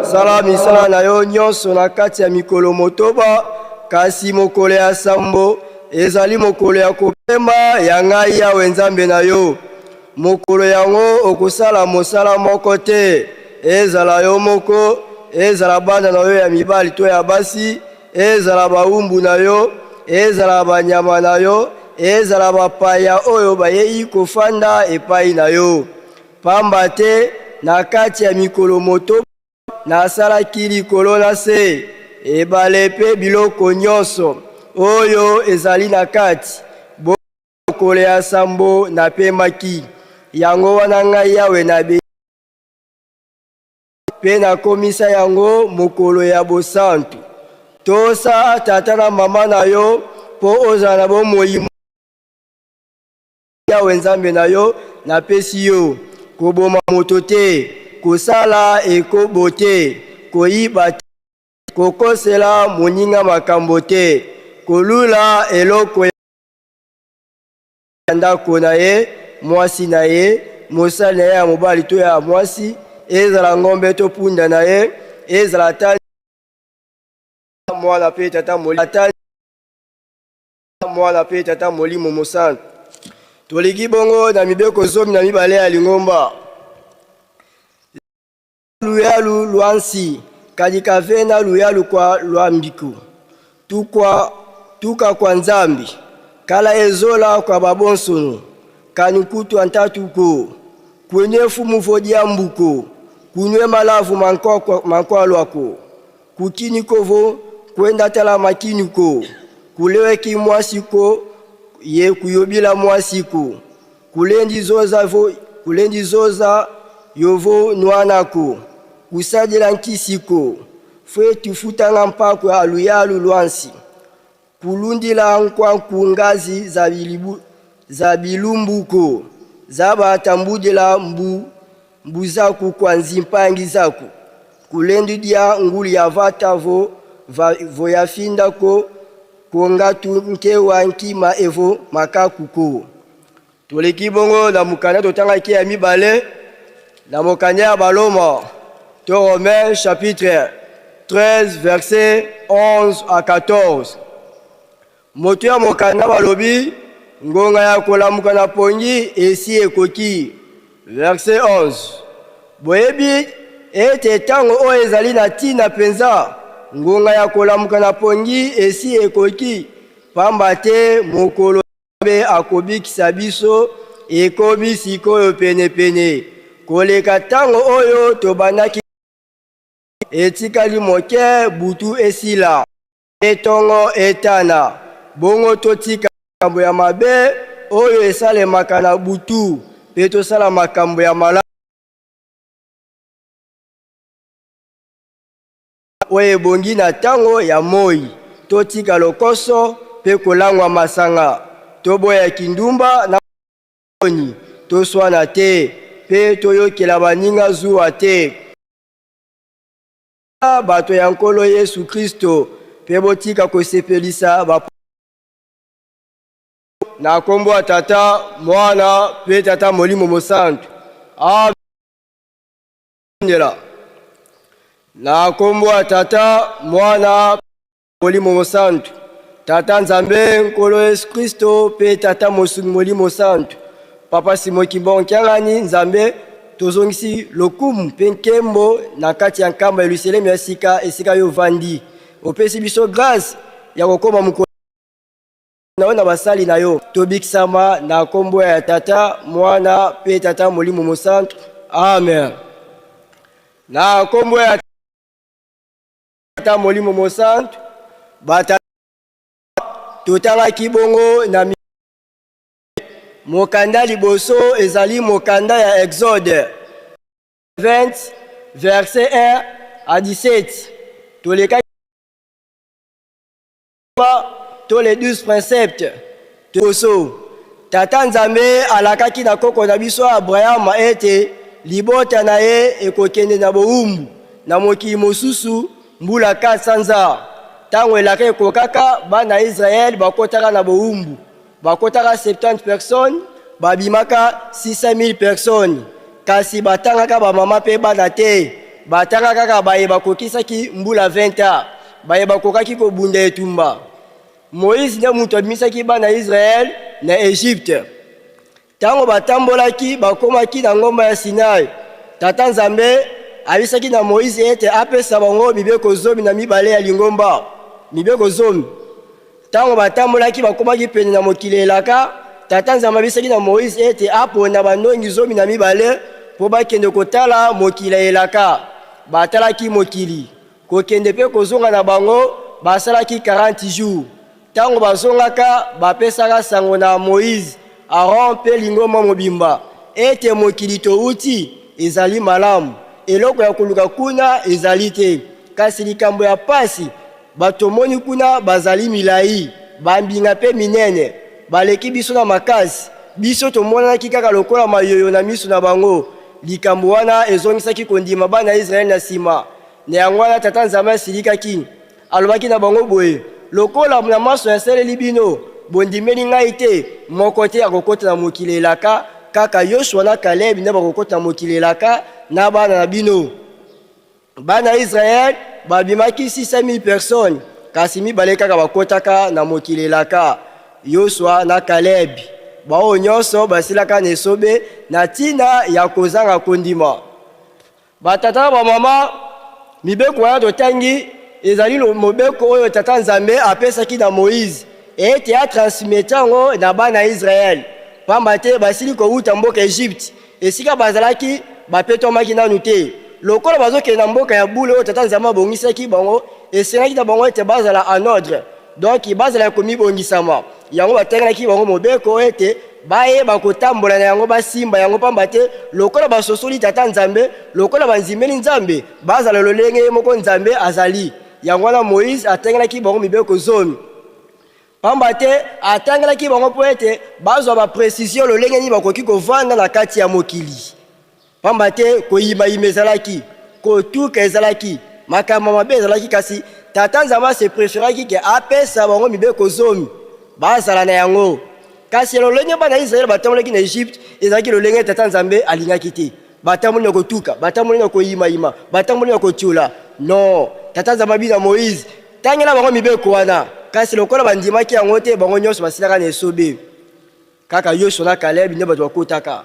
Sala misala na yo nyonso na kati ya mikolo motoba, kasi mokolo ya sambo ezali mokolo ya kopema ya ngai Yawe Nzambe na yo. Mokolo yango okosala mosala moko te, ezala yo moko, ezala bana na yo ya mibali to ya basi, ezala bawumbu na yo, ezala banyama na yo, ezala bapaya oyo bayei kofanda epai na yo. Pamba te na kati ya mikolo motoba nasalaki likolo na se, ebale mpe biloko nyonso oyo ezali na kati. Bongo mokolo ya sambo napemaki. Yango wana ngai Yawe nabengi mpe nakomisa yango mokolo ya bosantu. Tosa tata na mama na yo mpo ozala na bomoi. Yawe Nzambe na yo, napesi yo, koboma moto te, kosala ekobo te, koyiba te, kokosela moninga makambo te, kolula eloko ya ndako na ye, mwasi na ye, mosali na ye ya mobali to ya mwasi, ezala ngombe to punda na ye, ezala ata mwana mpe tata ata Mwana mpe Tata Molimo Mosantu. Toliki bongo na mibeko 12 ya lingomba. Luyalu lwa nsi kadi kavena luyalu kwa lwa mbiku tukwa tuka kwa Nzambi kala ezola kwa babonsono kani kutwa ntatuko kwenye fumu vodia mbuko kunwe malavu mankwalwako Kukini kovo kwenda tala makini ko kuleweki mwasi ko ye kuyobila mwasi ko kulendi zoza vo kulendi zoza yovo nwana ko kusadila nkisi ko fwe tufutanga mpako ya luyalu lwansi Kulundila nkwa ku ngazi za bilibu, za bilumbu ko za batambudila mbu mbuzaku kwa nzimpangi zaku kulendu dia ngulu ya vata vo va voyafinda ko kongatu nkewa nkima evo makaku ko. Toleki bongo na mokanda totangaki ya mibale na mokanda ya Baloma to Romains chapitre 13 verset 11 à 14. Moto ya mokanda balobi ngonga ya kolamuka na pongi esi ekoki. Verset 11. Boyebi ete ntango oyo ezali na ntina mpenza, ngonga ya kolamuka na pongi esi ekoki, pamba te mokolo Nzambe akobikisa biso ekomi sikoyo penepene koleka ntango oyo tobandaki. Etikali moke butu esila mpe ntongo etana, bongo totika makambo ya mabe oyo esalemaka na butu mpe tosala makambo ya malamu. Oyo ebongi na ntango ya moi. Totika lokoso mpe kolangwa masanga, toboya kindumba na boni, toswana te mpe toyokela baninga zuwa te. Bato ya Nkolo Yesu Kristo, mpe botika kosepelisa ba na nkombo ya Tata, Mwana mpe Tata Molimo Mosantu. Amen. Na nkombo ya Tata, Mwana, Molimo Mosantu. Tata Nzambe, Nkolo Yesu Kristo mpe Tata Mosungi Molimo Santu. Papa Simon Kimbangu Kiangani, Nzambe, tozongisi lokumu mpe nkembo na kati ya nkamba ya Yelusalemi ya sika, esika yo ovandi. Opesi biso grâce ya kokoma mokolo na yo na basali na yo. Tobikisama na nkombo ya Tata, Mwana mpe Tata Molimo Mosantu. Amen. Na nkombo ya Tata Molimo Mosantu, bata totangaki bongo na mokanda liboso ezali mokanda ya Exode 20 verset 1 à 17. Tolekaki to les 12 préceptes liboso. Tata Nzambe alakaki na koko na biso Abraham ete libota na ye ekokende na bowumbu na mokili mosusu mbula 400 ans. Ntango elaka ekokaka, bana ya Israël bakotaka na bowumbu, bakotaka 70 personnes, babimaka 600 000 personnes, kasi batangaka bamama mpe bana te. batanga kaka baye bakokisaki mbula 20 ans, baye bakokaki kobunda etumba. Moïse nde moto abimisaki bana ya Israele na Egypte. Tango batambolaki, bakomaki na ngomba ya Sinai. Tata Nzambe ayebisaki na Moïse ete apesa bango mibeko 12 ya lingomba. Mibeko zomi. Tango batambolaki, bakomaki pene na mokili elaka. Tata Nzambe ayebisaki na Moïse ete apona bandongi 12 mpo bakende kotala mokili ya elaka. Batalaki mokili. Kokende mpe kozonga na bango basalaki 40 jours. Tango bazongaka, bapesaka sango na Moïse, Aaron mpe lingomba mobimba ete mokili towuti ezali malamu, eloko ya koluka kuna ezali te. Kasi likambo ya pasi, bato tomoni kuna bazali milayi, bambinga mpe minene, baleki biso na makasi. Biso tomonanaki kaka lokola mayoyo na miso na bango. Likambo wana ezongisaki kondima bana ya Israele na sima. Na yango wana Tata Nzambe asilikaki. Alobaki na bango boye, Lokola na manso nasaleli bino, bondimeli ngai te, moko te akokota na mokili elaka, kaka Yoshua na Kaleb nde bakokota na mokili elaka na bana na bino. Bana ya Israele babimaki 600,000 personnes, kasi mibale kaka bakotaka na mokili elaka, Yosua na Kaleb. Baoyo nyonso basilaka na esobe na ntina ya kozanga kondima. Batata na bamama, mibeko wana totangi ezali mobeko oyo Tata Nzambe apesaki na Moïse ete atransmete yango na bana ya Israele, pamba te basili kowuta mboka Egypte, esika bazalaki bapetwamaki nanu te. Lokola bazokende na mboka ya bule oyo Tata Nzambe abongisaki bango, esengaki na bango ete bazala en ordre, donc bazala ya komibongisama. Yango batangelaki bango mobeko ete bayeba kotambola na yango, basimba yango, pamba te lokola basosoli Tata Nzambe, lokola bandimeli Nzambe, bazala lolenge ye moko Nzambe azali. Yango wana Moïse atangelaki bango mibeko zomi, pamba te atangelaki bango mpo ete bazwa ba precision lolenge nini bakoki kovanda na kati ya mokili. Pamba te koyimayima ezalaki, kotuka ezalaki, makambo mabe ezalaki, kasi Tata Nzambe a se preferaki ke apesa bango mibeko zomi, bazala na yango. Kasi ya lolenge bana ya Israele batambolaki na Egypte, ezalaki lolenge Tata Nzambe alingaki te. Batamboli na kotuka, batamboli na koyimayima, batamboli na kotiola. Non, Tata Nzambe abi na Moïse, tangela bango mibeko wana. Kasi lokola bandimaki yango te, bango nyonso basilaka na esobe. Kaka Yoshua na Caleb nde bato bakotaka.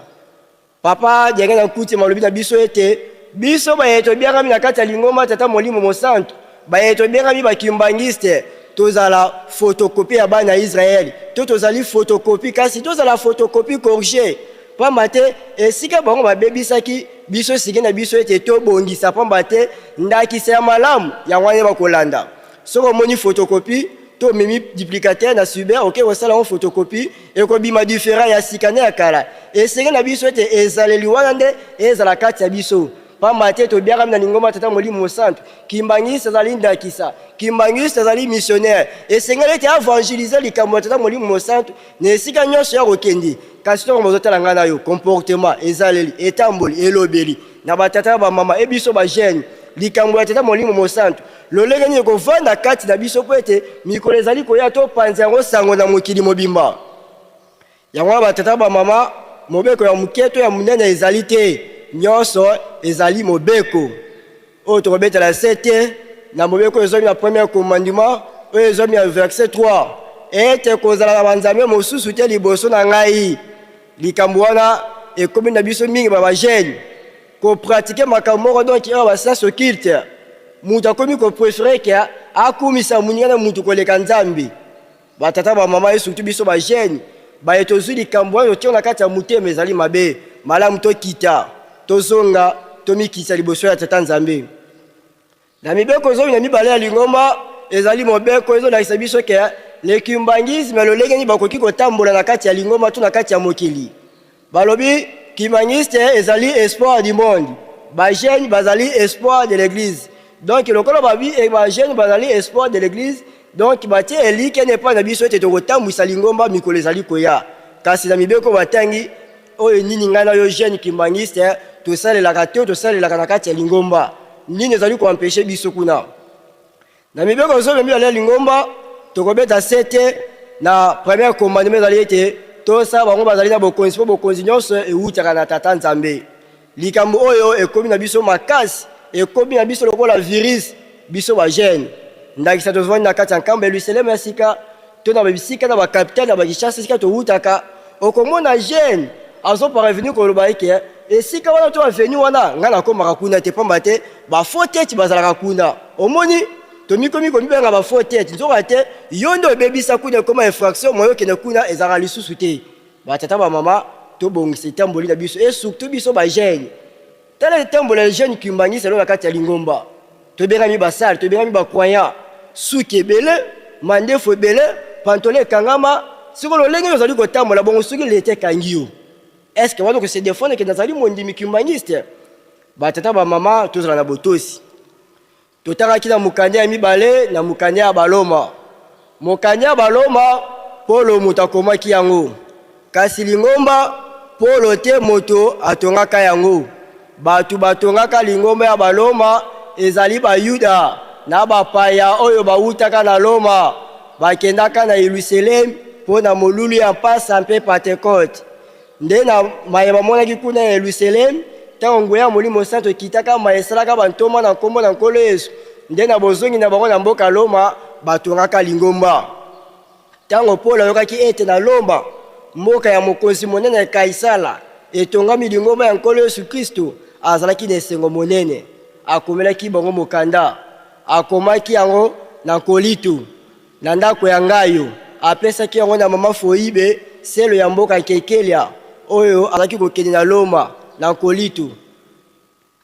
Papa Diangenda Nkuti malobi na biso ete biso baye tobiangami na kati ya lingomba Tata Molimo Mosantu, baye tobiangami ba Kimbanguiste, tozala photocopie ya bana ya Israël to tozali photocopie, kasi tozala photocopie corrigée, pamba te esika bango babebisaki biso esengeli na biso ete tobongisa, pamba te ndakisa ya malamu yango wana bakolanda. Soki omoni photocopie to omemi duplicateur na cyber oke kosala yango photocopie, ekobima different ya sika na ya kala. Esengeli na biso ete ezaleli wana nde ezala kati ya biso, pamba te tobiangami na lingomba Tata Molimo Mosantu. Kimbanguiste azali ndakisa, Kimbanguiste azali missionnaire. Esengeli ete avangelize likambo ya Tata Molimo Mosantu na esika nyonso ya kokende. Kasi ntango bazotala ngai na yo, comportement, ezaleli, etamboli, elobeli na batata na bamama e biso ba jeune, likambo ya Tata Molimo Mosantu lolenge nini ekovanda kati na biso mpo ete mikolo ezali koya topanza yango sango na mokili mobimba. Yango wana batata bamama, mobeko ya moke to ya monene ezali te, nyonso ezali mobeko oyo tokobetela se te na mobeko oyo ezwami na premier commandement oyo ezwami na verset 3 ete kozala na banzambe mosusu te liboso na ngai. Likambo wana ekomi na biso mingi ba bajeune ko pratiquer makambo moko, donc oyo ba science occulte, moto akomi ko préférer ke akumisa moninga na moto koleka Nzambe. Ba tata ba mama et surtout biso ba jeune baye tozwi likambo wana totiango na kati ya motema, ezali mabe. Malamu tokita, tozonga, tomikitisa liboso ya Tata Nzambe. Na mibeko 12 ya lingomba ezali mobeko ezolakisa biso ke le kimbanguisme lolenge nini bakoki kotambola na kati ya lingomba to na kati ya mokili. Balobi kimbanguiste ezali espoir du monde, ba jeunes bazali espoir de l'église. Donc lokola babi eh, ba jeunes bazali espoir de l'église, donc batie elikya na epai na biso ete tokotambwisa lingomba mikolo ezali koya. Kasi na mibeko batangi oyo nini ngai na yo jeune kimbanguiste tosalelaka to tosalelaka na kati ya lingomba, nini ezali koempeshe biso kuna? Na mibeko 12 ya lingomba tokobeta sete na premier commandement ezali ete tosala bango bazali na bokonzi, mpo bokonzi nyonso ewutaka na Tata Nzambe. Likambo oyo ekomi na biso makasi. Ekomi na biso lokola virus, biso ba jeunes. Ndakisa tozwani na kati ya Nkamba Yelusaleme ya sika to na bisika na ba capitale na ba Kinshasa esika towutaka, okomona jeune azo parvenir koloba eke esika wana to avenue wana ngai nakomaka kuna te pamba te ba faux tete bazalaka kuna. Omoni tomikomi komibenga ba faux tete, nzoka te yo nde obebisa kuna, ekoma infraction, moyen okende kuna ezalaka lisusu te. Ba tata ba mama tobongisa etamboli na biso et surtout biso ba jeunes. Tala etambola ya jeune kimbanguiste lelo na kati ya lingomba. Tobengami ba sale, tobengami ba croyant. Suki ebele, mandefu ebele, pantalon ekangama. Siko lolenge nini ozali kotambola bongo soki leta ekangi yo? Est-ce que wana oko se defendre que nazali mondimi kimbanguiste? Ba tata ba mama tozala na botosi. Totangaki na mokanda ya mibale na mokanda ya Baloma. Mokanda ya Baloma, Polo moto akomaki yango. Kasi lingomba, Polo te moto atongaka yango. Bato batongaka lingomba ya Baloma ezali Bayuda na bapaya oyo bawutaka na Loma, bakendaka na Yelusalemi mpo na molulu ya Mpasa mpe Pantekote. Nde na maye bamonaki kuna ya Yelusalemi, ntango nguya ya Molimo Santu ekitaka, maye esalaka bantoma na nkombo na Nkolo Yesu, nde na bozongi na bango na mboka Loma, batongaka lingomba. Ntango Polo ayokaki ete na Loma, mboka ya mokonzi monene Kaisala, etongami lingomba ya Nkolo Yesu Klisto, azalaki na esengo monene. Akomelaki bango mokanda. Akomaki yango na Kolinto. Na ndako ya Ngayo, apesaki yango na mama Foibe, selo ya mboka Kekelia, oyo azalaki kokende na Loma, na Kolinto.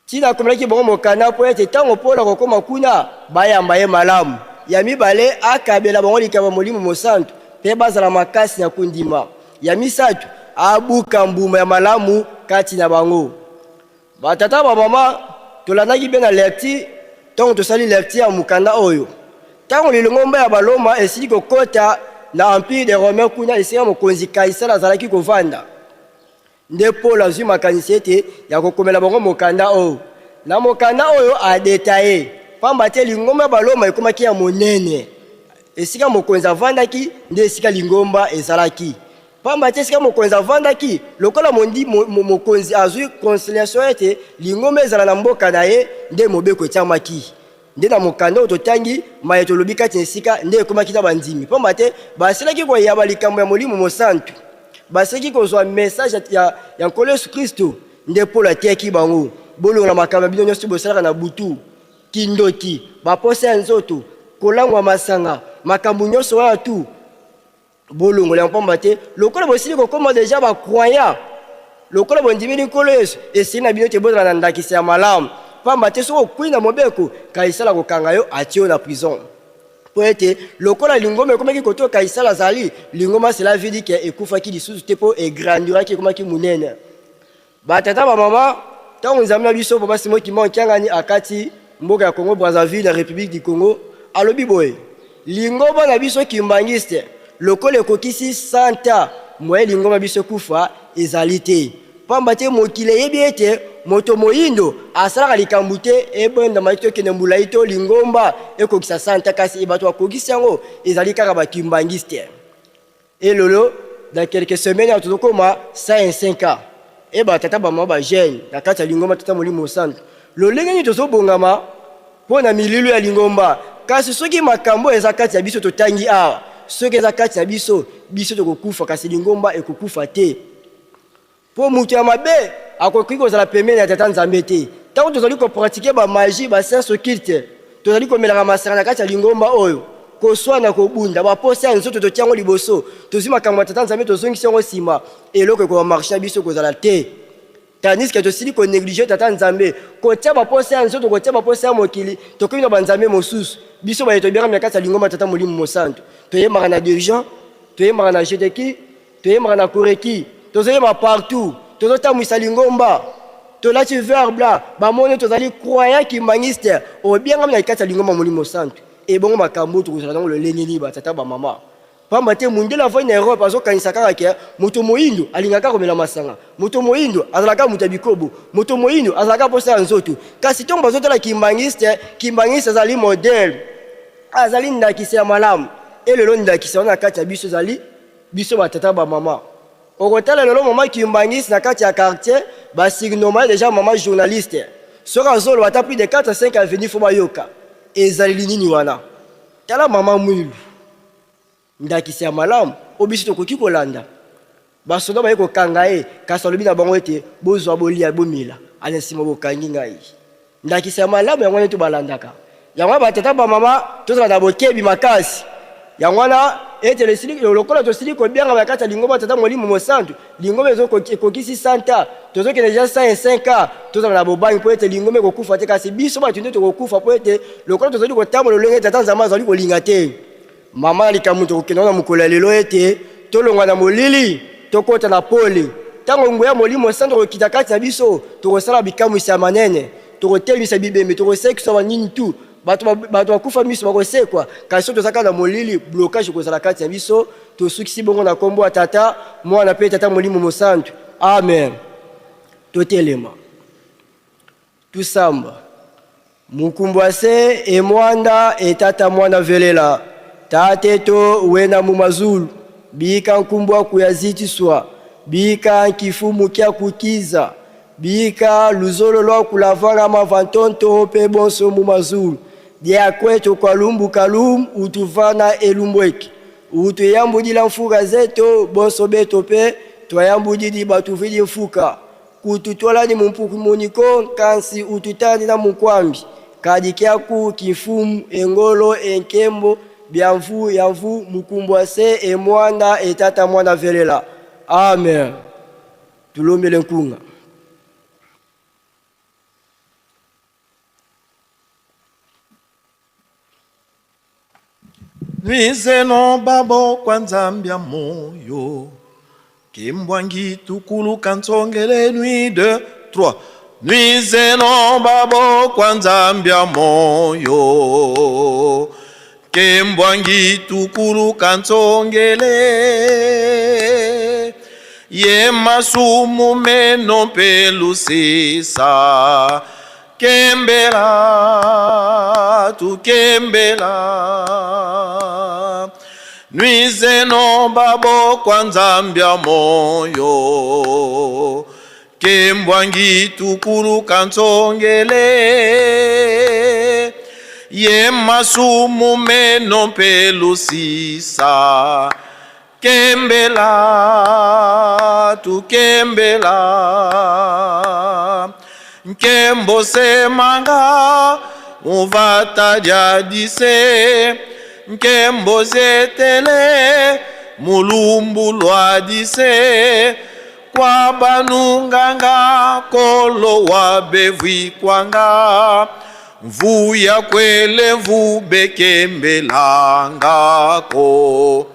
Ntina akomelaki bango mokanda mpo ete ntango Polo akokoma kuna, bayamba ye malamu. Ya mibale, akabela bango likabo ya Molimo Mosantu mpe bazala makasi na kondima. Ya misato, abuka mbuma ya malamu kati na bango. Ba tata ba mama, tolandaki bien na lecture tango tosali lecture ya mokanda oyo. Tango lilongomba ya Baloma esili kokota na Empire des Romains kuna esika mokonzi Kaisala azalaki kovanda, nde Polo azwi makanisi ete ya kokomela bango mokanda oyo. Na mokanda oyo a detailler, pamba te lingomba ya Baloma ekomaki ya monene. Esika mokonzi avandaki nde esika lingomba ezalaki. Pamba te esika mokonzi avandaki, lokola mondi, mo, mo, mokonzi azwi conciliation ete lingomba ezala na mboka na ye, nde mobeko etiamaki. Nde na mokanda oyo totangi, maye tolobi kati na esika nde ekomaki na bandimi. Pamba te basilaki koyaba likambo ya Molimo Mosantu, basilaki kozwa message ya, ya, ya Nkolo Yesu Kristo, nde Polo ateyaki bango, Bolongola makambo na bino nyonso bosalaka na butu, kindoki, baposa ya nzoto, kolangwa masanga, makambo nyonso wana tu, Bolongola yango, pamba te lokola bosili kokoma deja ba croyants, lokola bondimeli Nkolo Yesu, esili na bino ete bozala na ndakisa ya malamu. Pamba te soki okwei na mobeko, Kaisala akokanga yo, atie yo na prison. Mpo ete lokola lingomba ekomaki kote oyo Kaisala azali, lingomba cela veut dire que ekufaki lisusu te mpo egrandiraki, ekomaki monene. Ba tata ba mama, tango Nzambe na biso Papa Simon Kimbangu Kiangani akati mboka ya Congo Brazzaville na Republique du Congo, alobi boye, lingomba na biso Kimbanguiste lokola ekokisi 100 ans, moyen lingomba biso ekufa ezali te. Pamba te mokili eyebi ete moto moyindo asalaka likambo te ebendama to ekende mbulayi to lingomba ekokisa 100 ans, kasi bato bakokisi yango ezali kaka ba Kimbanguiste. Et lelo dans quelques semaines awa tozokoma 105 ans. Et ba tata ba mama ba jeune na kati ya lingomba tata molimo mosantu. Lolenge nini tozobongama mpo na milulu ya lingomba? Kasi soki makambo eza kati ya biso totangi awa, soki eza kati na biso, biso tokokufa kasi lingomba ekokufa te. Mpo moto ya mabe akoki kozala pembeni ya Tata Nzambe te. Ntango tozali ko pratiquer ba magie, ba sciences occultes, tozali komelaka masanga na kati ya lingomba oyo, koswana, kobunda, ba posa ya nzoto totia yango liboso, tozwi makambo ya Tata Nzambe tozongisi yango nsima, eloko ekoka marche na biso ekozala te. Tandis que tosili ko negliger Tata Nzambe, kotia ba posa ya nzoto, kotia ba posa ya mokili, tokomi na ba nzambe mosusu. Biso baye tobengami na kati ya lingomba ya Tata Molimo Mosantu, toyembaka na dirigeant, toyembaka na Jedeki, Toyembaka na Koreki, tozoyemba partout, tozotambwisa lingomba, tolati vert blanc, bamoni tozali croyant kimbanguiste, obiangami na kati ya lingomba Molimo Santu. Ebongo makambo oyo tokozala nango lolenge nini ba tata ba mama? Pamba te mundele avandi na Europe azokanisa kaka ke moto moyindo alingaka komela masanga, moto moyindo azalaka moto ya bikobo, moto moyindo azalaka posa ya nzoto. Kasi ntango bazotala kimbanguiste, kimbanguiste azali modèle, azali ndakisa ya malamu. Elelo ndakisa wana na kati ya biso ezali Biso ba tata ba mama. Okotala lelo mama kimbanguiste na kati ya quartier ba surnomme ye dejà mama journaliste. Soki azoloba ata plus de 4 à 5 avenue fo bayoka. Ezaleli nini wana? Tala mama Mwilu, ndakisa ya malamu oyo biso tokoki kolanda. Basoda baye kokanga ye, kasi alobi na bango ete, Bozwa, bolia, bomela, na nsima bokangi ngai. Ndakisa ya malamu yango wana tobalandaka. Yango wana batata bamama tozala na bokebi makasi. Yango wana ete lesili, lokola tosili kobiangama na kati ya lingomba Tata Molimo Mosantu, lingomba ekokisi 100 ans, tozokende deja 105 ans, tozala na bobangi mpo ete lingomba ekokufa te, kasi biso bato nde tokokufa mpo ete lokola tozali kotambola lolenge Tata Nzambe azali kolinga te. Mama na likambo tokokenda na mokolo ya lelo ete tolongwa na molili tokota na pole. Ntango nguya ya Molimo Santu ekokita kati na biso, tokosala bikamwisi ya manene, tokotelemisa bibembe, tokosekisa banini tu, bato bato bakufa miso bakosekwa. Kasi soki toza kaka na molili, blocage ekozala kati na biso. Tosukisi bongo na nkombo ya Tata, Mwana mpe Tata Molimo Mosantu. Amen. Totelema. Tusamba. Mukumbwase emwanda etata mwana velela tateto wena mu mazulu bika nkumbwa kuyazitiswa bika nkifumu kya kukiza bika luzolo lwa kulavanga mavantonto pe bonso mu mazulu dia kweto kwa lumbu kalum utuvana elumbweki utuyambudila mfuka zeto bonso beto pe twayambudidi batuvidi mfuka Kututwalani mu mpukumuniko nkansi ututandi na mukwambi, kadi kyaku kimfumu, engolo, enkembo, bya mvu ya mvu, mukumbwa se emwanda etata mwana velela. Amen. Tulombele nkunga. Nwizeno babo kwa Nzambia moyo Kimbwangi tukuluka ntsongele nwi 2 3 Nwizeno babo kwa Nzambia moyo Kimbwangi tukuluka ntsongele Ye masumu meno mpe lusisa Kembela, tukembela Nwizeno babo kwa Nzambia moyo Kembwangi tukuluka ntsongele Ye masumu meno mpe lusisa Kembela, tukembela Nkembo semanga uvata dise Nkembo zetele mulumbu lwa dise Kwa banunganga kolo wa bevwi kwanga Mvuya kwele mvubekembelangako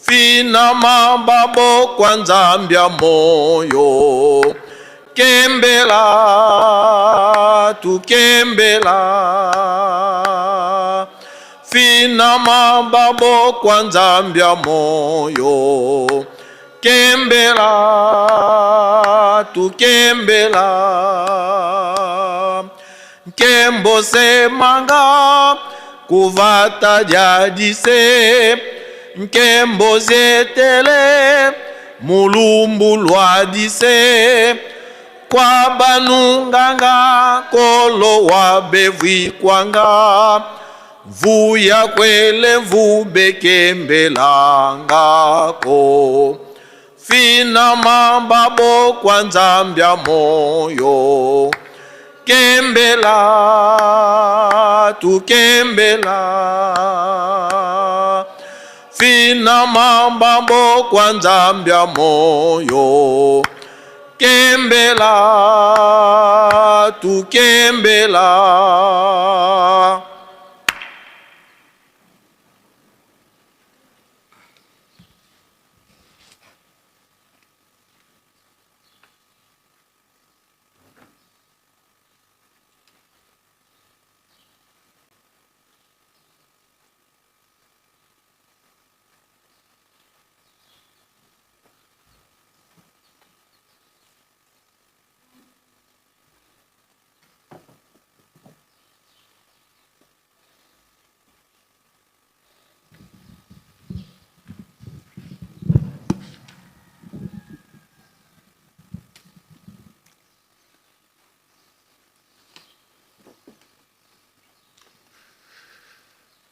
Fina mababo kwa Nzambia moyo Kembela tukembela Fina mababo kwa Nzambia moyo Kembela tukembela Nkembo semanga kuvata dise Nkembo zetele mulumbu lwa dise Kwa banunganga kolo wa bevwi kwanga Mvuya kwele mvubekembelangako Fina mababo kwa Nzambia moyo Kembela tukembela Fina mababo kwa Nzambia moyo Kembela tukembela.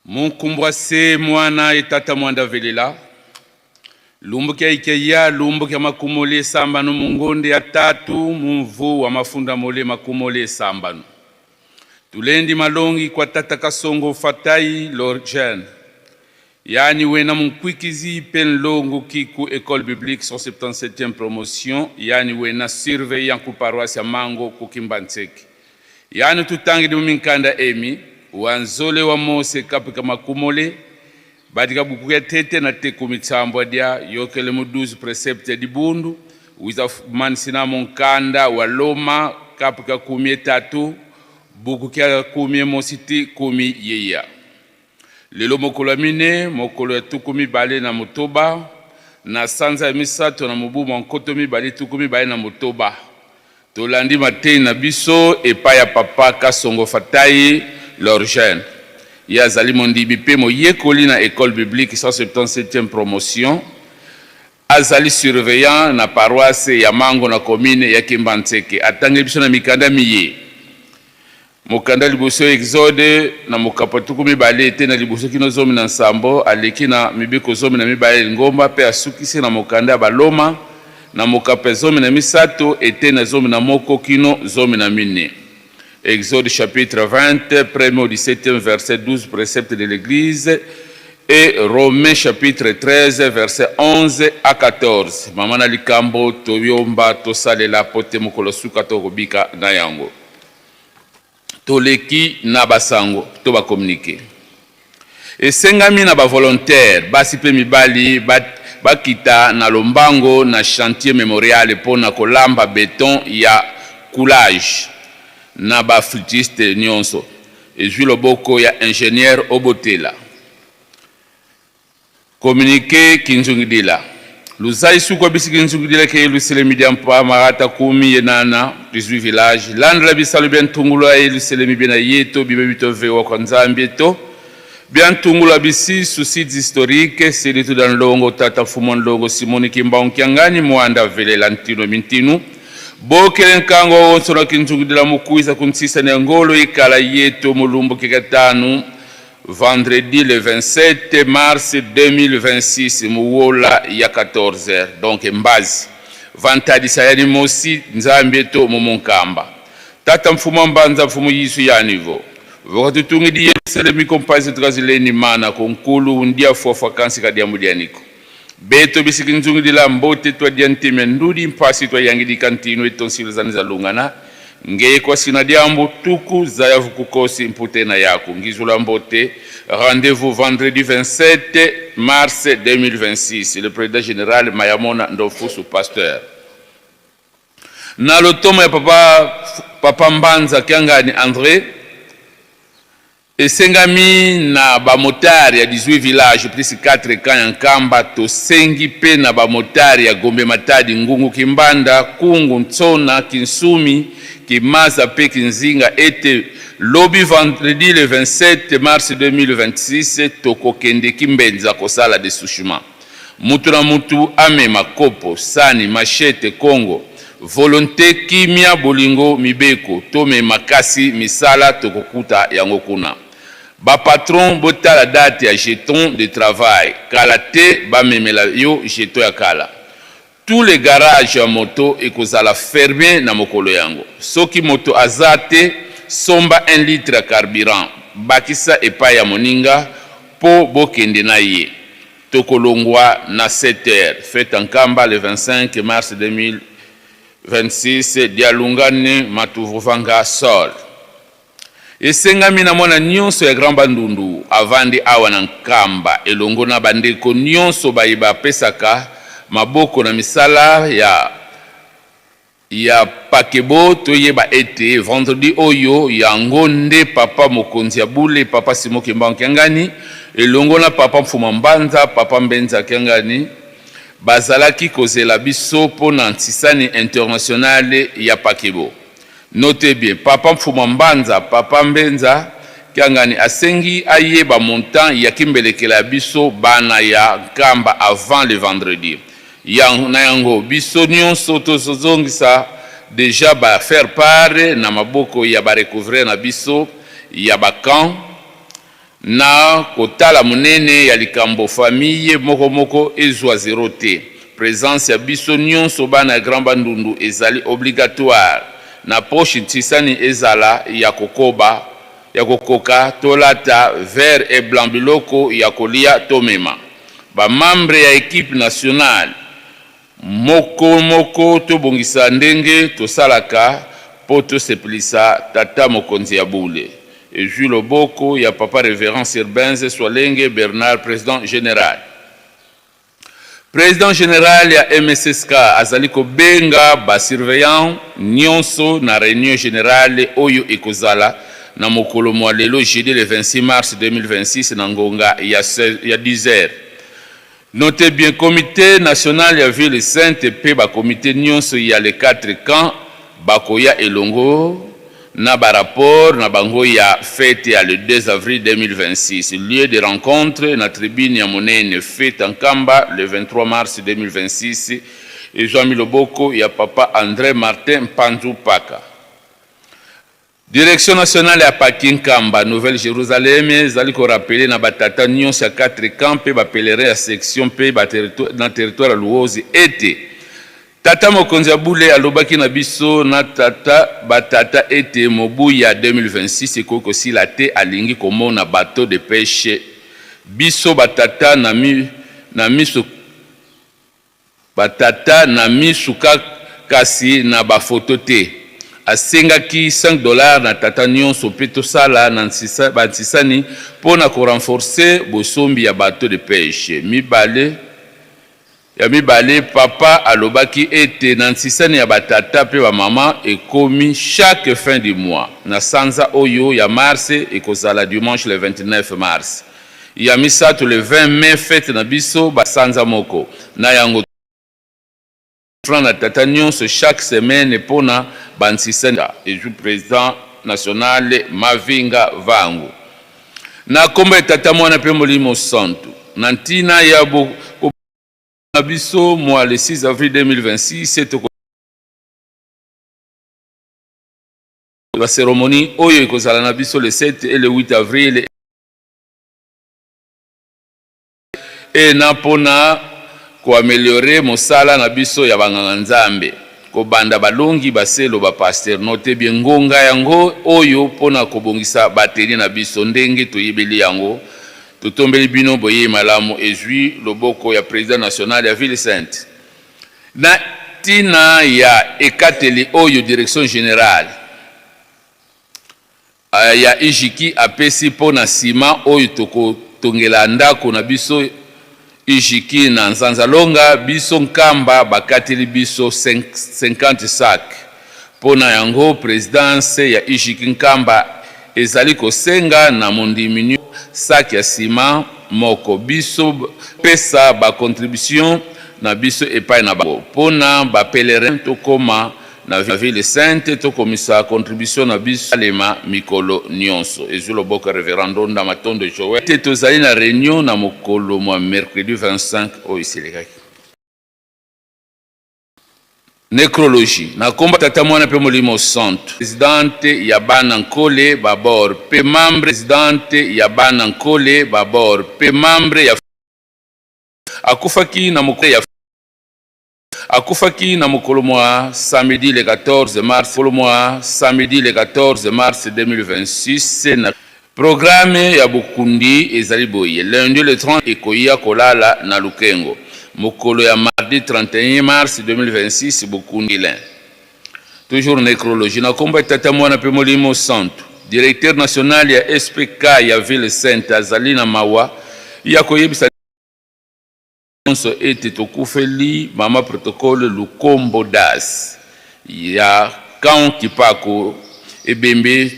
Munkumbwa se mwana etata mwanda velela lumbu kya ikeya lumbu kya makumole esambano mungonde ya tatu mumvu wa mafunda mole makumole esambano tulendi malongi kwa tata Kasongo Fatai Lorgen yani wena munkwikizi pe nlongo kiku école biblique 177e promotion, yani wena surveillant ku paroisse ya Mango ku Kimbanseke, yani tutangidi mu minkanda emi wanzole wa Mose kapika makumole badika buku ya tete na teku mitsambwa dia yokele mu 12 précepte ya dibundu wiza manisina nkanda wa Loma kapika 13 buku kya kumi mositi kumi yeya. Lelo mokolo ya mine, mokolo ya 28 na sanza ya misato na mobu mwa 2026, tolandi matei na biso epai ya papa Kasongo Fatai Lorgen. Ye azali mondimi mpe moyekoli na école biblique 177e promotion, azali surveillant na paroisse ya Mango na commune ya Kimbanseke. Atangeli biso na mikanda miye: mokanda liboso Exode na mokapo 20 ete na liboso kino 17, aleki na mibeko 12 lingomba, mpe asukisi na mokanda ya Baloma na mokapo ya 13 ete na 11 kino 14. Exode chapitre 20, premier au 17e verset, 12 préceptes de l'Église, et Romains chapitre 13, verset 11 à 14. Mama na likambo toyomba tosalela po te mokolo suka tokobika na yango. Toleki na basango to bacommuniqué. Esengami na bavolontaire basi mpe mibali bakita na lombango na chantier mémorial mpo na kolamba béton ya coulage na baflûtiste nyonso. Ezwi loboko ya ingénieur Obotela. Communiqué kinzungidila luzai suku bisi kinzungidila ke yelusalemi dia mpa marata kumi yenana 18 village landela bisalo bia ntungulu ya yelusalemi bia na yeto bibe bitovewa kwa Nzambi eto bia ntungulu ya bisisu sites historiques selitu da nlongo tata mfumu nlongo Simoni Kimbangu Kiangani mwanda velela ntino mintinu bokele nkango onso na kinzungidila mukuiza kunsisa na ngolo ikala yeto mulumbu kikatanu vendredi le 27 mars 2026 muwola ya 14h, donc mbazi vantadisa yani mosi Nzambi eto mumunkamba tata mfumu mbanza mfumu yisu ya niveau vokatutungidi yerusalemi kompasi tukazileni mana konkulu ndia fwafwa kansi kadiambu dianiko beto bisiki nzungidila mbote twa dia ntime ndudi mpasi twa yangidika ntino etonsilizani za lungana ngeye kwasina diambu tuku zayavu kukosi mpute na yako ngizula mbote. Rendez-vous vendredi 27 mars 2026. Le président général Mayamona Ndofusu pasteur na lotomo ya papa, papa Mbanza Kiangani André. Esengami na bamotari ya 18 village plus 4 camp ya Nkamba. Tosengi mpe na bamotari ya Gombe, Matadi, Ngungu, Kimbanda, Kungu, Ntsona, Kinsumi, Kimaza mpe Kinzinga ete lobi vendredi le 27 mars 2026 tokokende Kimbenza kosala dessouchement. Mutu na mutu amema kopo, sani, machette, kongo. Volonté, kimia, bolingo, mibeko tomema, kasi misala tokokuta yango kuna. Bapatron botala date ya jeton de travail kala te, bamemela yo jeton ya kala. Tous les garages ya moto ekozala fermé na mokolo yango. Soki moto aza te, somba 1 litre ya carburant, bakisa epai ya moninga mpo bokende na ye. Tokolongwa na 7 heures. Fête Nkamba le 25 mars 2026. Dialungane matuvuvanga sol. Esengami na mwana nyonso ya Grand Bandundu avandi awa na Nkamba elongo na bandeko nyonso baye bapesaka maboko na misala ya pakebo, toyeba ete vendredi oyo yango nde papa mokonzi ya bule, papa Simo Kimbangu Kiangani, elongo na papa Mfuma Mbanza, papa Mbenza Kiangani, bazalaki kozela biso mpo na ntisani internationale ya pakebo. Note bien, papa Mfuma Mbanza, papa Mbenza Kiangani asengi ayeba montant ya kimbelekela ya biso bana ya Nkamba avant le vendredi. Na yango biso nyonso tozozongisa déjà bafaire part na maboko ya barecouvreur na biso ya bacamp. Na kotala monene ya likambo, famille moko moko ezua zero te. Presence ya biso nionso bana ya Grand Bandundu ezali obligatoire. Na poche ntisani ezala ya kokoba, ya kokoka, tolata vert et blanc biloko ya kolia tomema. Ba membres ya equipe nationale Moko moko tobongisa ndenge tosalaka po tosepelisa tata mokonzi ya bule. Ezui loboko ya papa reverend Sirbenze Swalenge Bernard president general. President general ya MSSK azali kobenga ba surveillants nionso na reunion generale oyo ekozala na mokolo mua lelo jeudi le 26 mars 2026 na ngonga ya 10 heures. Notez bien, Comite national ya Ville Sainte mpe ba comites nionso ya les quatre camps bakoya elongo na ba rapports na bango ya fete ya le 2 avril 2026. Lieu de rencontre na tribune ya monene fete Nkamba le 23 mars 2026 ezwami loboko ya Papa Andre Martin Mpanzu Paka. Direction nationale ya Paki Nkamba, Nouvelle Jerusalem, ezali ko rappeler na ba tata nionso ya quatre camps mpe ba pèlerins ya section mpe ba na territoire ya Luozi ete Tata Mokonzi ya Bule alobaki na biso na tata ba tata ete mobu ya 2026 ekoki kosila te alingi komona bateau de peche biso ba tata na mi na miso Ba tata na misu kak kasi na ba photo te. Asengaki 5 dollars na tata nionso pe tosala na ba nsisani po na ko renforcer bosombi ya bateau de peche mibale. Ya mibale, papa alobaki ete na nsisani ya ba tata pe ba mama ekomi chaque fin du mois. Na sanza oyo ya mars ekozala dimanche le 29 mars. Ya misato le 20 mai fete na biso ba sanza moko na yango franc na tata nionso chaque semaine pona ba nsisa ezui president nationale Mavinga Vangu na kombo ya tata muana pe molimo santu na ntina ya bo na biso mua le 6 avril 2026 toko ba ceremonie oyo ekozala na biso le 7 et le 8 avril Et na pona ko ameliorer mosala na biso ya ba nganga nzambe kobanda balongi baselo ba pasteur note bien ngonga yango oyo pona kobongisa ba tenue na biso ndenge toyebeli yango totombeli bino boyeyi malamu ezui loboko ya president national ya ville sainte na tina ya ekateli oyo direction generale Ya Ijiki apesi mpo na ciment oyo tokotongela ndako na biso Ijiki na Nzanzalonga, biso Nkamba bakateli biso 50 sacs mpo na yango. Presidence ya Ijiki Nkamba ezali kosenga na mondimi nionso sac ya ciment moko. Biso pesa ba contributions na biso epai na bango mpo na ba pèlerins tokoma Na ville sainte tokomisa contribution na biso esalema mikolo nionso. Ezwi loboko ya Reverend Ndonda Matondo Joël ete tozali na reunion na mokolo mwa mercredi 25 oyo eselekaki. Necrologie na kombo ya Tata Mwana pe Molimo Santu. Presidente ya bana Nkole ba bord pe membre Presidente ya bana Nkole ba bord pe membre ya akufaki na mokolo ya Akufaki na mokolo mwa samedi le 14 mars mokolo mwa samedi le 14 mars 2026 na Programme ya bokundi ezali boye, lundi le 30 ekoya kolala na Lukengo, mokolo ya mardi 31 mars 2026 bokundi lin. Toujours necrologie na kombo ya Tata Mwana pe Molimo Santu. Directeur national ya SPK ya Ville Sainte azali na mawa ya koyebisa Nionso ete tokufeli mama protocole Lukombo Das ya camp Kipako ebembe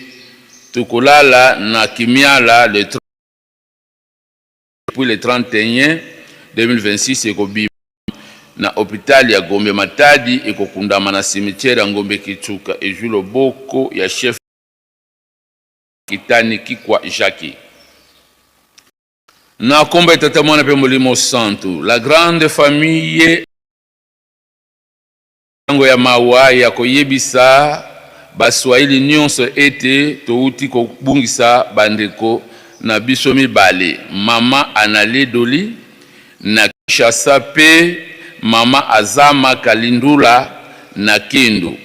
tokolala na Kimiala le 30 puis le 31 2026 ekobima na hopital ya Gombe Matadi ekokundama na cimetière ya Ngombe Kitsuka ezui loboko ya chef Kitani Kikwa Jacques. Na kombo ya Tata Mwana pe Molimo Santu, la grande famille Tango ya mawa ya koyebisa ba Swahili nionso ete towuti kobungisa ba ndeko na biso mibale, mama Analie Doli na Kinshasa mpe mama Azama Kalindula na Kindu.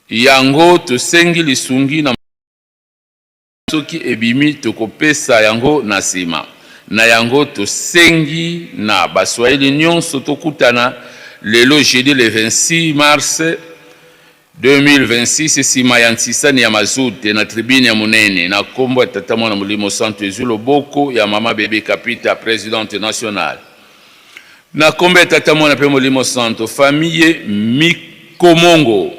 Yango tosengi lisungi na. Soki ebimi tokopesa yango na sima. Na yango tosengi na baswahili nionso tokutana lelo jeudi le 26 mars 2026 sima ya nsisani ya mazute na tribune ya monene na kombo ya Tata Mwana Molimo Santu ezwi loboko ya mama Bebe Kapita presidente nationale. Na kombo ya Tata, Mwana mpe Molimo Santo, famille Mikomongo,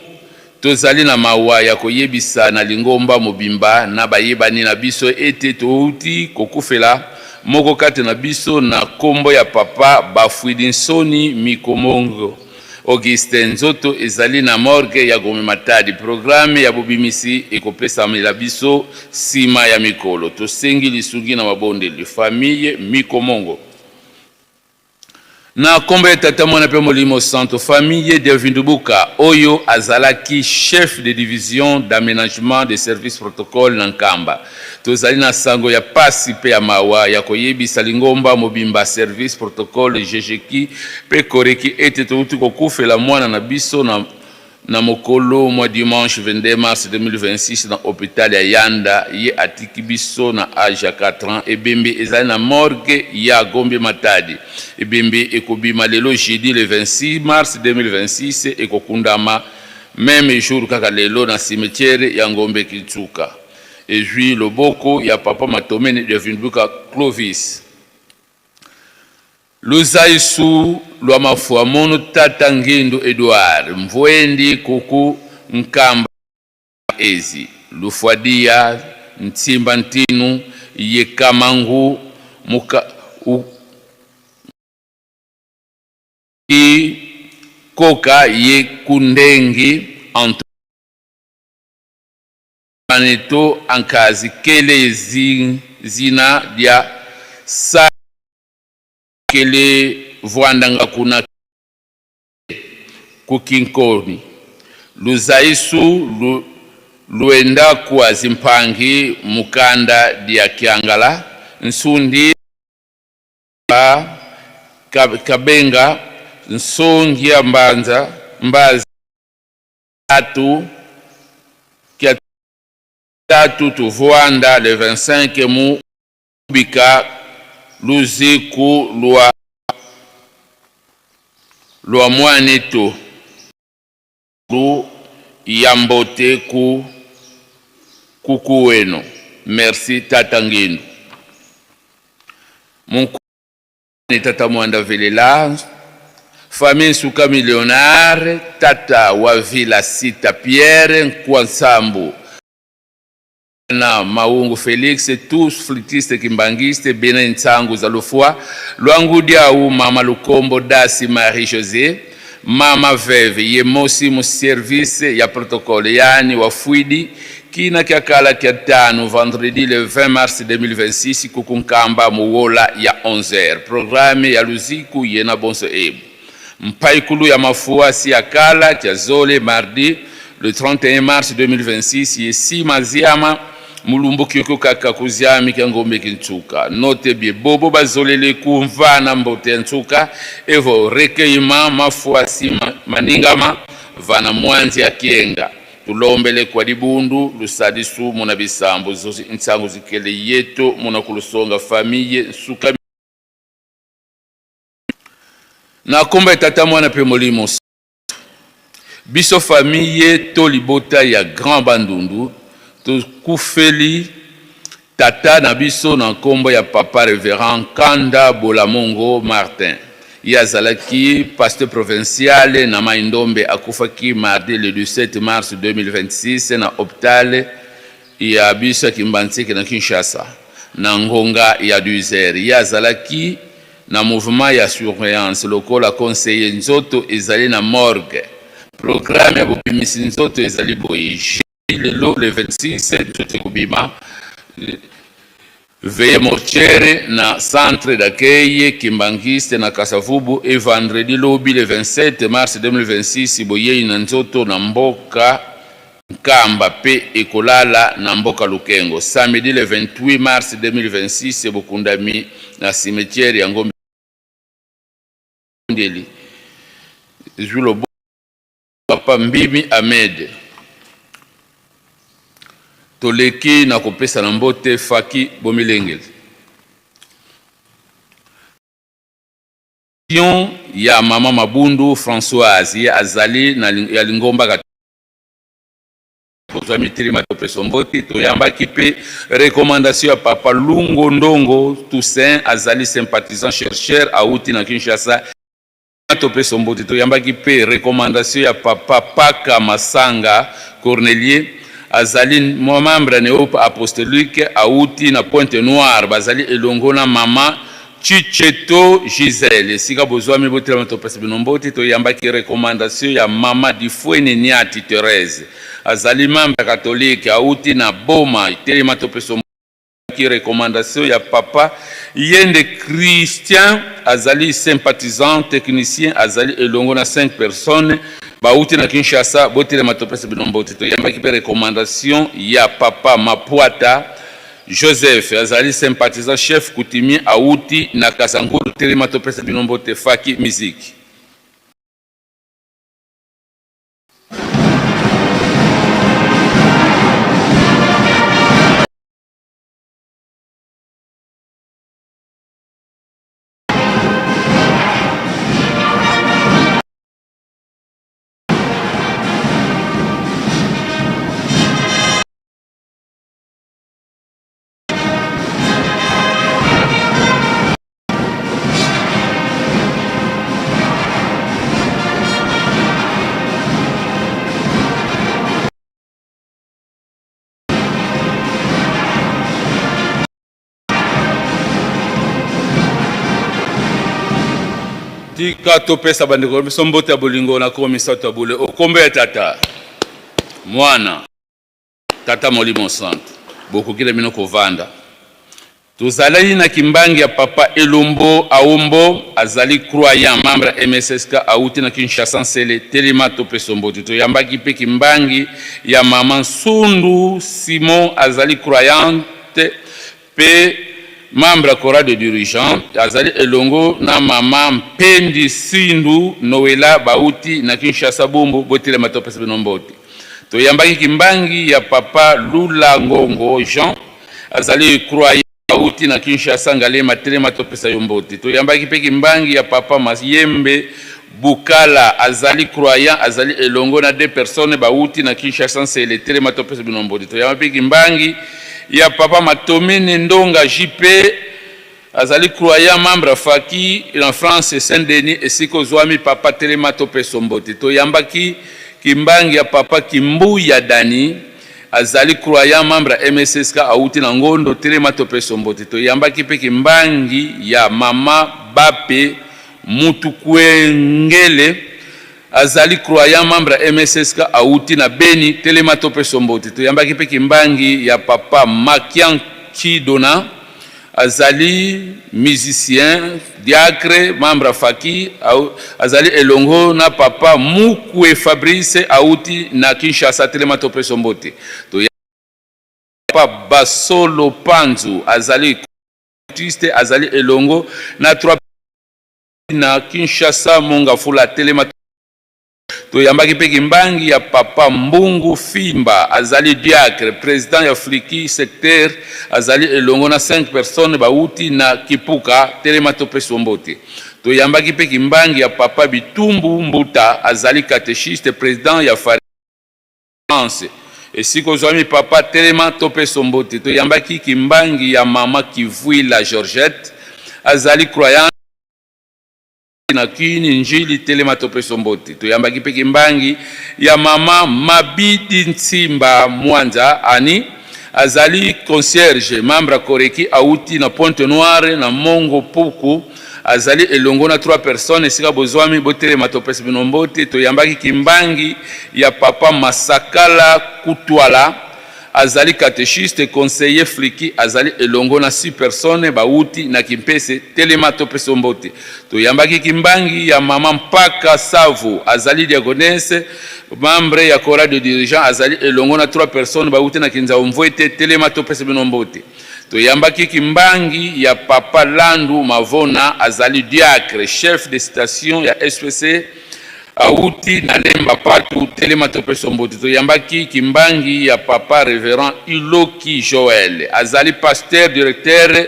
tozali na mawa ya koyebisa na lingomba mobimba na bayebani na biso ete towuti kokufela moko kati na biso na kombo ya Papa Bafuidinsoni Mikomongo Augustin. Nzoto ezali na morgue ya Gombe Matadi. Programme ya bobimisi ekopesamela biso sima ya mikolo. Tosengi lisungi na mabondeli. Famille Mikomongo. Na kombo ya Tata, Mwana mpe Molimo Santo, famille Delvindubuka oyo azalaki chef de division d'aménagement de service protocole na Nkamba. Tozali na sango ya pasi mpe ya mawa ya koyebisa lingomba mobimba service protocole GGQ mpe Koreki ete towuti kokufela mwana na biso na Na mokolo mwa dimanche 22 mars 2026 na hopital ya Yanda, ye atiki biso na age ya 4 ans. Ebembe ezali na morgue ya Gombe Matadi. Ebembe ekobima lelo jeudi le 26 mars 2026, ekokundama meme jour kaka lelo na cimetière ya Ngombe Kinsuka. Ezwi loboko ya papa Matomene Devinduka Clovis. Luzaisu lwa mafua mono tata Ngindu Edouard Mvuendi kuku Nkamba ezi Lufuadia Ntsimba Ntinu ye Kamangu muka u i koka ye Kundengi Antoine to Ankazi kele zina dia sa Kele vwandanga kuna kukinkoni luzaisu lu, luenda kua zimpangi mukanda dia kiangala nsundi ba kabenga nsongia mbanza mbazi tatu kia tatu tuvuanda le 25 mu Bika luziku lua lua muanetu lu ya mbote ku kukuweno merci tata ngindu munkuani tata muanda velela famille nsuka millionare tata wa villa sita pierre nkua nsambu Na Maungu Felix tous flutiste kimbanguiste bena Nsangu Zalufua Lwangu Diawu mama Lukombo Dasi Marie Jose mama veuve ye mosi mu service ya protocole yani wa fuidi kina kia kala kia tano vendredi le 20 mars 2026 kuku Nkamba muwola ya 11h programme ya luziku yena bonso ebu Mpaikulu ya mafua si ya kala kia zole mardi le 31 mars 2026 ye sima ziama mulumbu kioko kaka kuziami kia ngombe kintsuka note bie bobo bazolele kumvana mbote ya ntsuka evo recueillement mafua si maningama vana mwanzi ya kienga tulombele kwa libundu lusadisu muna bisambu zosi ntsangu zikele yeto muna kulusonga famille nsuka Na kombo ya Tata, Mwana mpe Molimo Santu, biso famille to libota ya Grand Bandundu tokufeli tata na biso na nkombo ya Papa Reverend Kanda Bolamongo Martin. Ye azalaki pasteur provincial na Mai-Ndombe, akufaki mardi le 17 mars 2026 na hopital ya biso ya Kimbanseke na Kinshasa na ngonga ya 12 heures. Ye azalaki na mouvement ya surveillance lokola conseiller nzoto ezali na morgue. Programme ya bobimisi nzoto ezali boye, jeudi lelo le 26 nzoto ekobima veillée mortuaire na centre d'accueil Kimbanguiste na Kasavubu et vendredi lobi le 27 mars 2026 boyei na nzoto na mboka. Nkamba pe ekolala na mboka Lukengo samedi le 28 mars 2026 bokundami na cimetière ya Ngombe Ndeli ezwi loboko papa Mbimi Ahmed. Toleki na kopesa na mbote Faki Bomilengeli. Ya mama Mabundu Françoise ye azali na ya lingomba kozwa mitelema topeso mbote. Toyambaki mpe recommandation ya papa Lungo Ndongo Toussaint, azali sympathisant chercheur auti na Kinshasa, topeso mbote. Toyambaki mpe recommandation ya papa Paka Masanga Cornelie, azali membre ya Néo Apostolique auti na Pointe Noire, bazali elongo na mama Chicheto Gisèle. Esika bozwami botelama topesa bino mbote. Toyambaki recommandation ya mama Difweni Niati Therese, azali membre catholique auti na Boma, telema topesa. Recommandation ya papa Yende Christian, azali sympathisant technicien, azali elongo na 5 personnes bauti na Kinshasa, botelema topesa bino mbote. Toyambaki mpe recommandation ya papa Mapwata Joseph, azali sympathisant chef coutumier auti na Kasangulu, telema topesa bino mbote. Faki Musique. Tika topesa bandeko na biso mbote ya bolingo na koma misato ya bule okombe ya Tata, Mwana, Tata Molimo Santu. Bokoki na bino kovanda. Tozalaki na kimbangi ya papa Elombo Aombo, azali croyant membre ya MSSK auti na Kinshasa Nsele, telema topesa mbote. Toyambaki mpe kimbangi ya mama Nsundu Simon, azali croyante mpe membre ya chorale de dirigeant, azali elongo na mama Mpendi Sindu Noela bauti na Kinshasa Bumbu, botelema topesa bino mbote. Toyambaki kimbangi ya papa Lula Ngongo Jean, azali croyant auti na Kinshasa Ngaliema, telema topesa yo mbote. Toyambaki mpe kimbangi ya papa Mayembe Bukala, azali croyant, azali elongo na deux personnes bauti na Kinshasa Nsele, telema topesa bino mbote. Toyambaki mpe kimbangi ya papa Matomini Ndonga JP, azali croyant membre Faki na France Saint-Denis, esika ozwami papa telema topesa mbote. Toyambaki kimbangi ya papa Kimbuya Dani, azali croyant membre ya MSSK auti na Ngondo, telema topesa mbote. Toyambaki mpe kimbangi ya mama Bape Mutukwengele, azali croyant membre ya MSSK auti na Beni, telema topesa mbote. Toyambaki mpe kimbangi ya papa Makian Kidona, azali musicien diacre membre ya Faki, azali elongo na papa Mukwe Fabrice auti na Kinshasa, telema topesa mbote. Papa Basolo Panzu, azali artiste, azali elongo na 3 na Kinshasa Mongafula, telema. Toyambaki mpe kimbangi ya papa Mbungu Fimba, azali diacre président ya Fliki secteur, azali elongo na 5 personnes bauti na Kipuka, telema topesa mbote. Toyambaki mpe kimbangi ya papa Bitumbu Mbuta, azali catéchiste président ya France, esika ozwami papa telema topesa mbote. Toyambaki kimbangi ya mama Kivuila Georgette, azali croyant na Kini Njili, telema topesa mbote. Toyambaki mpe kimbangi ya mama Mabidi Nsimba Mwanza Ani, azali concierge membre ya Koreki auti na Pointe Noire na Mongo Puku, azali elongo na 3 personnes, esika bozwami botelema topesa bino mbote. Toyambaki kimbangi ya papa Masakala Kutwala, azali catechiste conseiller Fliki azali elongo na 6 personnes bawuti na Kimpese telema topesa mbote. Toyambaki kimbangi ya mama Mpaka Savo azali diaconesse membre ya chorale de dirigeant azali elongo na 3 personnes bawuti na Kinzau Mvwete telema topesa bino mbote. Toyambaki kimbangi ya papa Landu Mavona azali diacre chef de station ya SPC awuti na Lemba Patu telema topesa mbote. Toyambaki kimbangi ya papa reverend Iloki Joël azali pasteur directeur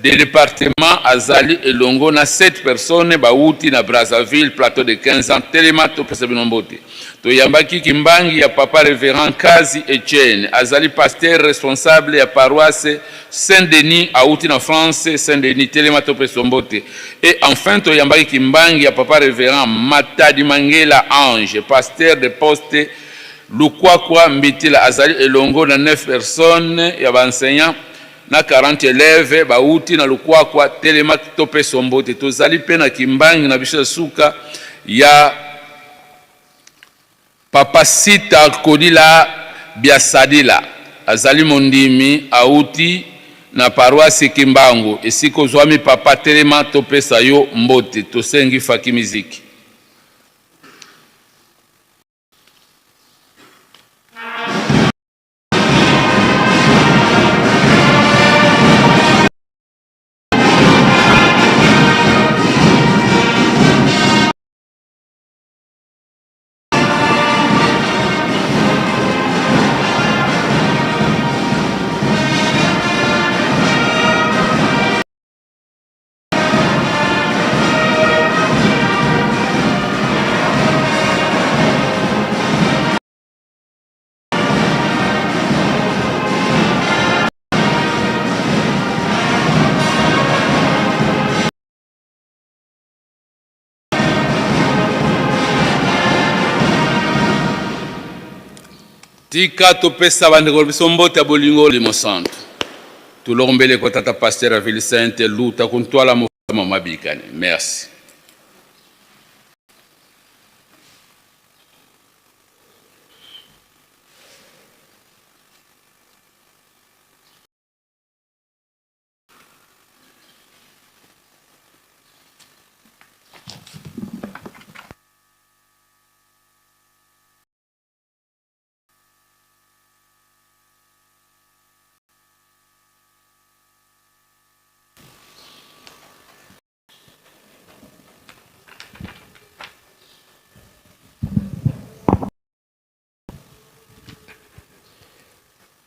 de département azali elongo na 7 personnes bawuti na Brazzaville plateau de 15 ans telema topesa bino mbote. Toyambaki kimbangi ya papa reverend Kazi Etienne azali pasteur responsable ya paroisse Saint-Denis awuti na France Saint-Denis telema topesa mbote. Et enfin toyambaki kimbangi ya papa reverend Matadi Mangela Ange pasteur de poste Lukwakwa Mbitila azali elongo na 9 personnes ya ba enseignants na 40 élèves bawuti na Lukwakwa telema topesa mbote. Tozali mpe na kimbangi na biso ya suka ya papa Sita Kodila Biasadila azali mondimi auti na paroisse Kimbangu esika ozwami papa telema topesa yo mbote. Tosengi faki miziki. Tika topesa bandeko na biso mbote ya bolingo limo santu tulombele ko tata pasteur ya ville sainte luta kuntwala mama mabikani. Merci.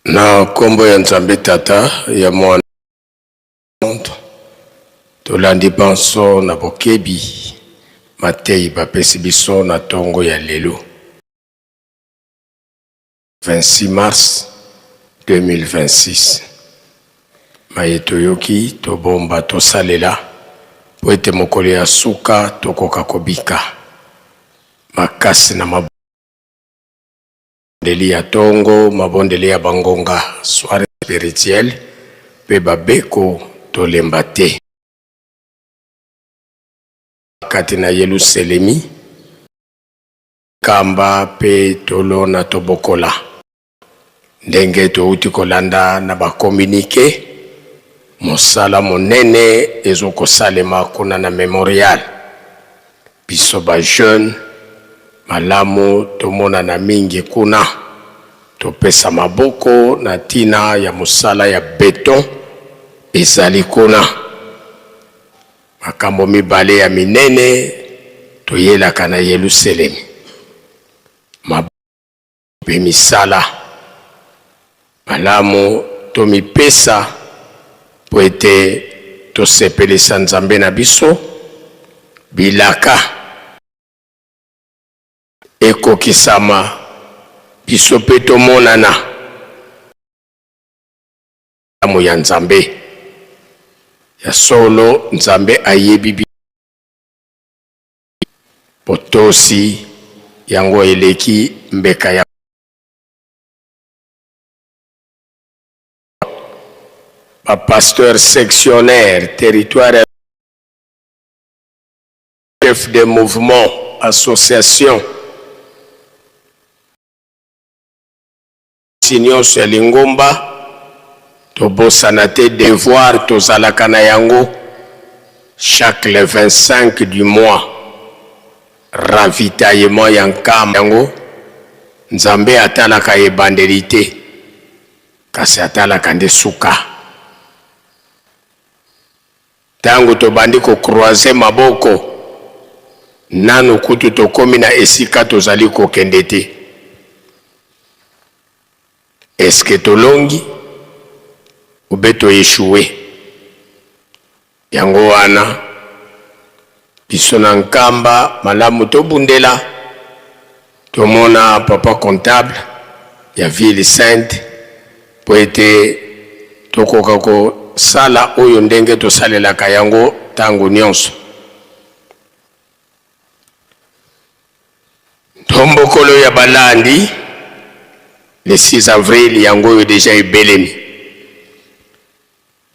Na nkombo ya Nzambe Tata, ya Mwana, tolandi banso na bokebi mateyi bapesi biso na ntongo ya lelo 26 mars 2026. Maye toyoki tobomba tosalela mpo ete mokolo ya suka tokoka kobika makasi na mabondeli ya tongo, mabondeli ya bangonga soirée spirituelle mpe babeko tolemba te kati na Yelusalemi kamba mpe tolona tobokola ndenge touti kolanda na bakominike. Mosala monene ezokosalema kuna na memorial. Biso ba jeune malamu tomonana mingi kuna, topesa maboko na ntina ya mosala ya beton ezali kuna. Makambo mibale ya minene toyelaka na Yelusalemi, mpe misala malamu tomipesa mpo ete tosepelisa Nzambe na biso. Bilaka ekokisama, biso mpe tomonana malamu ya Nzambe ya solo. Nzambe ayebi botosi yango eleki mbeka ya bapasteur sectionnaire territoire, chef de mouvement, association. Nyonso ya lingomba, tobosana te devoir tozalaka na yango chaque le 25 du mois, ravitaillement ya Nkamba. Yango Nzambe atalaka ebandeli te, kasi atalaka nde suka. Ntango tobandi kocroiser maboko, nanu kutu tokomi na esika tozali kokende te. Eske tolongi ube toéchouer? Yango wana biso na Nkamba, malamu tobundela. Tomona papa comptable ya ville sainte mpo ete tokoka kosala oyo ndenge tosalelaka yango ntango nyonso. Ntombokolo ya balandi, le 6 avril, yango oyo déjà ebelemi.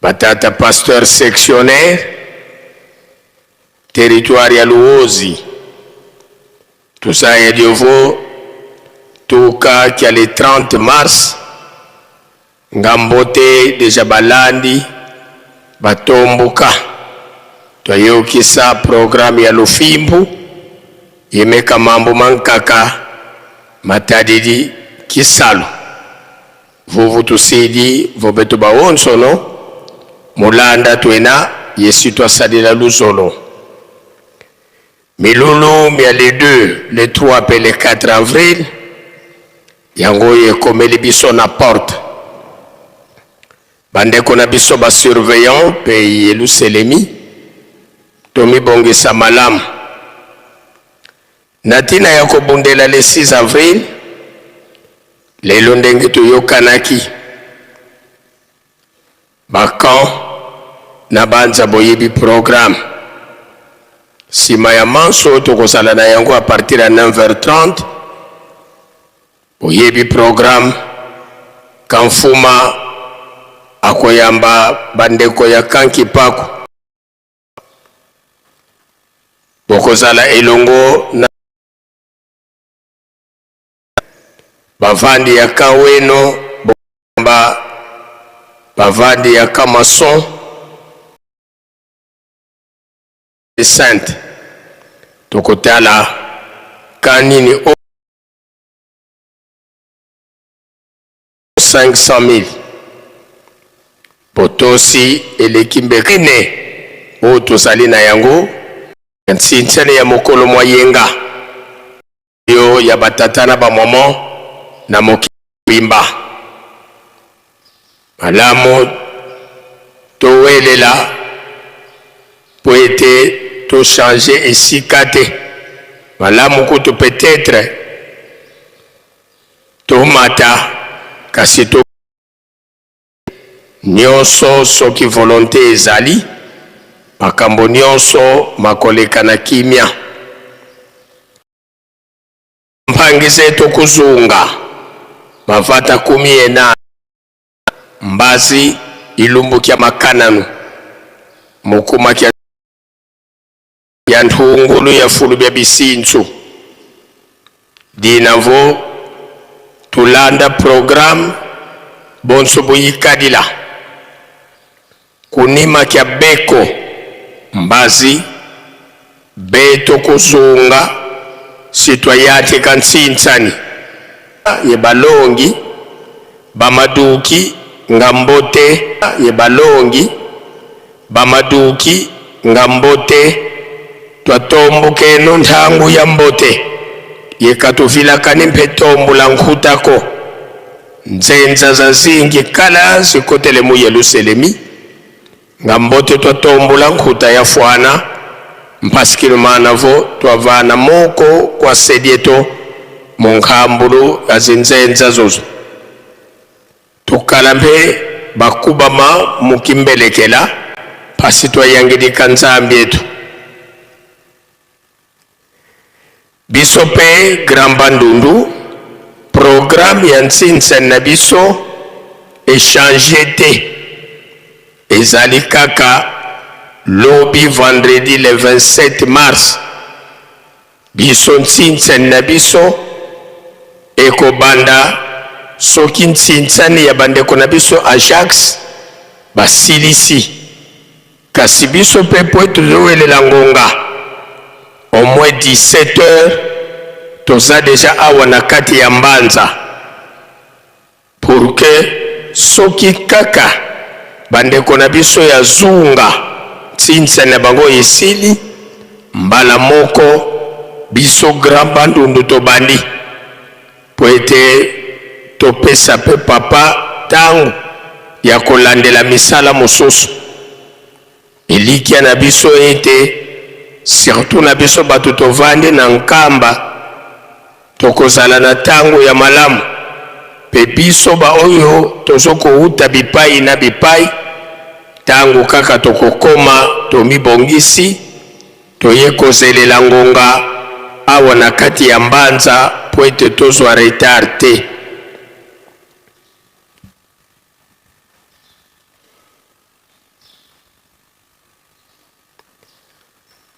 Batata pasteur sectionnaire, territoire ya Luozi, toza ya Diovo, tuka kia le 30 mars. Ngambo te, déjà balandi batomboka. Twayokisa programme ya lofimbu yemeka mambo mankaka matadidi kisalu vuvu tusidi vobeto baonsono mulanda twena yesi twasalila luzolo milulu mia le 2, le 3 mpe le 4 avril. Yango oyo ekomeli biso na porte. Bandeko na biso basurveillant mpe Yeluselemi, tomibongisa malamu na ntina ya kobundela le 6 avril. Lelo, ndenge toyokanaki, bacamp na banza boyebi programme. Nsima ya manso, tokozala na yango à partir ya 9h30. Boyebi programme. Kamfuma akoyamba bandeko ya kanki paku. Bokozala elongo na bavandi ya Kaweno, boyamba bavandi ya Kamason Sainte. Tokotala ka nini o 500 000 botosi eleki mbekene oyo tozali na yango ya nsintiane ya mokolo mwa yenga oyo ya batata na bamama na mokili mobimba. Malamu towelela mpo ete tochanger esika te. Malamu kutu peut-être tomata, kasi to nyonso, soki volonté ezali, makambo nyonso makoleka na kimia. Mpangise tokuzunga mavata 18 mbazi ilumbukia makananu mukuma kia ya nthungulu ya fulu bya bisinzu dinavo. Tulanda programme bonso buyikadila kunima kya beko mbazi beto kuzunga sitwayatika nsintsani ye balongi bamaduki ngambo te, ye balongi bamaduki ngambo te. Twatombukeno nthangu ya mbote yekatuvilakani mpe tombula nkhutako nzenza za zingi kala zikotele mu Yeluselemi. Ngambo te, twatombula nkhuta ya fwana mpasikilumana vo twavana moko kwa sedieto mu nkhambulu ya zinzenza zozo. Tukala mpe bakubama mukimbelekela pasi twayangilika nzambi etu biso mpe Grand Bandundu. Programme ya nsinsa na biso echanger te, ezali kaka lobi vendredi le 27 mars. Biso nsinsa na biso ekobanda. Soki nsinsani ya bandeko na biso Ajax basilisi, kasi biso mpe mpo ete tozowelela ngonga, au moins 17 heures toza deja awa na kati ya Mbanza, pour que soki kaka bandeko na biso ya Zunga nsinsani na bango esili, mbala moko biso Grand Bandundu tobandi, mpo ete topesa mpe papa ntango ya kolandela misala mosusu. Elikya na biso ete surtout na biso bato tovandi na Nkamba tokozala na ntango ya malamu, mpe biso baoyo tozokouta bipai na bipai, ntango kaka tokokoma tomibongisi, toye kozelela ngonga awa na kati ya Mbanza mpo ete tozwa retard te.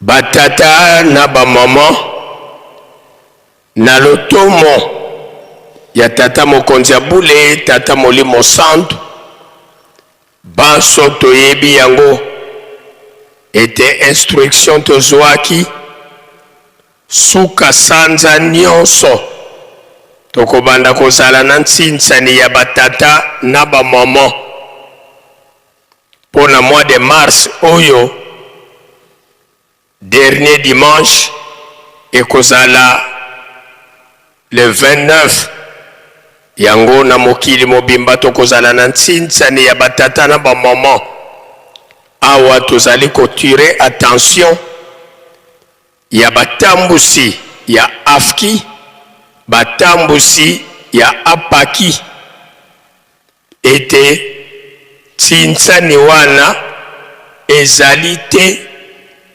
Batata na bamama, na lotomo ya Tata Mokonzi ya Bule, Tata Molimo Santu, banso toyebi yango ete instruction tozwaki suka sanza nyonso tokobanda kozala na nsinsani ya batata na bamama. Mpo na mois de mars oyo, dernier dimanche ekozala le 29, yango na mokili mobimba tokozala na nsinsani ya batata na bamama. Awa tozali kotire attention ya batambusi ya AFKI, batambusi ya APAKI, ete nsinsani wana ezali te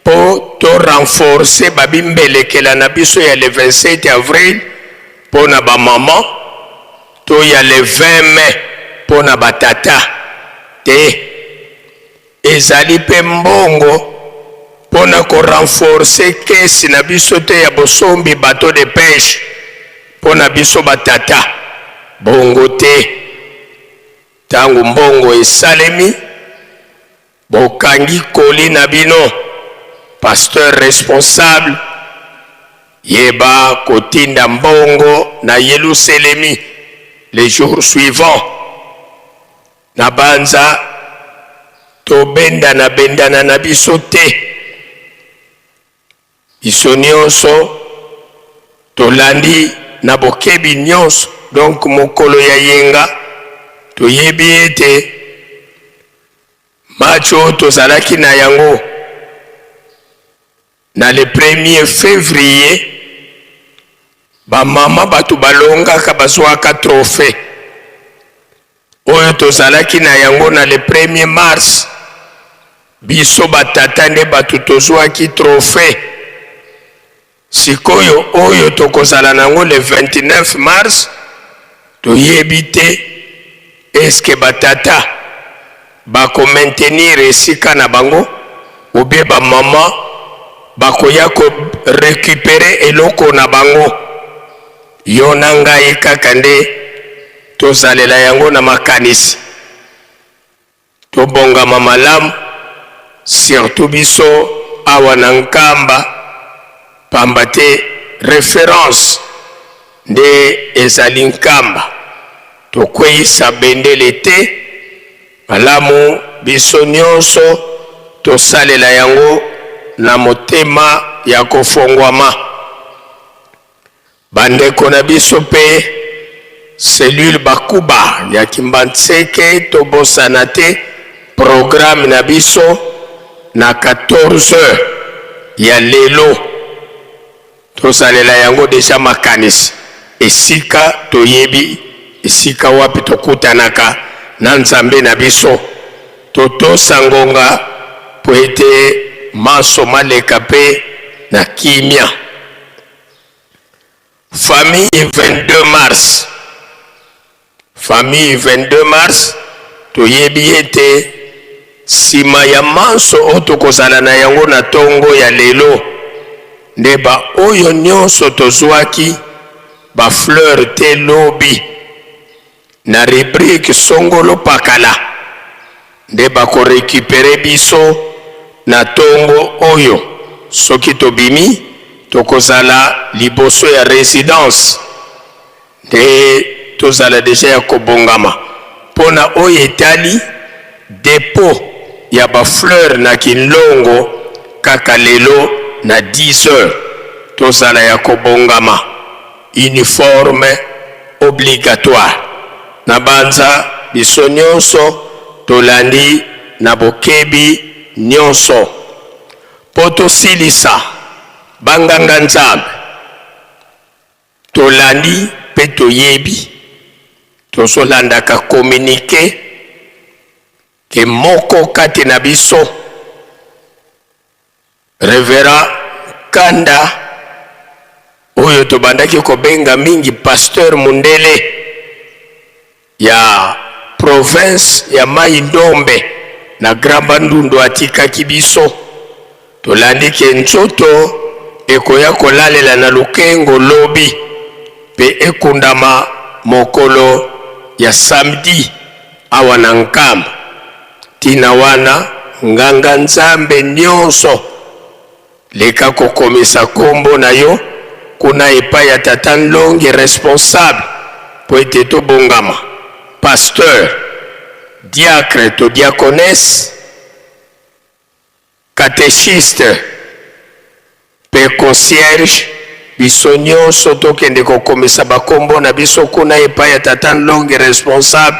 mpo to renforcer babimbelekela na biso ya le 27 avril mpo na bamama to ya le 20 mai mpo na batata te. Ezali mpe mbongo mpo na ko renforcer kesi na biso te ya bosombi bateau de peche mpo na biso batata. Bongo te. Ntango mbongo esalemi, bokangi koli na bino, pasteur responsable, yeba kotinda mbongo na Yelusalemi le jour suivant. Na banza tobendana bendana na biso te, biso nionso tolandi na bokebi nionso. Donc mokolo ya yenga toyebi ete match oyo tozalaki na yango na le 1er février, bamama bato balongaka bazwaka trophée. Oyo tozalaki na yango na le 1er mars, biso batata nde bato tozwaki trophée. Sikoyo oyo tokozala na yango le 29 mars, toyebi te eske batata bako maintenir esika na bango ou bien bamama bakoya ko recuperer eloko na bango. Yo na ngai kaka nde tozalela yango na makanisi, tobongama malamu, surtout biso awa na Nkamba, pamba te reference nde ezali Nkamba. Tokweyisa bendele te, malamu biso nyonso tosalela yango na motema ya kofongwama. Bandeko na biso mpe cellule Bakuba ya Kimbanseke, tobosana te programme na biso na 14 heures ya lelo. Tosalela yango deja makanisi, esika toyebi esika wapi tokutanaka na Nzambe na biso. Totosa ngonga mpo ete manso maleka mpe na kimia. Famille 22 mars, famille 22 mars, toyebi ete nsima ya manso oyo tokozala na yango na ntongo ya lelo, nde baoyo nyonso tozwaki bafleur te lobi. Na rubrique songolo pakala nde bako recuperer biso na tongo oyo soki tobimi tokozala liboso ya residence nde tozala deja ya kobongama mpo na oyo etali depot ya ba fleurs na kinlongo kaka lelo na 10 heures tozala ya kobongama. Uniforme obligatoire. Nabanza biso nionso tolandi na bokebi nionso mpo tosilisa ba nganga Nzambe. Tolandi mpe toyebi, tozolandaka communique ke moko kati na biso Reverend Kanda oyo tobandaki kobenga mingi pasteur mundele ya province ya Mai Ndombe na Grand Bandundu atikaki biso. Tolandi ke nzoto ekoya kolalela na Lukengo lobi pe ekundama mokolo ya samedi awa na Nkamba. Tina wana nganga nzambe nionso leka kokomisa kombo na yo kuna epai ya tata nlongi responsable po ete tobongama pasteur diacre to diaconesse Catechiste pe concierge, biso nionso tokende kokomisa ba kombo na biso kuna epai ya tata Nlongi responsable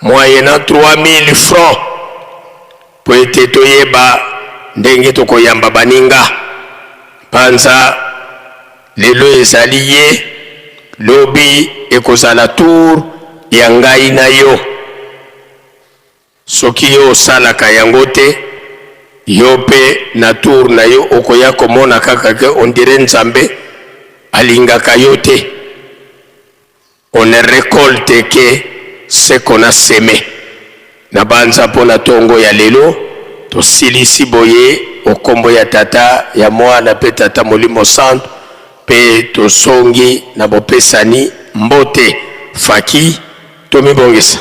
moyennant 3000 francs po ete toyeba ndenge tokoyamba baninga. Panza lelo ezali ye, lobi ekozala tour ya ngai na yo. Soki yo osalaka yango te, yo pe na tour na yo okoya komona kaka que on dirait Nzambe alingaka yo te. On ne recolte que ce qu'on a seme. Nabanza mpo na tongo ya lelo tosilisi boye o kombo ya Tata, ya Mwana pe Tata Molimo Santu pe tozongi na bopesani mbote. Faki, tomibongisa.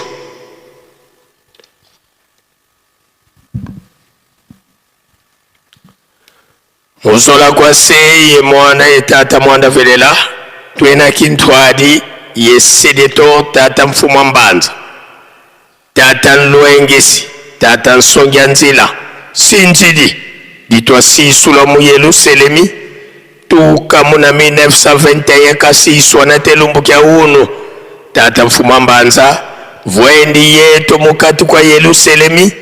Muzola kwa se ye mwana ye tata mwanda velela twena kintwadi ye sedeto tata mfumwa mbanza tata nlwengesi tata nsongia nzila sinzidi ditwa sisula mu Yeluselemi Tuka mu na 1921 kasi iswana te lumbu kya unu tata mfuma mbanza vwendi yetu mukati kwa Yeluselemi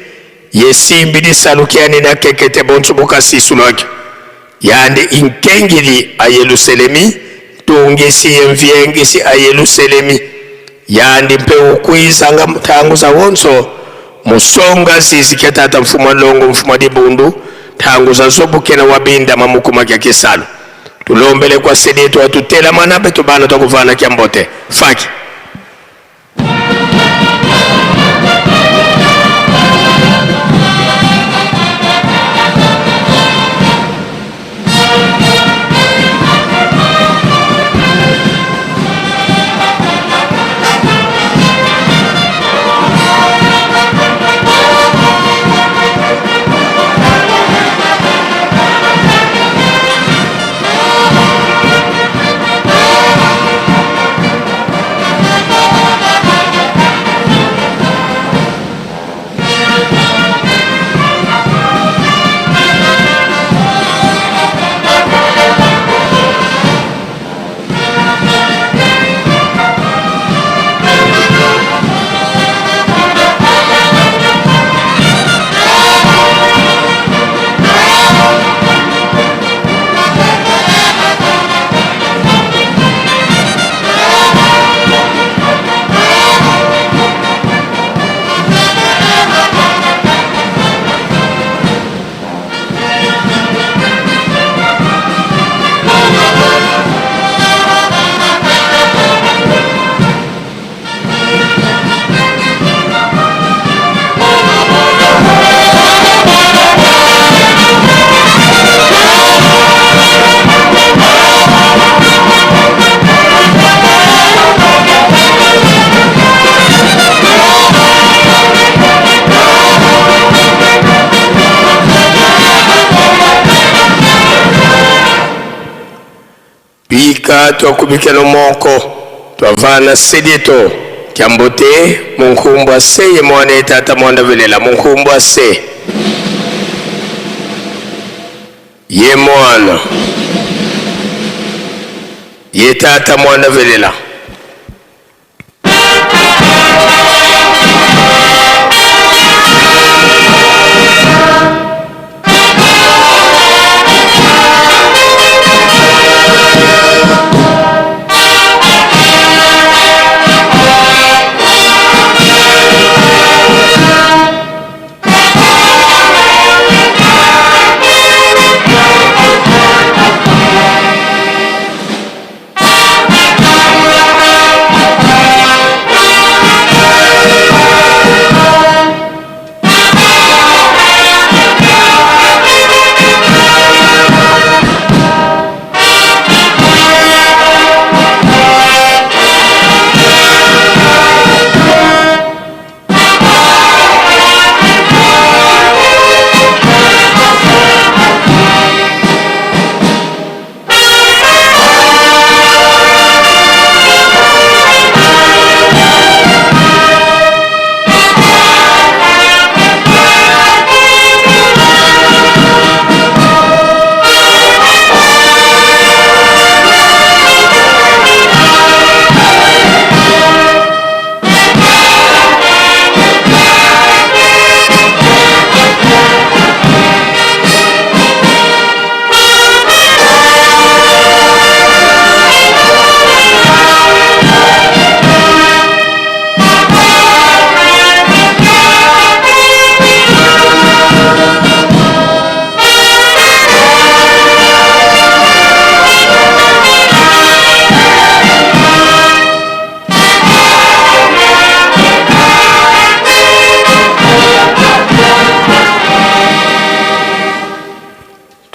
yesimbi lisalu kyani na kekete bonso bukasisulwakyo yandi inkengili a Yeluselemi ntungisi ye mvyengisi a Yeluselemi yandi mpe ukwizanga ntangu za wonso musonga zizi kya tata mfuma longo mfuma dibundu ntangu za zobukena wa bindama mukuma kya kisalu tulombele kwa sedi twatutela mana betu bana twakuvana kya mbote faki. Ika twakubikelo moko twavana sedieto kyambote munkumbwa se ye mwana ye tata mwanda velela munkumbwa se ye mwana ye tata mwanda velela.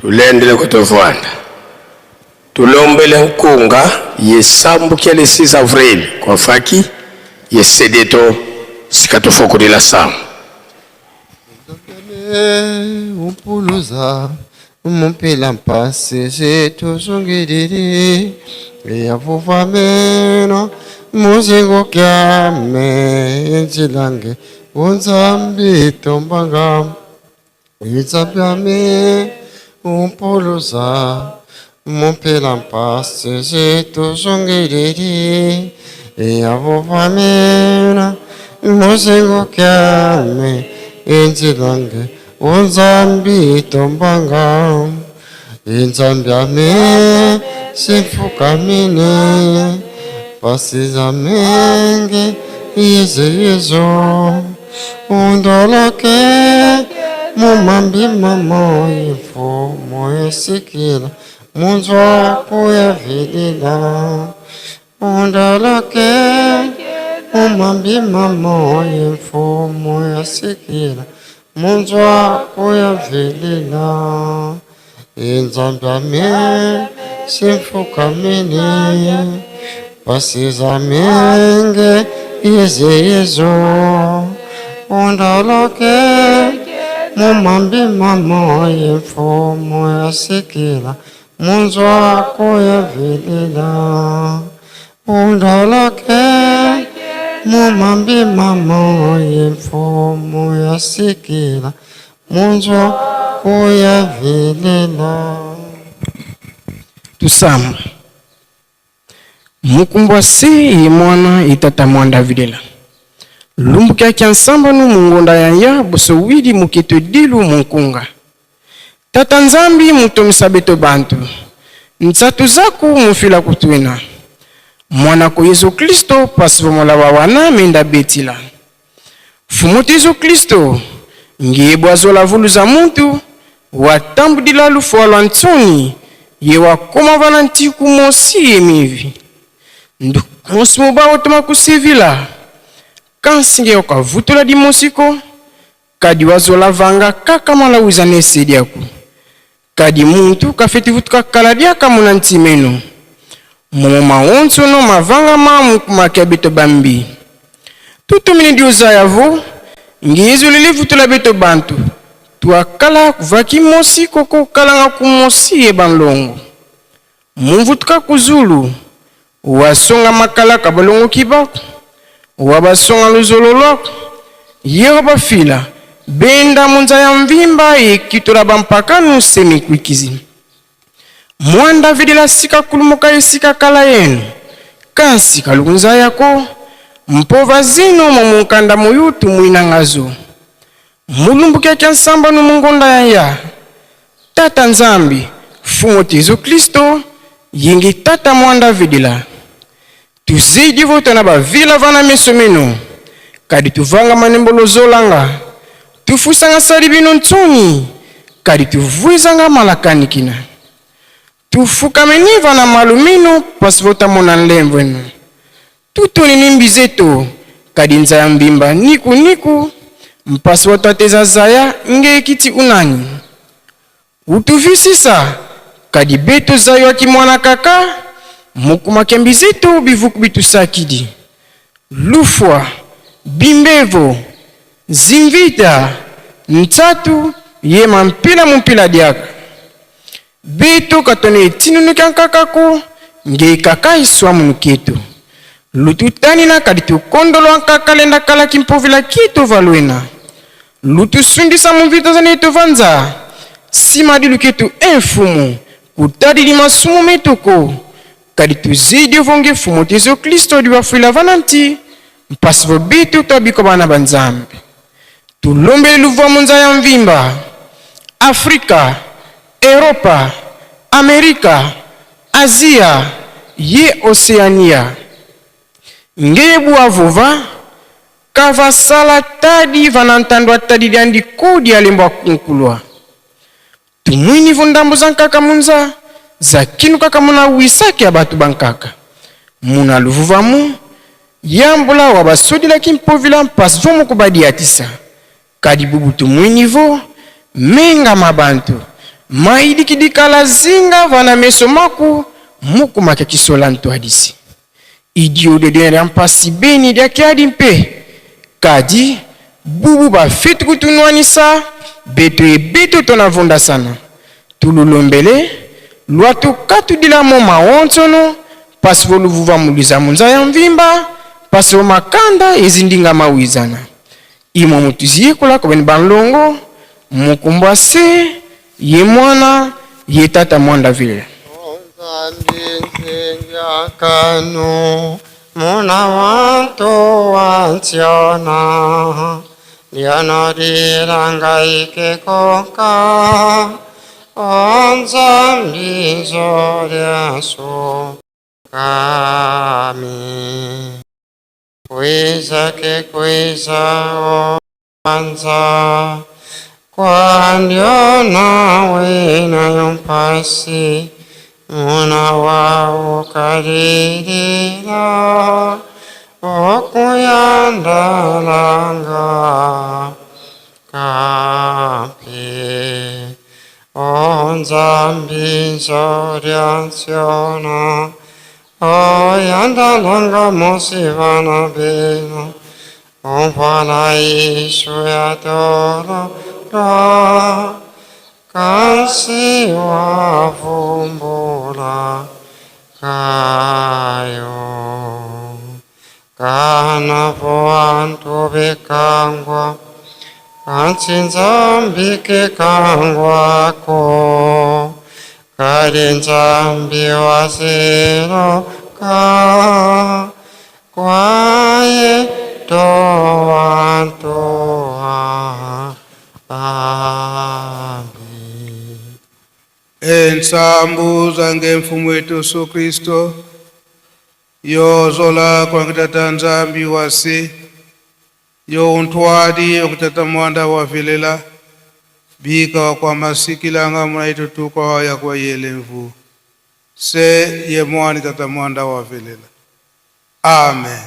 Tulendele kutovwanda tulombele nkunga yesambukia le 6 avril kwa faki yesedeto sikatofokulila samu Umpuluza umumpila mpasi zituzungiriri iyavuvameno muzingo kyame inzilange unzambi tombanga izambyame umpuluza umumpila mpasi zituzungiriri iyavuvameno muzingo kyame inzilange unzambi tombanga inzambyame simfukamine pasizamenge yezeyezo undoloke mumambi mamo imfumo esikila munzwa kuyavilila undoloke mumambi mamo imfumo yasikila munzwa kuyavilila inzambyame simfukamine pasizamenge yezeyezo undoloke mumambi mamo imfumo yasikila munzwa kuyavilila undoloke mumambi mamo imfumo yasikila munzwa kuyavilila. Tusamba mukumbwa se ye mwana ye tata mwanda vilela lumbukia kya nsamba nu mungonda ya ya boso widi muketo dilu munkunga tata nzambi mutomisa beto bantu ntsatu zaku mufila kutwina mwana ko Yesu Kristo pasi vomola wa wana menda betila fumuti Yesu Kristo ngiye bwazola vulu za muntu watambudila lufua lwa ntsoni ye wakoma vana ntiku mosi ye mivi ndu mosi mubawo toma kusivila kansinge okavutula dimosiko kadi wazola vanga kaka malawiza nesediaku kadi muntu kafeti vutuka kala diaka muna ntimeno momo maonso no mavanga mamu kumakia beto bambi tutumini diuza yavo ngiyezu lili vutula beto bantu tuakala kuvaki mosi koko kalanga kumosi ye banlongo Mumvutuka kuzulu wasonga makala kabalongoki bako wabasonga luzolo lwako yero bafila benda munza ya mvimba ekitola bampakanu semikwikizi mwanda vidila sika kulumuka esika kala yenu kasi kalukunza yako mpova zino mumunkanda muyutu mwinangazo mulumbukia kya nsamba nu mungonda yaya tata nzambi fumu Yesu Kristo yingi tata mwanda vidila tuzidi votana bavila vana meso meno kadi tuvanga manembolo zolanga tufusanga sali bino ntsoni kadi tuvwizanga malakanikina tufukameniva na malu mino pasi votamona nlemvwenu tutonini mbizeto kadi nzaya mbimba niku niku mpasi wotateza zaya nge ekiti unani utuvisisa kadi beto zayo mwana kaka mukumake mbizeto bivuku bitusakidi lufwa bimbevo zimvita ntsatu yema mpila mumpila diaka beto katone etinunuka nkakako nge kaka iswa munu ketu lututanina kadi tukondolwa nkakalenda kala kimpovila kitu valwena lutusundisa muvita zani tovanza nsima dilu ketu emfumu kutadili masumu metuko kadi tuzidi ovonge fumu Yesu Kristo diwafuila vana nti mpasi vobitu twabiko bana ba Nzambe tulombele luvwa munza ya mvimba Afrika, Europa, Amerika, Azia ye Oseania ngeye bwavova kavasala tadi vana ntando tadi dyandi kodi alembo akunkulwa tumwini vundambo za nkaka munza za kinu kaka muna wisaki ya batu bankaka muna luvuvamu yambula wa basodilaki mpovila mpasi vomu kubadiatisa kadi bubu tumwini vo menga mabantu maidikidikala zinga vana meso maku mukumaka kisola ntwadisi idio de lya mpasi beni lya kiadi mpe kadi bubu bafiti kutunwanisa beto ebeto tonavunda sana tululombele lwatu katudila mo maonsono pasi voluvuva muluiza munza ya mvimba pasi makanda ezindinga mawizana imwe mutuziyekola kobeni banlongo mukumbwa se ye mwana ye tata mwanda vile Kanu muna wantu wantiona lyonorilanga konka onzambizo lyasu kami kwiza ke kwiza oanza kwandyona wena yompasi muna wawo kalilila okuyandalanga kapi onzambizo lyansiona oyandalanga mosivana bino ompala isu yatolo kasi wavumbula kayo kana voantu bekangwa kansi nzambi ke kangwako kali nzambi wasiloka kwaye towantu ambi Ensambu zange mfumu wetu Yesu Kristo yozola kwangitata nzambi wasi yo untwadi okutata mwanda wavelela bika kwa masikilanga munaitutuka ya kwa yelemvu se ye mwani tata mwanda wavelela. Amen.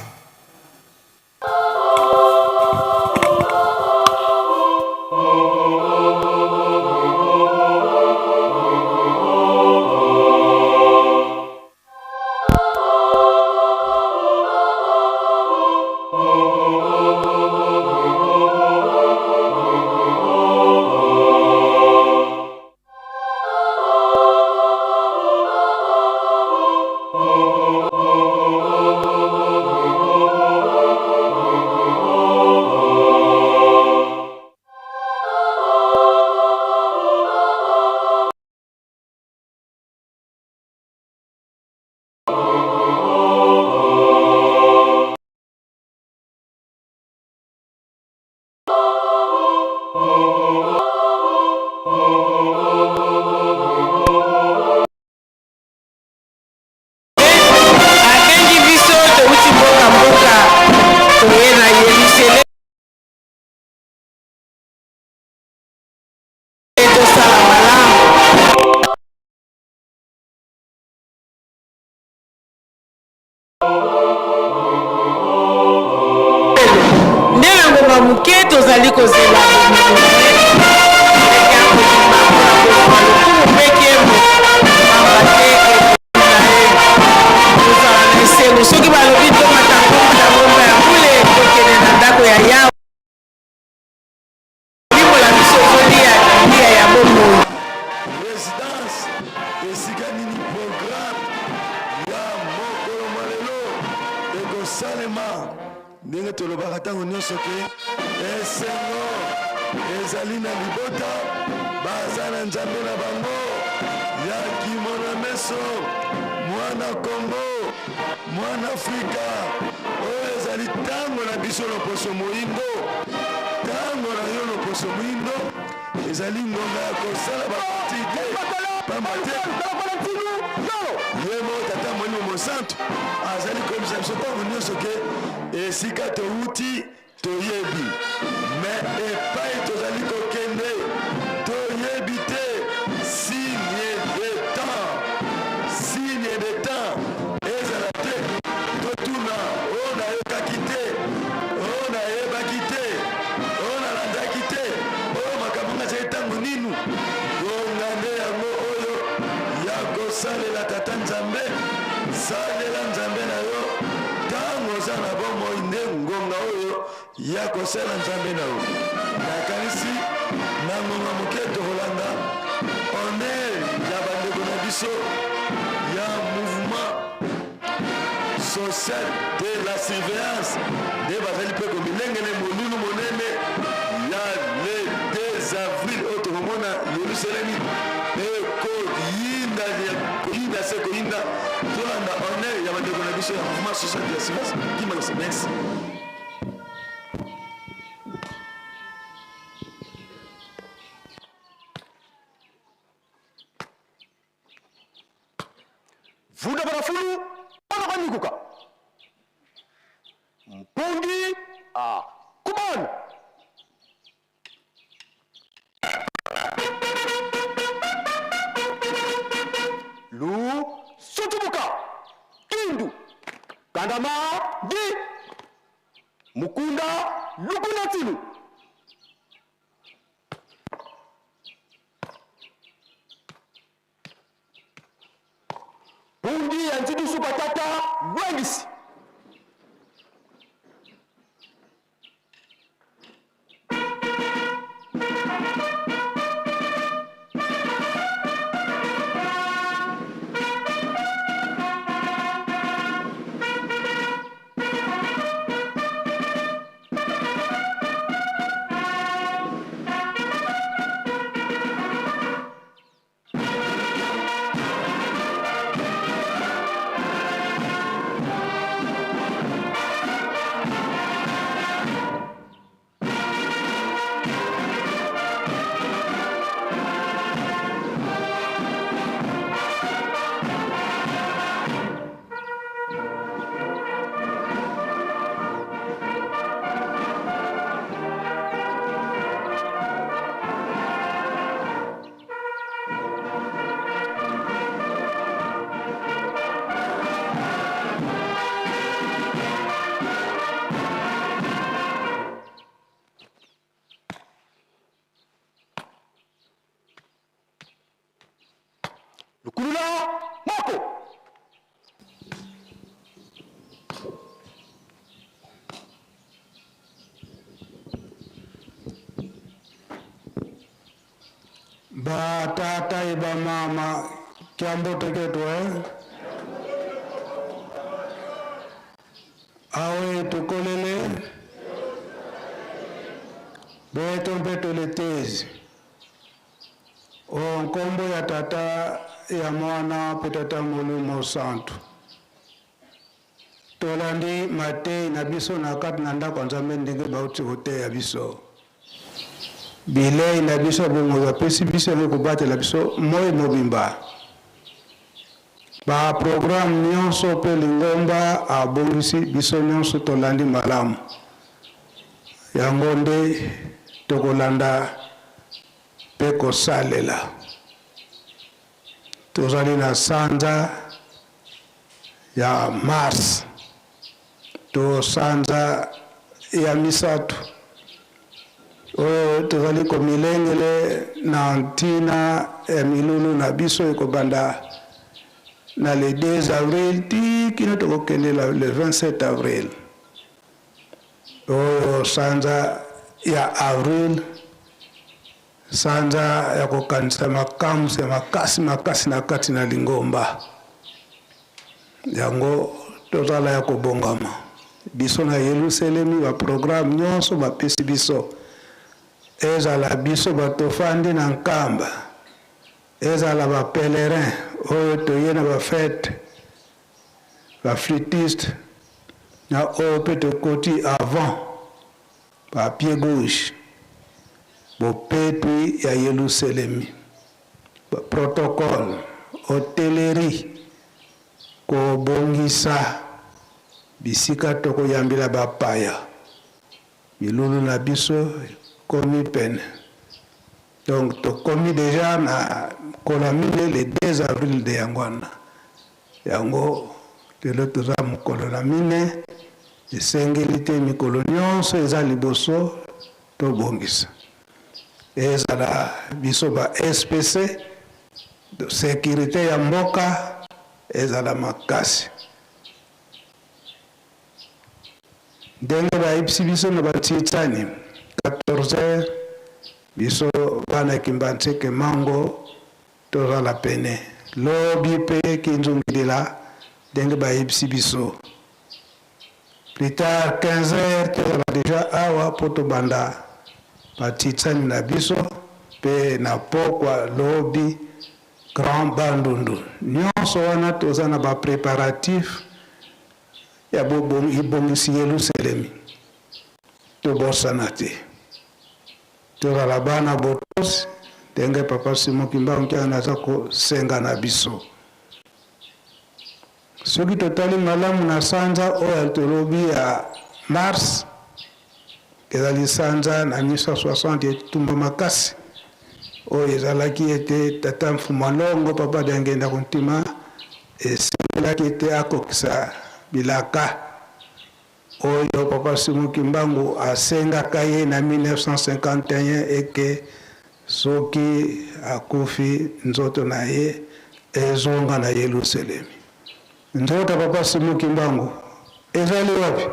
ntango nyonso ke esengo ezali na libota baza na Nzambe na bango ya kimona meso. Mwana Kongo, mwana Afrika, oyo ezali ntango na biso loposo moindo, ntango na yo loposo moindo ezali ngonga ya kosala baparti te, pamba te ye moko Tata Molimo Mosantu azali koyebisa biso ntango nyonso ke esika towuti toyebi, me epai tozali kokende toyebi te. Signe de temps, signe de temps ezala te totuna oyo nayokaki te, oyo nayebaki te, oyo nalandaki te, oyo makambo nga azali ntango ninu. Ngonga nde yango oyo ya kosalela Tata Nzambe. Salela Nzambe na yo ntango oza na bomoi, nde ngonga oyo ya kosala Nzambe na yo. Nakanisi na ngonga moke tokolanda honneur ya bandeko na biso ya mouvement social de la surveillance, nde bazali mpe komilengele molulu monene ya le 2 avril oyo tokomona Yerusalemi ekoyinda koyinda se koyinda. Tolanda honneur ya bandeko na biso ya mouvement social de la surveillance. Kimbangu, merci. Vunda barafulu bana banyikuka mpungi a kubanu. Lu sutubuka kindu kandama di mukunda lukuna tilu. Pungi ya nzidusu batata lwengisi. Lukulula moko. Ba tata e ba mama kiambote ketu eh? Awe tukolele beto mpe toletezi o nkombo ya Tata, ya Mwana mpe Tata Molimo Santu. Tolandi matei na biso na kati na ndako ya Nzambe ndenge bauti koteya biso. Bilei na biso ya bomoi bapesi biso yango ekobatela biso moi mobimba. Ba programme nyonso mpe lingomba abongisi biso nyonso tolandi malamu. Yango nde tokolanda mpe kosalela. Tozali na sanza ya mars to sanza ya misato oyo tozali komilengele na ntina ya milulu na biso ekobanda na le 2 avril ti kino tokokende le 27 avril. Oyo sanza ya avril, sanza ya kokanisa makamwisi ya makasi makasi na kati na lingomba. Yango tozala ya kobongama. Biso na Yeluselemi ba programme nyonso bapesi biso, ezala biso bato tofandi na Nkamba, ezala ba pèlerin oyo toye na ba fete, ba flûtiste na oyo mpe tokoti avant ba pied gauche, bopetwi ya Yeluselemi, ba protocole, hotellerie, Kobongisa bisika tokoyambela bapaya. Milulu na biso ekomi pene. Donc tokomi dejà na mokolo ya mine le 2 avril nde yango wana. Yango lelo toza mokolo na mine, esengeli te mikolo nionso eza liboso tobongisa. Ezala biso ba SPC, securite ya mboka ezala makasi. Ndenge bayebisi biso na ba Tsitsani 14 heures biso bana Kimbanseke Mango tozala pene. Lobi pe Kinzungidila ndenge bayebisi biso. Plus tard 15 heures tozala dejà awa po tobanda ba Tsitsani na biso pe na pokwa lobi Grand Bandundu. Nionso wana toza na ba preparatifs ya bobongisi Yeluselemi. Tobosana te. Tozala bana botosi ndenge Papa Simon Kimbangu Kiangani aza kosenga na biso. Soki totali malamu na sanza oyo tolobi ya mars, ezali sanza na 1960 ya etumba makasi oyo ezalaki ete tata Mfumua Longo, Papa Diangienda Kuntima, esengelaki ete akokisa bilaka oyo Papa Simon Kimbangu asengaka ye na 1951 eke soki akufi nzoto na ye ezonga na Yeluselemi. Nzoto ya Papa Simon Kimbangu ezali wapi?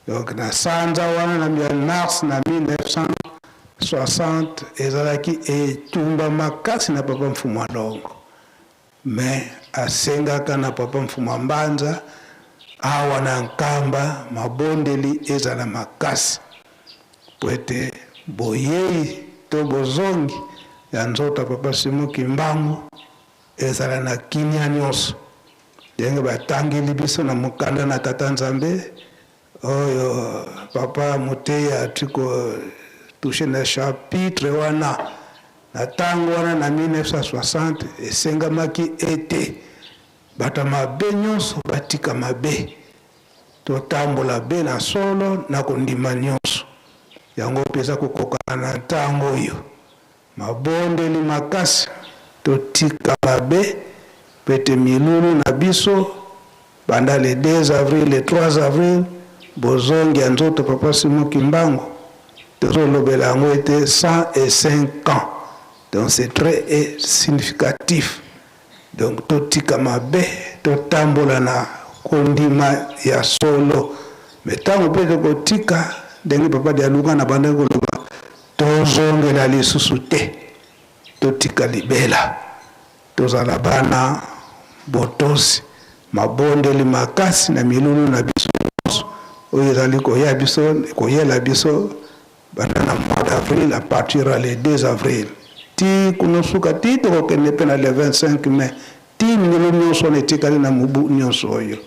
Donc na sanza wana na ya mars na 1960 ezalaki etumba makasi na Papa Mfumua Longo. Mais asengaka na papa Mfuma Mbanza awa na Nkamba mabondeli ezala makasi po ete boyeyi to bozongi ya nzoto ya papa Simon Kimbangu ezala na kimia nionso ndenge batangeli biso na mokanda na Tata Nzambe oyo papa moteyi ati ko touche na chapitre wana. Na tango wana na 1960, esengamaki ete bato ya mabe nyonso batika mabe, totambola be na solo na kondima nyonso. Yango mpe eza kokokana na ntango oyo. Mabondeli makasi, totika mabe mpo ete milulu na biso banda le 2 avril, le 3 avril, bozongi ya nzoto Papa Simon Kimbangu, tozolobela yango ete 105 ans, donc c'est très significatif. Donc totika mabe, totambola na kondima ya solo. Mais tango pe tokotika, ndenge Papa Dialungana abandaki koloba, tozongela lisusu te, totika libela. Tozala bana botosi, mabondeli makasi na milulu na biso nyonso oyo ezali koya biso, koyela biso banda na mois d'avril à partir ya le 2 avril ti kuna suka ti tokokende mpe na le 25 mai ti milulu nyonso wana etikali na mobu nyonso oyo.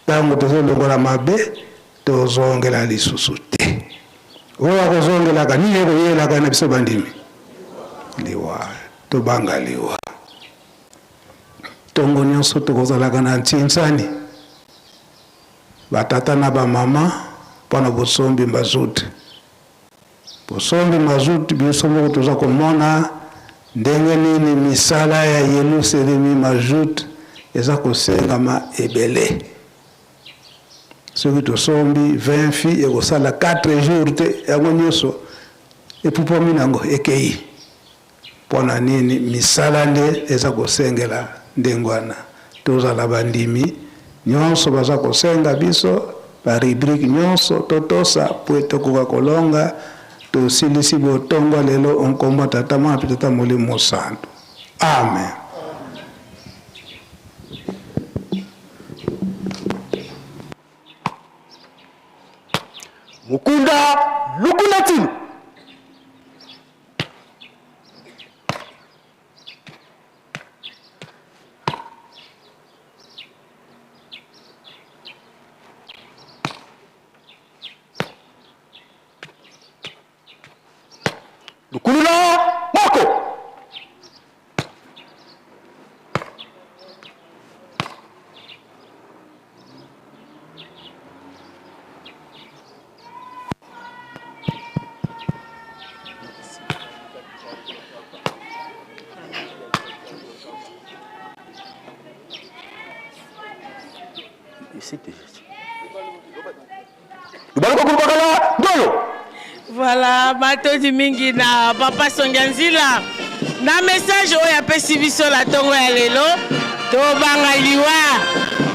Ntango tozolongola mabe, tozongela lisusu te. Oyo akozongelaka nini ekoyelaka na biso bandimi? Liwa. Tobanga liwa. Ntongo nyonso tokozalaka na ntinsani, batata na bamama, mpo na bosombi mazout. Bosombi mazout, biso moko toza komona ndenge nini misala ya Yeluselemi mazout eza kosengama ebele. Soki tosombi 20 fi ekosala 4 jours te, yango nyonso epupwami nango ekei. Mpo na nini? Misala nde eza kosengela ndenge wana. Tozala bandimi, nyonso baza kosenga biso, ba rubrique nyonso totosa mpo ete tokoka kolonga. Tosilisi botongwa lelo o nkombo ya Tata, Mwana mpe Tata Molimo Mosantu. Amen. Mukunda Lukunda Tinu. Lukulula Moko. Voilà, matondi mingi na papa Songanzila na message oyo apesi biso na ntongo ya lelo. Tobanga liwa,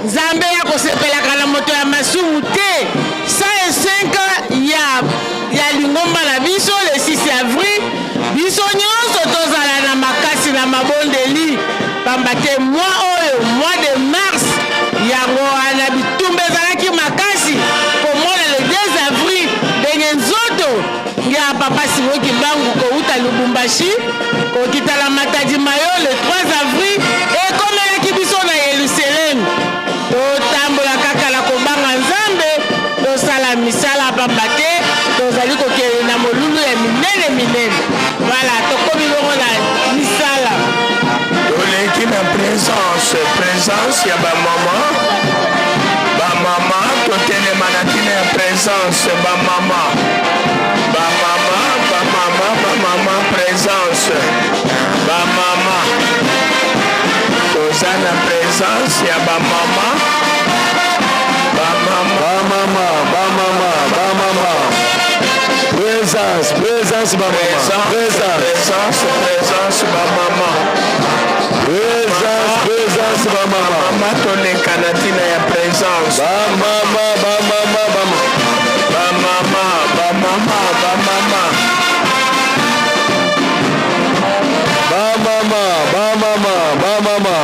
Nzambe ya kosepelaka na moto ya masumu te. 105 ya lingomba na biso le 6 avril, biso nyonso tozala na makasi na mabondeli, pamba te mois oyo, mois de mars yango wana bitumba ezalaki makasi. Komona le 2 avril ndenge nzoto ya papa Simon Kimbangu kouta Lubumbashi kokita na Matadi Mayo le 3 avril ekomelaki biso na Yerusalem. Totambola kaka na kobanga Nzambe, tosala misala pamba te tozali kokende na molulu ya minene minene. Voilà, tokomi bongo na misala. Toleki na présence, présence ya bamama. Bamama, totelema na ntina ya présence. Bamama, bamama, bamama, bamama, présence. Bamama, toza na présence ya bamama. Bamama, bamama, bamama, bamama, présence, présence, bamama, présence, présence, présence, bamama, présence, présence, bamama. Mama, toleka na ntina ya présence. Bamama, bamama, bamama, bamama, bamama, bamama, bamama, bamama, bamama. Bamama, bamama, bamama.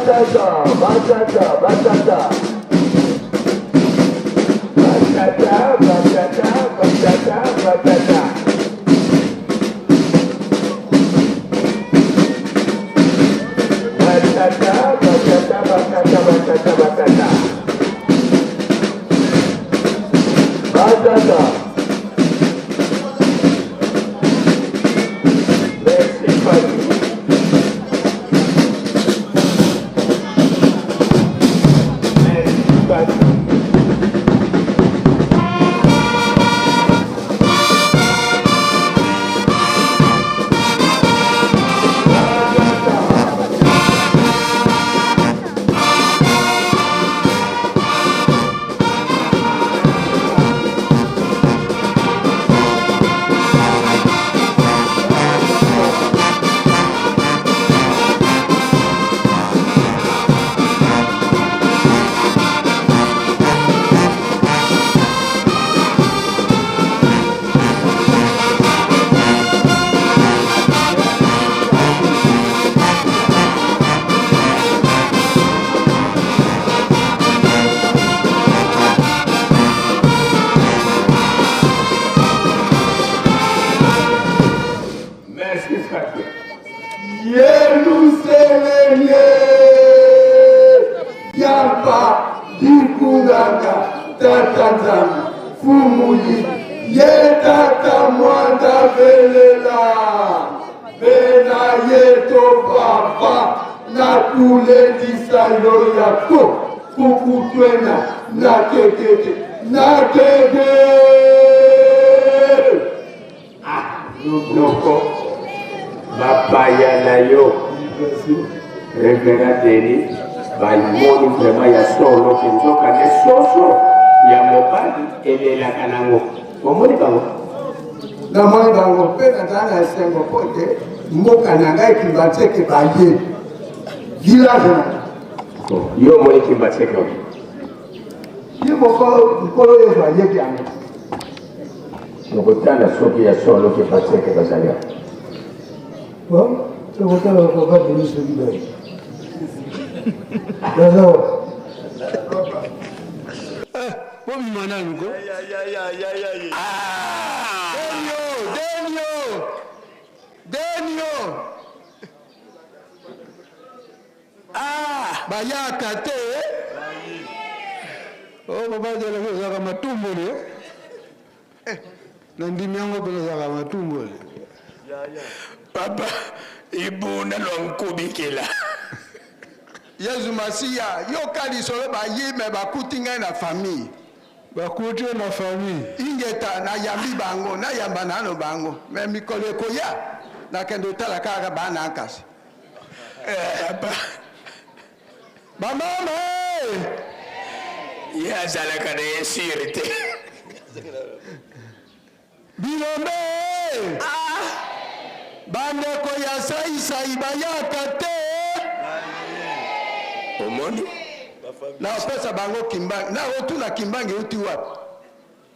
Batata, batata, batata. Batata, batata, batata, batata. Batata, batata, batata, batata, batata. Batata. Merci, Fadi. Merci, Fadi. Merci, Fadi. Yerusalemu yamba dikunganga tata Nzambi fumuyi ye tata mwanda velela bena ye to papa nakulendisa yo yako kukutwena nakekeke nakeke. Noko, bapaya na yo, révérend Denis, bamoni vraiment ya solo ke nzoka nde soso ya mobali elelaka nango. Omoni bango? Namoni bango mpe nazala na esengo mpo ete mboka na ngai Kimbanseke baye village na yo. Omoni Kimbanseke oyo? Ye moko Nkolo Yesu ayebi yango. Tokotala soki ya solo Kimbanseke bazali awa. Bon, tokotala papa Denis soki baye baza. Bobima nanu ko. Denio, Denio, Denio. Ah, bayaka te. O papa Deleki, ozalaka matumboli. Na ndimi yango mpenza, ozalaka matumboli. Papa ibuna lwa nkubikila. Yesu Masiya, yoka lisolo. Bayi me bakuti ngai na famille. Bakuti yo na famille. Ingeta, nayambi bango, nayamba nano bango, me mikolo ekoya nakende otala kaka bana nkasi. Papa. Bamama. Ye azalaka na ye sire te. Bilombe, bandeko ya saisai bayaka te. Omoni? Napesa bango Kimbangi, nakotuna Kimbangi euti wapi.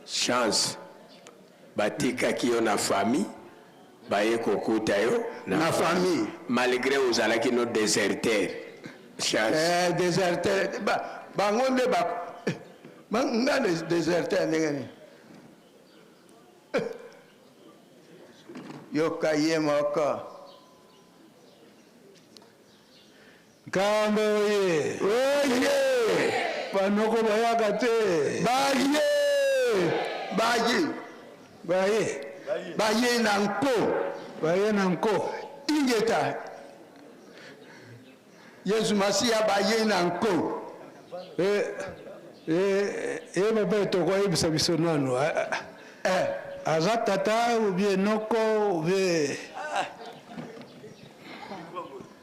Chance batikaki yo na famille, baye kokuta yo. Na famille. Malgré ozalaki no déserteur, chance. Eh, déserteur bango nde nga déserteur ndenge nini? Yoka ye moko. Nkambe oye! Oye! Banoko bayaka te? Baye, baye. Baye. Baye na nko. Baye na nko. Ingeta, Yesu Masiya, baye na nko. E papa etoko, ayebisa biso nanu. Aza tata ou bien noko ou bien?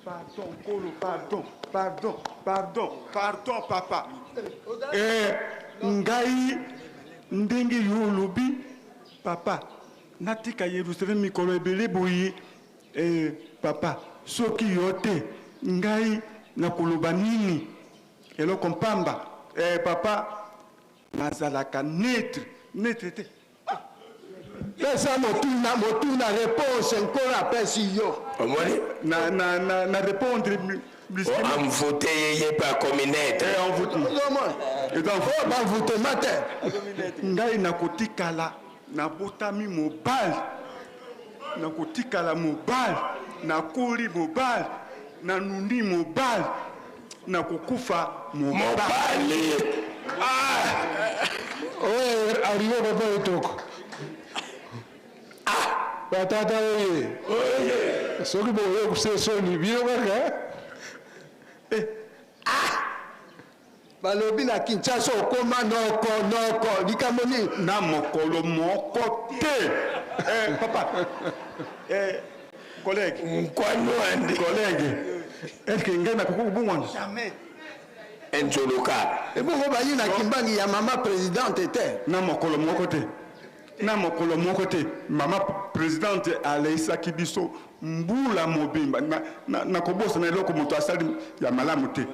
Pardon, Nkolo, pardon, pardon, pardon, pardon, papa. Ngai ndenge yo olobi, papa, natika Yerusalem mikolo ebele boye. Papa, soki yo te, ngai nakoloba nini? Eloko mpamba. Papa, nazalaka neutre, neutre te. Pesa motuna, motuna, réponse Nkolo apesi yo. Omoni? Na répondre. Envoûte ye, ye mpe akomi nete. Banvutema te. Ngai nakotikala nabotami mobali, nakotikala mobali, nakoli mobali, nanuni mobali, nakokufa mobali. Oyo arrive papa Etoko, batata oye, soki boye soni bino kaka. Balobi na Kinshasa okoma noko noko, likambo nini? Na mokolo moko te. Papa, collègue. Nkwanu. Collègue, est ce que ngai nakoki kobongwana? Jamais. Enzuluka. Ebongo bayi na Kimbangi ya mama présidente te? Na mokolo moko te, na mokolo moko te. Mama présidente aleisaki biso mbula mobimba. Nakobosana eloko moto asali ya malamu te.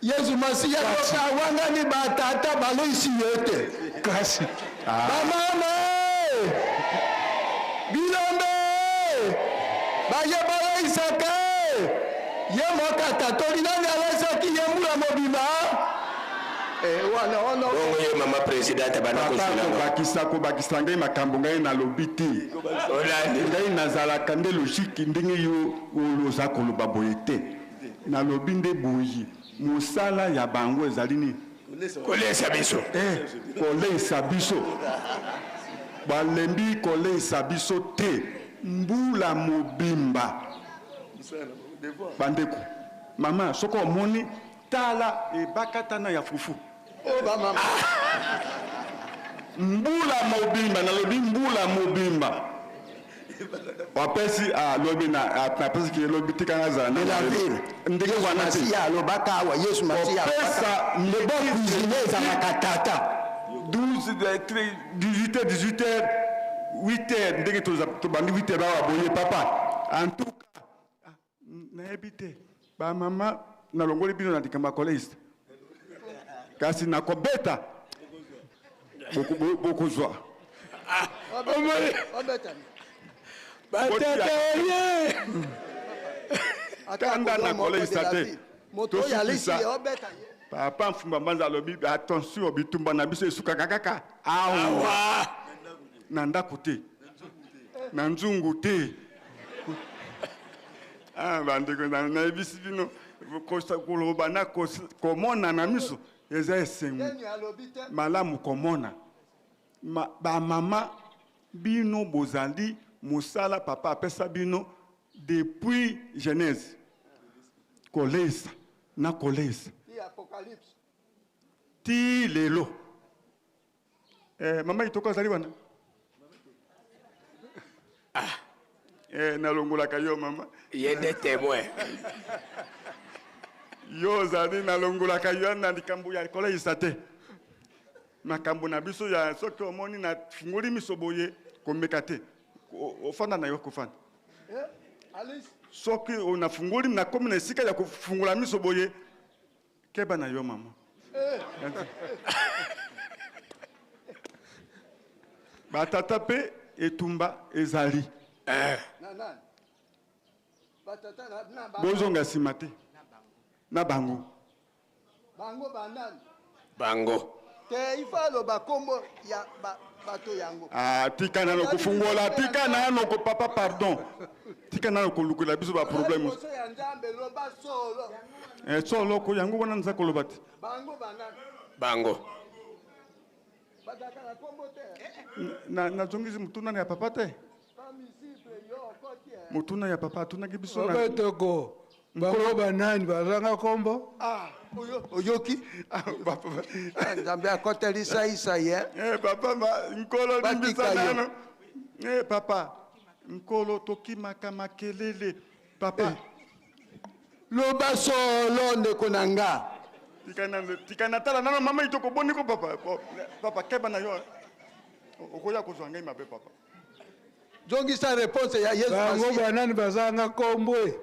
Yesu Masiya yoka wangani batata baleisi ye te. Kasi bamama bilombe baye baleisaka ye moko, atatoli nani aleisaki ye mbula mobimba. Wana wana. Bongo ye mama présidente bana Papa, kozwila. Kobakisa, kobakisa ngai makambo ngai nalobi te. Olandi. Ngai nazalaka nde logique ndenge yo oyo oza koloba boye te. Nalobi nde boye, mosala ya bango ezali nini? Kolesa biso. Koleisa biso. Balembi koleisa biso te mbula mobimba. Bandeko, mama, soki omoni, tala ebakatana ya fufu. O bamama. Mbula mobimba, nalobi mbula mobimba. Wapesi alobi na napesiki elobi tikanga zala De la ville. ndenge wana te. Masiya alobaka awa, Yesu Masiya. Kopesa. Le bon cuisinier ezalaka tata. 12, 18 heures, 18 heures, 8 heures, ndenge tobandi 8 heures awa boye, papa. En tout cas, nayebi te, bamama, nalongoli bino na likambo ya collège, kasi nakobeta bokozwa. Batata oye. Kanda na koleyisa te. Moto oyo alesi ye, obeta ye. Papa Mfumba Mbanza alobi attention, bitumba na biso esukaka kaka awa, na ndako te, na nzungu te. Ah, bandeko, nayebisi bino, koloba na komona na miso eza esengo. Nani alobi te? Malamu komona. Bamama, bino bozali mosala papa apesa bino depuis Genèse, kolesa na kolesa Ti Apocalypse. Ti lelo. Mama Itoko azali wana. Nalongolaka yo, mama. Ye nde témoin. Yo ozali, nalongolaka yo na likambo ya koleyisa te. Makambo na biso ya soki omoni nafungoli miso boye, komeka te. Ofanda na yo, kofanda. Alice. Soki nafungoli, nakomi na esika ya kofungola miso boye, keba na yo, mama. Batata mpe, etumba ezali. Na nani? Batata na bango. Bozonga nsima te na bango. Bango banani? Bango. Te, ifa aloba kombo ya bato yango. Ah, tika nano kofungola, tika nano ko, papa, pardon, tika nano kolukela biso baproblème. Liboso ya Nzambe, loba solo. Solo ko yango wana naza koloba te. Bango banani? Bango. Bazalaka na kombo te. Nazongisi motuna ya papa te. Pamisible yo okoti. Motuna ya papa atunaki biso na Papa Etoko, bango banani bazanga kombo? Ah, oyoki Nzambe akotelisa isa ye. Papa, Nkolo limbisa. Batika yo. Nano. Papa, Nkolo, tokimaka makelele, papa. Loba solo, ndeko na nga. Tika natala nano mama Itoko. Boni ko, papa? Bo, papa, keba na yo, okoya kozwa ngai mabe, papa. Zongisa réponse ya Yesu Bango Masiya. banani bazanga kombo e?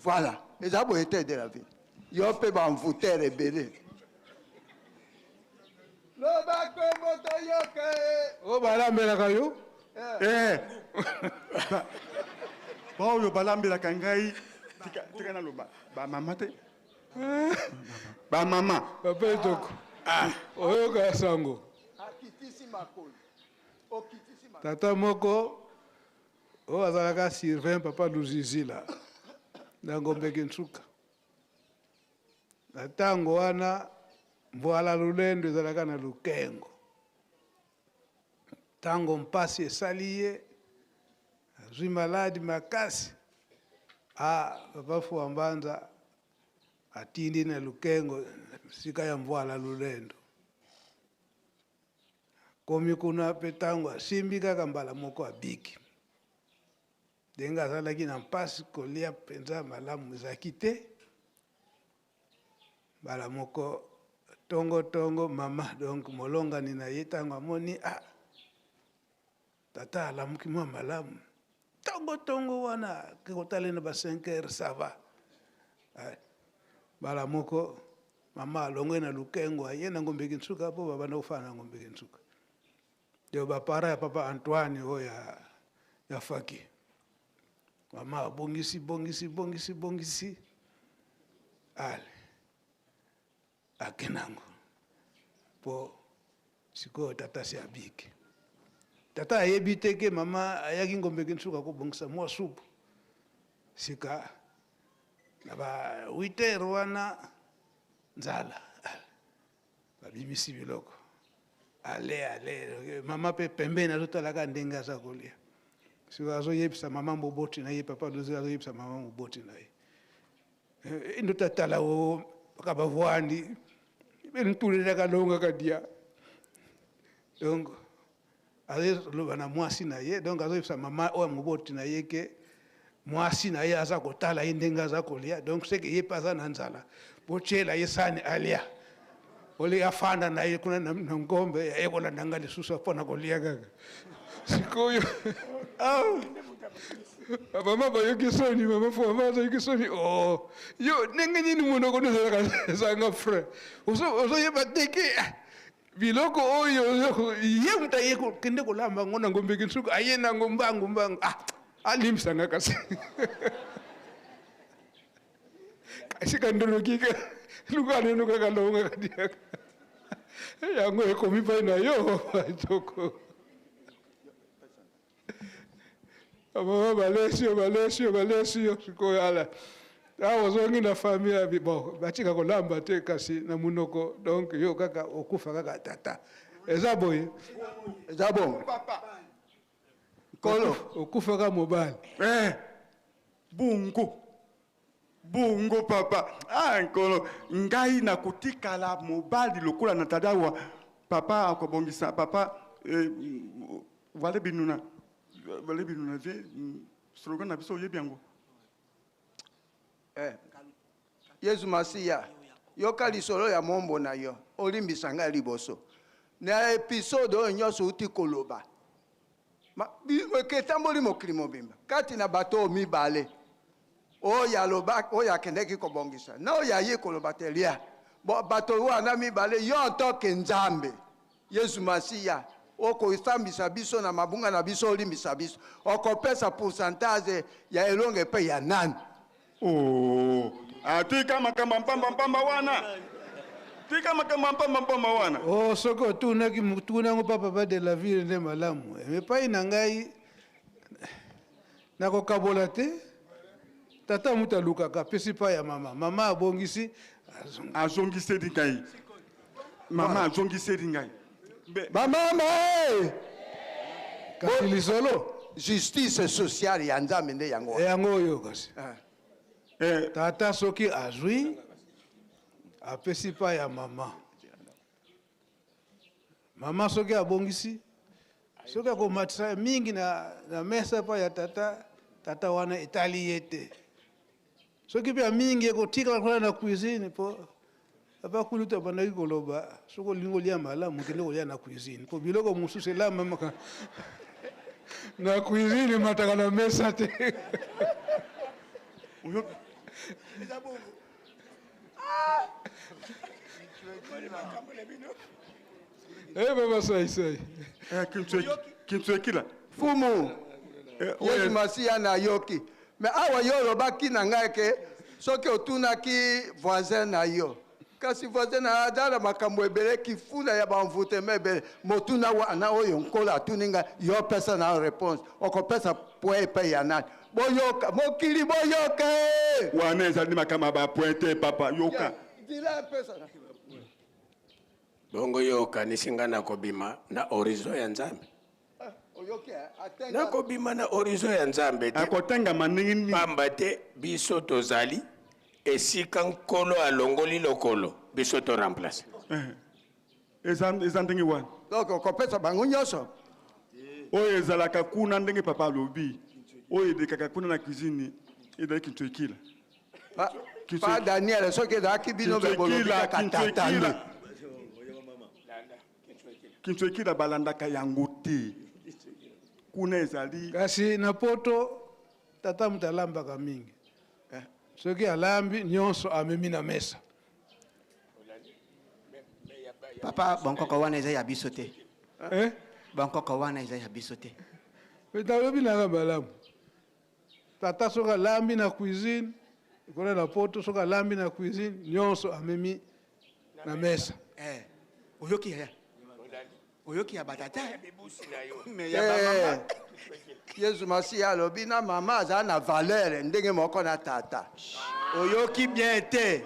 Voilà, eza boye te. De la ville, yo mpe banvutere ebele, loba kombo toyoka ye. Oyo balambelaka yo. Baoyo balambelaka ngai. Tika naloba bamama te, bamama. Papa Etoko, oyoka sango. Tata moko oyo azalaka Sylvain, papa Luzizila na Ngombeke Nsuka. Na ntango wana Mbwala Lulendo ezalaka na Lukengo. Ntango mpasi esali ye, azwi maladi makasi, a papa Fua Mbanza atindi na Lukengo sika ya Mbwala Lulendo. Komi kuna mpe ntango asimbi kaka mbala moko abiki. Ndenge azalaki na mpasi, kolia mpenza malamu ezalaki te. Mbala moko tongo tongo mama, donc molongani na ye, ntango amoni ah, tata alamuki mwa malamu tongo tongo wana, ke kotala na ba 5 heures, ça va. Mbala moko mama alongwe na Lukengo, aye na Ngombeki Nsuka, mpo babanda kofana na Ngombeki Nsuka. Yo bapara ya papa Antoine oyo ya Faki. Mama abongisi, bongisi, bongisi, bongisi, ale akenango mpo sikoyo tata si abiki. Tata ayebi te ke mama ayaki Ngombeki Nsuka kobongisa mwa supu. Sika na ba 8 heures wana nzala, babimisi biloko, ale ale. Mama mpe pembeni azotalaka ndenge aza kolia. Sikoyo azoyebisa mama moboti na ye, papa Lozi azoyebisa mama moboti na ye: "Ndotatala o baka bavwandi benitulelaka longa kadia." Donc azoloba na mwasi na ye, donc azoyebisa mama oyo moboti na ye ke mwasi na ye aza kotala ye ndenge aza kolia, donc seke ye mpe aza na nzala, botiela ye sani alia, ole afanda na ye kuna na ngombe, aye kolanda nga lisusu mpona kolia kaka. Sikoyo bamama bayoki soni, mama fo mama azoyoki soni: "Oh, yo ndenge nini monoko nozalaka ezanga frein, ozoyeba te ke biloko oyo ye moto aye kende kolamba yango na Ngombeki Nsuka, aye nango mbangu mbangu?" Ah, alimbisanga kasi kasi kandolokika luka neno kaka longa kadiaka yango ekomi pai na yo toko. Bamama balesi yo, balesi yo, balesi yo. Sikoyo ala awa ozongi na famille abi bon, batika kolamba te, kasi na monoko. Donc yo kaka okufa kaka tata, eza boye? Eza bongo, nkolo. Okufaka mobali. Bongo bongo papa, ah nkolo, ngai nakotikala mobali lokola na tata awa. Papa akobongisa papa, wale binuna, wale binuna vie, slogan na biso, oyebi yango. Yesu Masiya, yoka lisolo ya mombo na yo, olimbisa ngai liboso na episode oyo nyonso uti koloba. Etamboli mokili mobimba kati na bato oyo mibale, oyo aloba, oyo akendeki kobongisa na oyo aye koloba te lia. Bo bato wana mibale, yo ntoke Nzambe Yesu Masiya okosambisa biso na mabunga na biso, olimbisa biso, okopesa pourcentage ya elongo epai ya nani? Oh, atika makambo mpamba mpamba wana, tika makambo mpamba mpamba wana. Oh, soki otunaki motuna yango pa papa de la ville nde malamu. Epai na ngai nakokabola te. Tata moto alukaka, apesi pa ya mama, mama abongisi. Azongiseli ngai, mama azongiseli ngai. Bamama! Kasi lisolo justice sociale ya Nzambe nde yango wana. Yango oyo kasi tata soki azwi, apesi pa ya mama, mama soki abongisi, soki akomatisa mingi na mesa pa ya tata, tata wana etali ye te. Soki mpe ya mingi ekotikala kuna na cuisine, mpo papa kulutu abandaki koloba: soki olingi kolia malamu, okende kolia na cuisine, mpo biloko mosusu elambamaka na cuisine emataka na mesa te. Baba Saisai. Kintuekila. Fumu Yesu Masiya, nayoki. Mais awa yo olobaki na ngai ke soki otunaki voisin na yo, kasi voisin na yo aza na makambo ebele, kifula ya baenvoûtement ebele. Motuna wana oyo Nkolo atuni ngai, yo pesa na réponse, okopesa point epai ya nani? Boyoka mokili, boyoka e! Wana ezali makambo ya bapoint te, papa, yoka. Nzela apesa na Bongo yo okanisi ngai nakobima na horizon ya Nzambe? Oyoki, eh? Atenga. Nakobima na horizon ya Nzambe te. Akotangama ndenge nini? Pamba te biso tozali esika Nkolo alongoli lokolo, biso to remplace. Eza ndenge wana. Donc okopesa bango nyonso. Oyo ezalaka kuna, ndenge papa alobi, oyo elekaka kuna na cuisine ezali kintuekila. Pa Daniel, soki ezalaki bino, be bolobi kaka tata nde. Kintuekila balandaka yango te, kuna ezali. Kasi na Poto, tata moto alambaka mingi. Soki alambi nyonso, amemi na mesa. Papa, bankoko wana eza ya biso te. Eh? Bankoko wana eza ya biso te. Me nalobi nanga malamu, tata soki alambi na cuisine kuna na Poto, soki alambi na cuisine nyonso, amemi na mesa. Eh, oyoki yaya, oyoki ya batata, mais ya Eh, bamama. Yesu Masiya alobi na mama aza na valeur ndenge moko na tata. Oyoki bien te,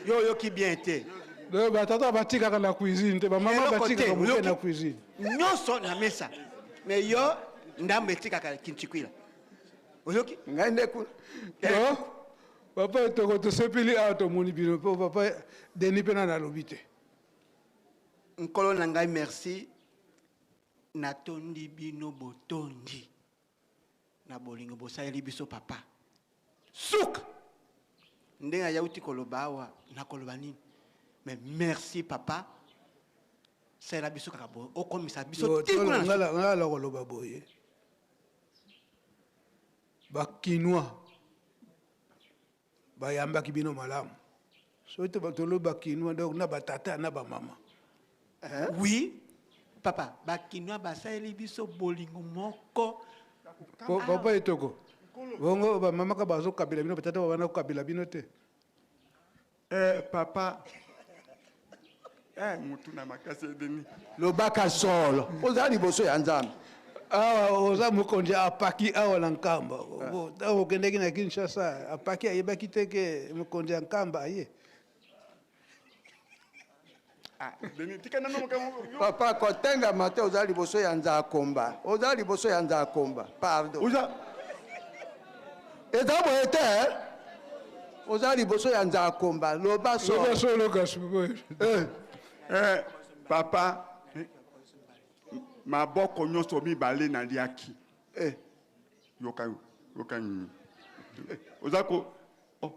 yo oyoki bien te. Donc batata batikaka na cuisine te, bamama Eloko te, batikaka moke oyoki. na cuisine. Nyonso na mesa, mais yo ndambo etikaka kintikwila, oyoki? Ngai nde kuna. Oh, papa Etoko, tosepeli awa tomoni bino, mpo papa Denis mpe nani alobi te. Nkolo na ngai, merci, natondi bino botondi na bolingo bosaleli biso. Papa, suka ndenge ayauti koloba awa, nakoloba nini? Mais merci papa, salela biso kaka boye, okomisa biso ti kuna na suka. Ngai ala koloba boye, Bakinois bayambaki bino malamu. Soki to tolobi Bakinois, donc na batata na bamama. Oui papa, Bakinois basaleli biso bolingo moko. Papa Etoko, bongo bamamaka bazokabela bino, batata babanda kokabela bino te? Eh, papa, eh, mutu na makasi edeni. Lobaka solo, oza liboso ya Nzambe. Awa oza mokonzi apaki awa na Nkamba. Ntango okendaki na Kinshasa, apaki ayebaki te ke mokonzi ya Nkamba aye? Deni, tika nano makambo. Papa, kotengama te, oza liboso ya Nzakomba, oza liboso ya Nzakomba, pardon. Oza eza boye te, eh? Oza liboso ya Nzakomba, loba solo. Loba solo kasi boye. Eh, papa, eh, maboko nyonso mibale naliaki. Eh. Yoka, yoka nini oza ko, oh,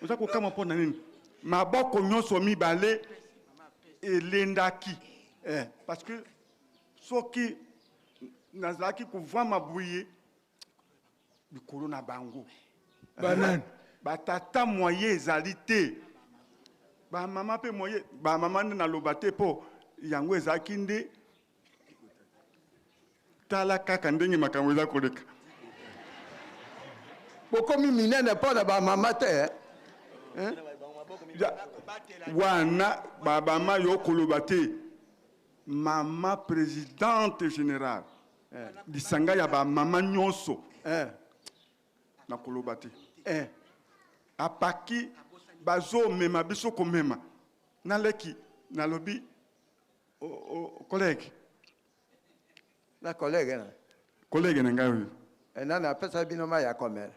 oza kokamwa mpo na nini maboko nyonso mibale elendaki? Eh. Parce que soki nazalaki kovwama boye likolo na bango. Banani? Batata, moye ezali te, bamama mpe moye, bamama nde naloba te, mpo yango ezalaki nde. Tala kaka ndenge makambo eza koleka. Bokomi minene mpo na bamama te, eh? Eh? Wana babama, yo koloba te, mama présidente générale lisanga ya bamama nyonso. Eh. Nakoloba te. Eh. Apaki bazomema biso, komema naleki, nalobi collègue. Na collègue na Collègue na ngai oyo. Eh, nani apesa bino mai ya komela?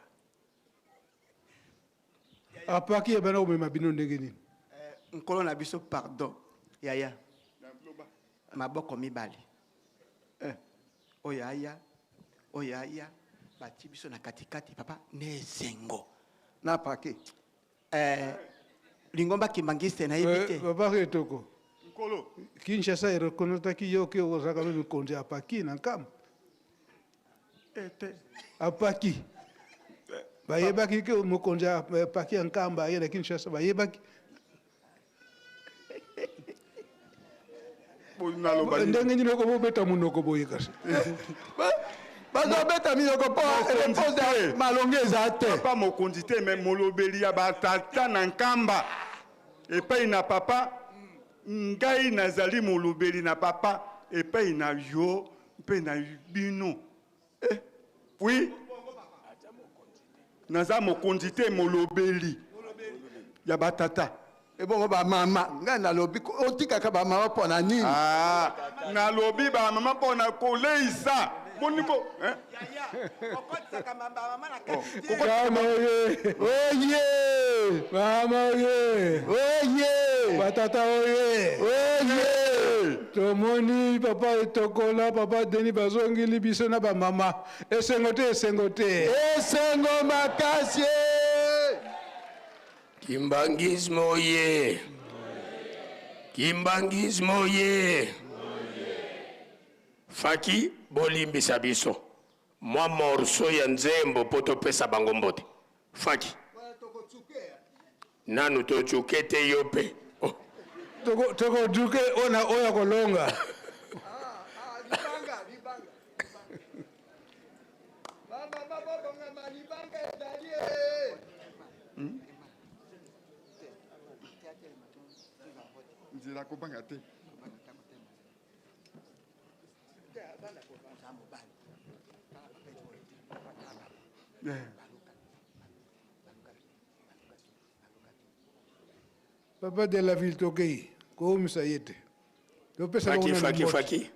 Apaki ebana komema bino ndenge nini? Nkolo na biso, pardon yaya, maboko mibale. Eh. Oyo aya, oyo aya, bati biso na katikati, papa, na esengo. Na paki. Eh, lingomba kimbangiste, nayebi te. Papa Etoko. Nkolo. Kinshasa ereconnaîtraki yo ke ozalaka mpe mikonzi ya apaki na Nkamba? Ete. Apaki bayebaki ke mokonzi ya apaki ya Nkamba aye na Kinshasa, bayebaki? Naloba nini? Ndenge nini okobobeta monoko boye kasi? Bazobeta minoko mpo repose ya malonga eza te. Papa mokonzi te, me molobeli ya batata na Nkamba epai na papa. Ngai nazali molobeli na papa epai na yo mpe na bino. Eh, oui, naza mokonzi te, molobeli ya batata. Ebongo bamama, ngai nalobi otikaka bamama mpo na nini? Ah, nalobi bamama mpo na koleisa boniko, eh? Mama oye! Oye! Mama oye! Oye! Batata oye! Oye! Tomoni papa Etokola, papa Deni bazongeli biso na bamama. Esengo te, esengo te. Esengo makasi! Kimbangisme oye! Kimbangisme oye! Faki, bolimbisa biso mwa morceau ya nzembo mpo topesa bango mbote. Faki, nanu tocuke te, yo mpe. Oh. Tokoduke oyo oyo akolonga. Libanga, libanga. Bamama bobongama, libanga ezali. Nzela kobanga te. Papa de la ville, tokei koumisa ye te, topesa Faki, bango nanu faki, mbote. Faki.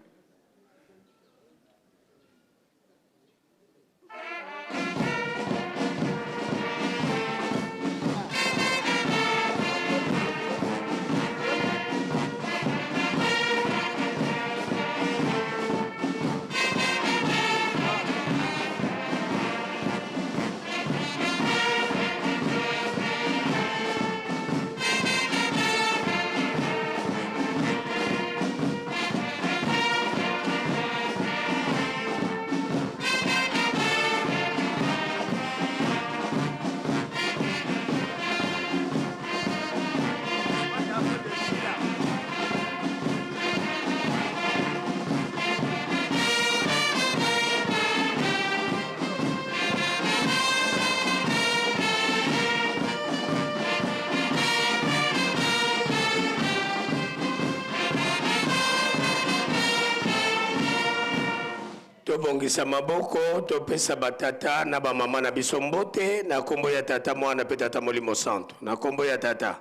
Tobongisa maboko, topesa batata na bamama na biso mbote na nkombo ya Tata, Mwana mpe Tata Molimo Santo. Na nkombo ya Tata,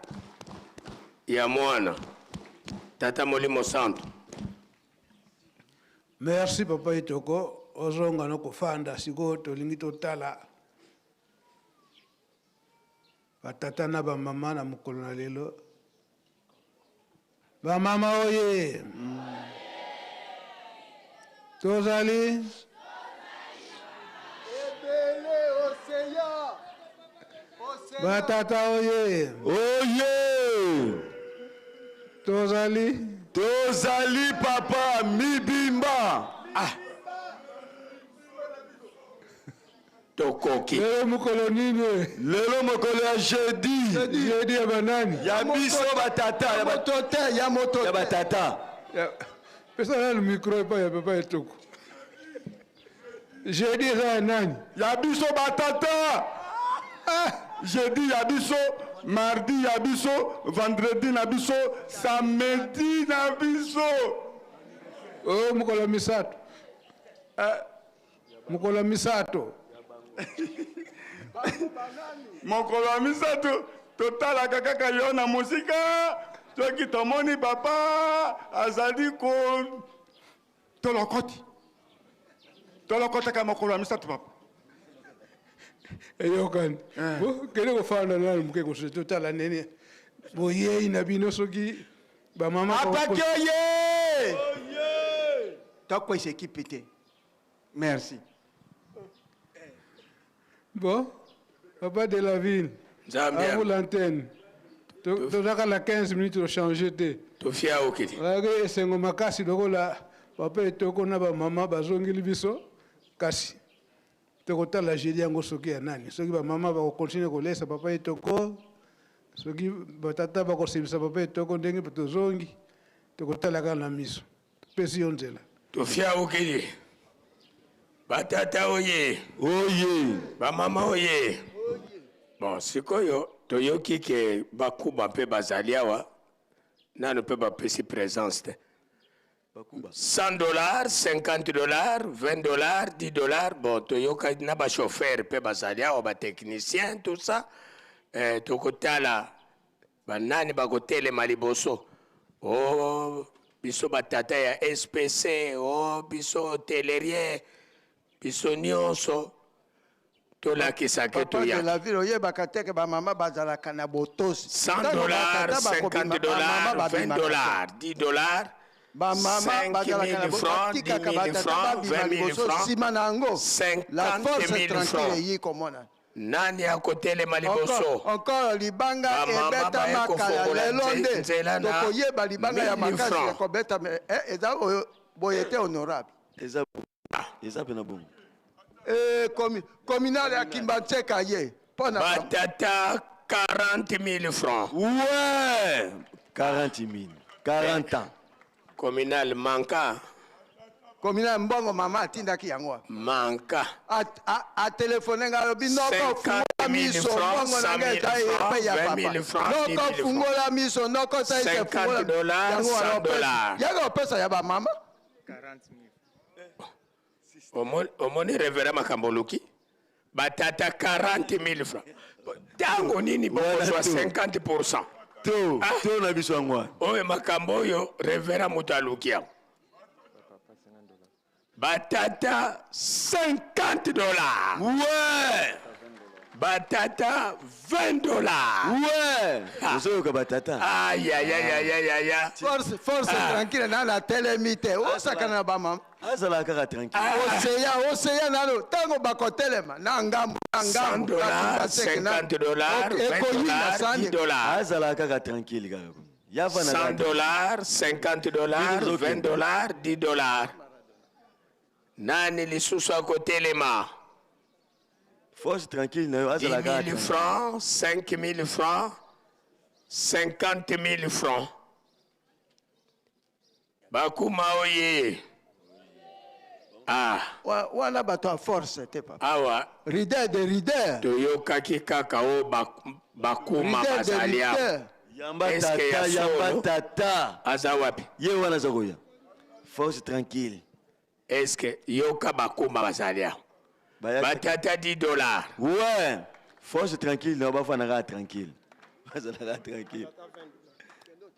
ya Mwana, Tata Molimo Santo. Merci papa Etoko, ozonga no kofanda. Sikoyo tolingi totala batata na bamama na mokolo na lelo. Bamama oye! Tozali ebele, oseya. Batata oye! Oye! Tozali. Tozali papa mibimba. Ah. Tokoki. Lelo mokolo nini? Lelo mokolo ya jeudi. Jeudi ya banani? Ya biso batata. Ya moto te, ya moto. Ya batata. Pesa nanu micro epai ya papa Etoko. Jeudi eza ya nani? Ya biso batata. Ah, jeudi ya biso, mardi ya biso, vendredi na biso, samedi na biso. O mokolo ya misato, mokolo ya misato. Mokolo ya misato totalaka kaka yo na mosika. Soki tomoni papa azali ko tolokoti, tolokotaka mokolo ya misato, papa. Eyokani. Bo, kende kofanda nanu moke kosusu, totala nini boyei na bino soki bamama. Apaki oye! Tokwesa ekipe te, merci. Bon, papa de la ville, Nzambe. à vous l'antenne. Tozaka na 15 minutes, tochange te. Tofia okili. Oyaki esengo makasi lokola papa Etoko na bamama bazongeli biso, kasi tokotala jeudi yango soki ya nani, soki bamama bakokontinue kolesa papa Etoko, soki batata bakosebisa papa Etoko. Ndenge tozongi, tokotala kaka na miso. Topesi yo nzela. Tofia okili. Batata oye. Oye. Bamama oye. Bon, sikoyo toyoki ke bakuba mpe bazali awa nanu mpe bapesi présence te. 100 dollars, 50 dollars, 20 dollars, 10 dollars. Bon, toyoka na bachauffeur mpe bazali awa, batechnicien, tout ça. Tokotala banani bakotelema liboso. O oh, biso batata ya SPC, o oh, biso hôtellerie, biso nyonso tolakisaka. Papa de la ville, oyebaka te ke bamama bazalaka na botosi. 100 dollars, 50 dollars, 20 dollars, 10 dollars. Bamama bazalaka na batikaka batata babima liboso, nsima na yango la force tranquille eyi komona. Nani akotelema liboso? Encore libanga ebetama kala, lelo nde tokoyeba libanga ya makasi ya kobeta. Eza boye te, honorable? Eza mpe na bongo. Communal ya Kimbanseke ye mpona batata 40 000 francs. Ouais, 40 000, 40 ans. Communal manka. Communal, mbongo mama atindaki yango wapi? Manka. Atelefone ngai, alobi: "Noko, fungola miso, mbongo na ngai eza epai ya papa. Noko, fungola miso, noko, saise fungola." Yango opesa ya bamama. Omoni révérend, makambo oluki batata 40 000 francs, ntango nini bokozwa 50 %? To na biso yango wana. Oyo makambo oyo révérend moto aluki yango. Batata 50 dollars. Ouais. Batata 20 dollars. Ouais, ozoyoka batata. Ayayayayaya. Force, force tranquille na natelemi te, osakana na bamama. Azalaka kaka tranquille. Oseya, oseya nano ntango bakotelema na ngambo na ngambo. 50 dollars, 20 dollars, 10 dollars. Azalaka kaka tranquille kaka yava. 100 dollars, 50 dollars, 20 dollars, 10 dollars. Nani lisusu akotelema? Force tranquille na yo. 10 Azalaka 000 francs, 5 000 francs, 50 000 francs. Bakuma oye! Ah. Wana bato ya force te, papa. Awa. Leader de leader. Toyokaki kaka oyo bakuma bazali awa. Yamba tata, yamba tata. Aza wapi? Ye wana aza koya, force tranquille. Est-ce yoka, bakuma bazali awa, batata 10 dollars. Ouais, force tranquille na yo, bafandaka tranquille, bazalaka tranquille.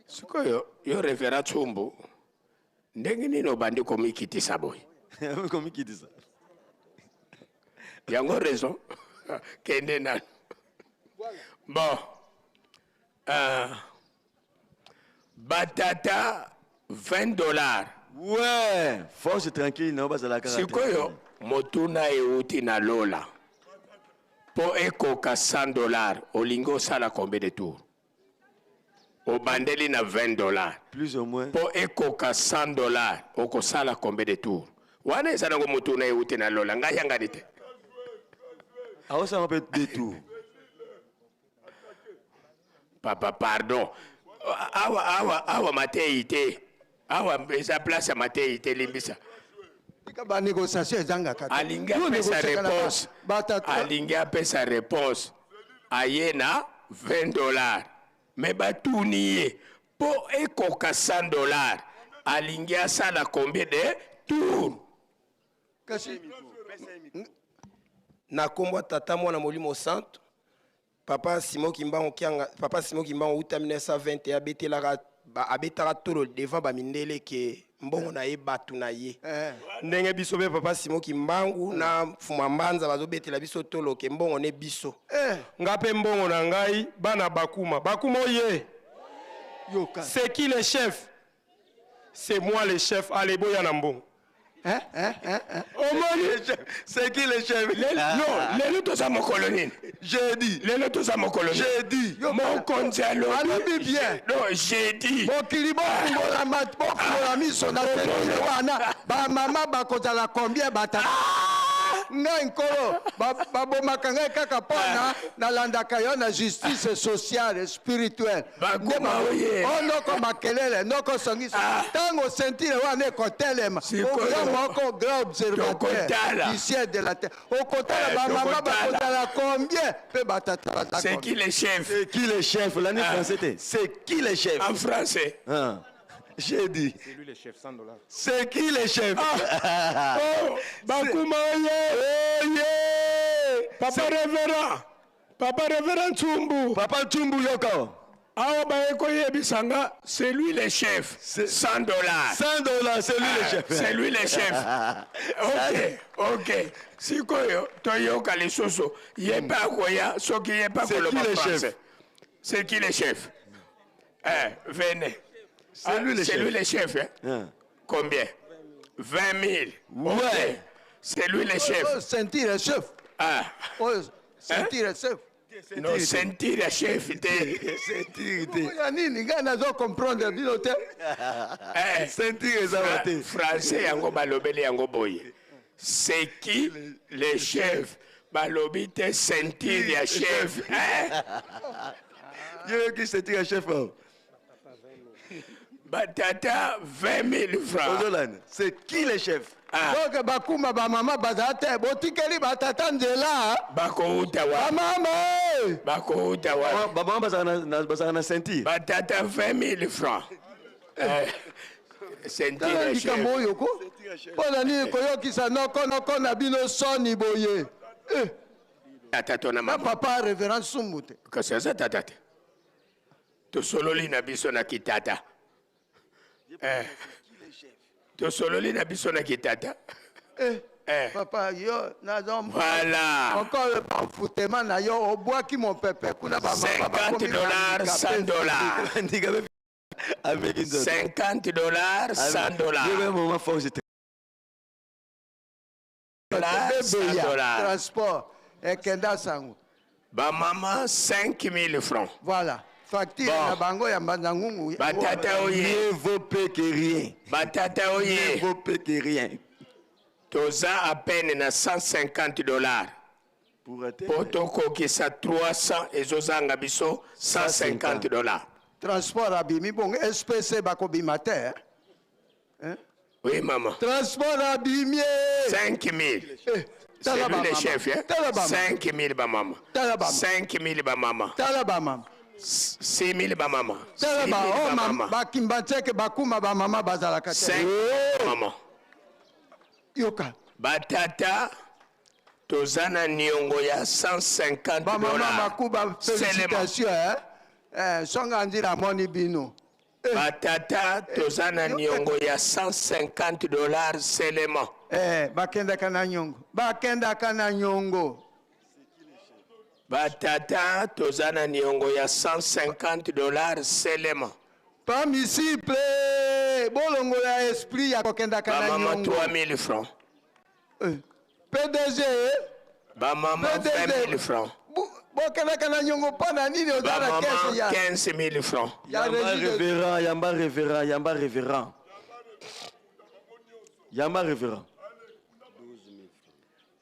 Sikoyo yo révérend Tsumbu, ndenge nini obandi komikitisa boye? Komikitisa. Yango raison, kende nano. Bon, batata 20 dollars. Ouais, force tranquille na yo, bazalaka. Sikoyo motuna euti na lola: mpo ekoka 100 dollars, olingi osala combien de tour? Obandeli na 20 dollars. Plus ou moins. Mpo ekoka 100 dollars, okosala combien de tour? Wana eza nango motuna euti na lola, ngai yangani te. Aosala mpe deux tours. Papa, pardon, awa awa awa matei te, awa eza place ya matei te, limbisa. Tika banégociation ezangaka. Alingi apesa réponse, alingi apesa réponse, aye na 20 dollars, me batuni ye mpo ekoka 100 dollars, alingi asala combien de tour? Kasi Na nkombo ya Tata, Mwana, Molimo Santo, papa Simon Kimbangu Kianga, papa Simon Kimbangu uta 1921 abetelaka abetaka tolo devant bamindele ke mbongo na ye, bato na ye. Ndenge biso mpe papa Simon Kimbangu na Mfuma Mbanza bazobetela biso tolo ke mbongo ne biso. Nga mpe mbongo na ngai, bana bakuma, bakuma oye! C'est qui le chef? C'est moi le chef. Ale, boya na mbongo. Omoni? C'est qui le chef? Non, lelo toza mokolo nini? Jeudi. Lelo toza mokolo? Jeudi. Mokonzi alobi. Alobi bien. Non, jeudi. Mokili, bofungola, bofungola miso na telele wana, bamama bakozala combien, batata? Ngai nkolo babomaka ngai kaka mpo na nalandaka yo na justice sociale spirituelle. Bakoma oye. O noko makelele noko songisa. Ntango sentire wana ekotelema. Oyo moko grand observateur du ciel de la terre. Okotala bamama bakozala combien mpe batata baza C'est qui le chef? C'est qui le chef? L'année Ah. français te. C'est qui le chef? En français. Ah. J'ai dit. C'est lui le chef, 100 dollars. C'est qui le chef? Ah. Oh, Bakuma oye. Oye. Papa révérend. Papa révérend Tsumbu. Papa Tsumbu yoka. Awa baye koyebisa nga, c'est lui le chef. 100 dollars. 100 dollars, c'est lui le chef. C'est lui le chef. Ok, ok. Sikoyo toyoka lisusu ye mpe akoya soki ye mpe C'est akoloba qui le chef? français. C'est qui le chef? Eh, venez. C'est lui le C'est chef. lui le chef. Hein? Hein. Combien? 20 000. Ouais. C'est lui le chef. Oyo sentire chef. Ah. Oyo sentire chef. Non, sentire chef te. Sentire te. Ya nini ngai nazo comprendre bino te. Eh, Sentire eza wa te. Français yango balobeli yango boye. C'est qui le chef? Balobi te sentir ya chef. Eh? Yo ki sentire chef. Oh. Batata 20 000 francs. Ozolanda. C'est qui le chef? Ah. Donc bakuma bamama bazala te botikeli batata nzela. Bakouta wa. Bamama eh! Bakouta wa. Bamama bazalaka na ceinture. Batata 20 000 francs. Eh, sentir Tala ya likambo chef. oyo ko mpo na nini koyokisa noko noko na bino soni boye. Eh, Tata to na na mama. papa révérend Sumbu te. Kasi aza tata te. Tosololi na biso na kitata. Eh. Tosololi na biso na kitata. Eh, Eh. papa yo nazo Voilà. encore bafutema na yo obwaki mopepe kuna bamama 50 bakomi dollars, 100 dollars. Handicapé avec une autre. 50 dollars, 100 dollars. Yo un moment fort j'étais. Dollars, 100 bebeya dollars. transport ekenda sango. Bamama 5 000 francs. Voilà. Facture Bon. na bango ya mbanza ngungu. Batata oye. Mieux vaut peu que rien. Batata Mieux oye. vaut peu que rien. Toza à peine na 150 dollars. Pour atteindre. Po tokokisa 300 ezozanga biso 150 dollars. Transport abimi bongo SPC bakobima te. Hein? Oui maman. Transport abimi. 5 000. Eh, C'est tala lui le bamama. chef, hein? Tala bamama. 5 000 bamama. Tala bamama. 5 000 bamama. Tala bamama. 6 000 bamama. Tala 6 ba 000 oh, bamama. bakimba ntseke bakuma bamama bazalaka te. 5 mama. Yoka. Batata toza na niongo ya 150 Bamama dollars. bakuba Seulement. félicitation hein. Eh, songa nzila amoni bino. Batata toza na niongo ya 150 dollars seulement. Eh, bakendaka na nyongo. Bakendaka na nyongo. Batata toza na niongo ya 150 dollars seulement. Pa misiple bolongola esprit ya kokendaka na Bamama nyongo. 3000 francs. Eh, PDG Bamama PDG. 20 000 francs. Bokendaka na nyongo mpo na nini oza na Bamama kese ya 15 000 francs. ya Yamba régie de- révérend, yamba révérend, yamba révérend. Yamba révérend.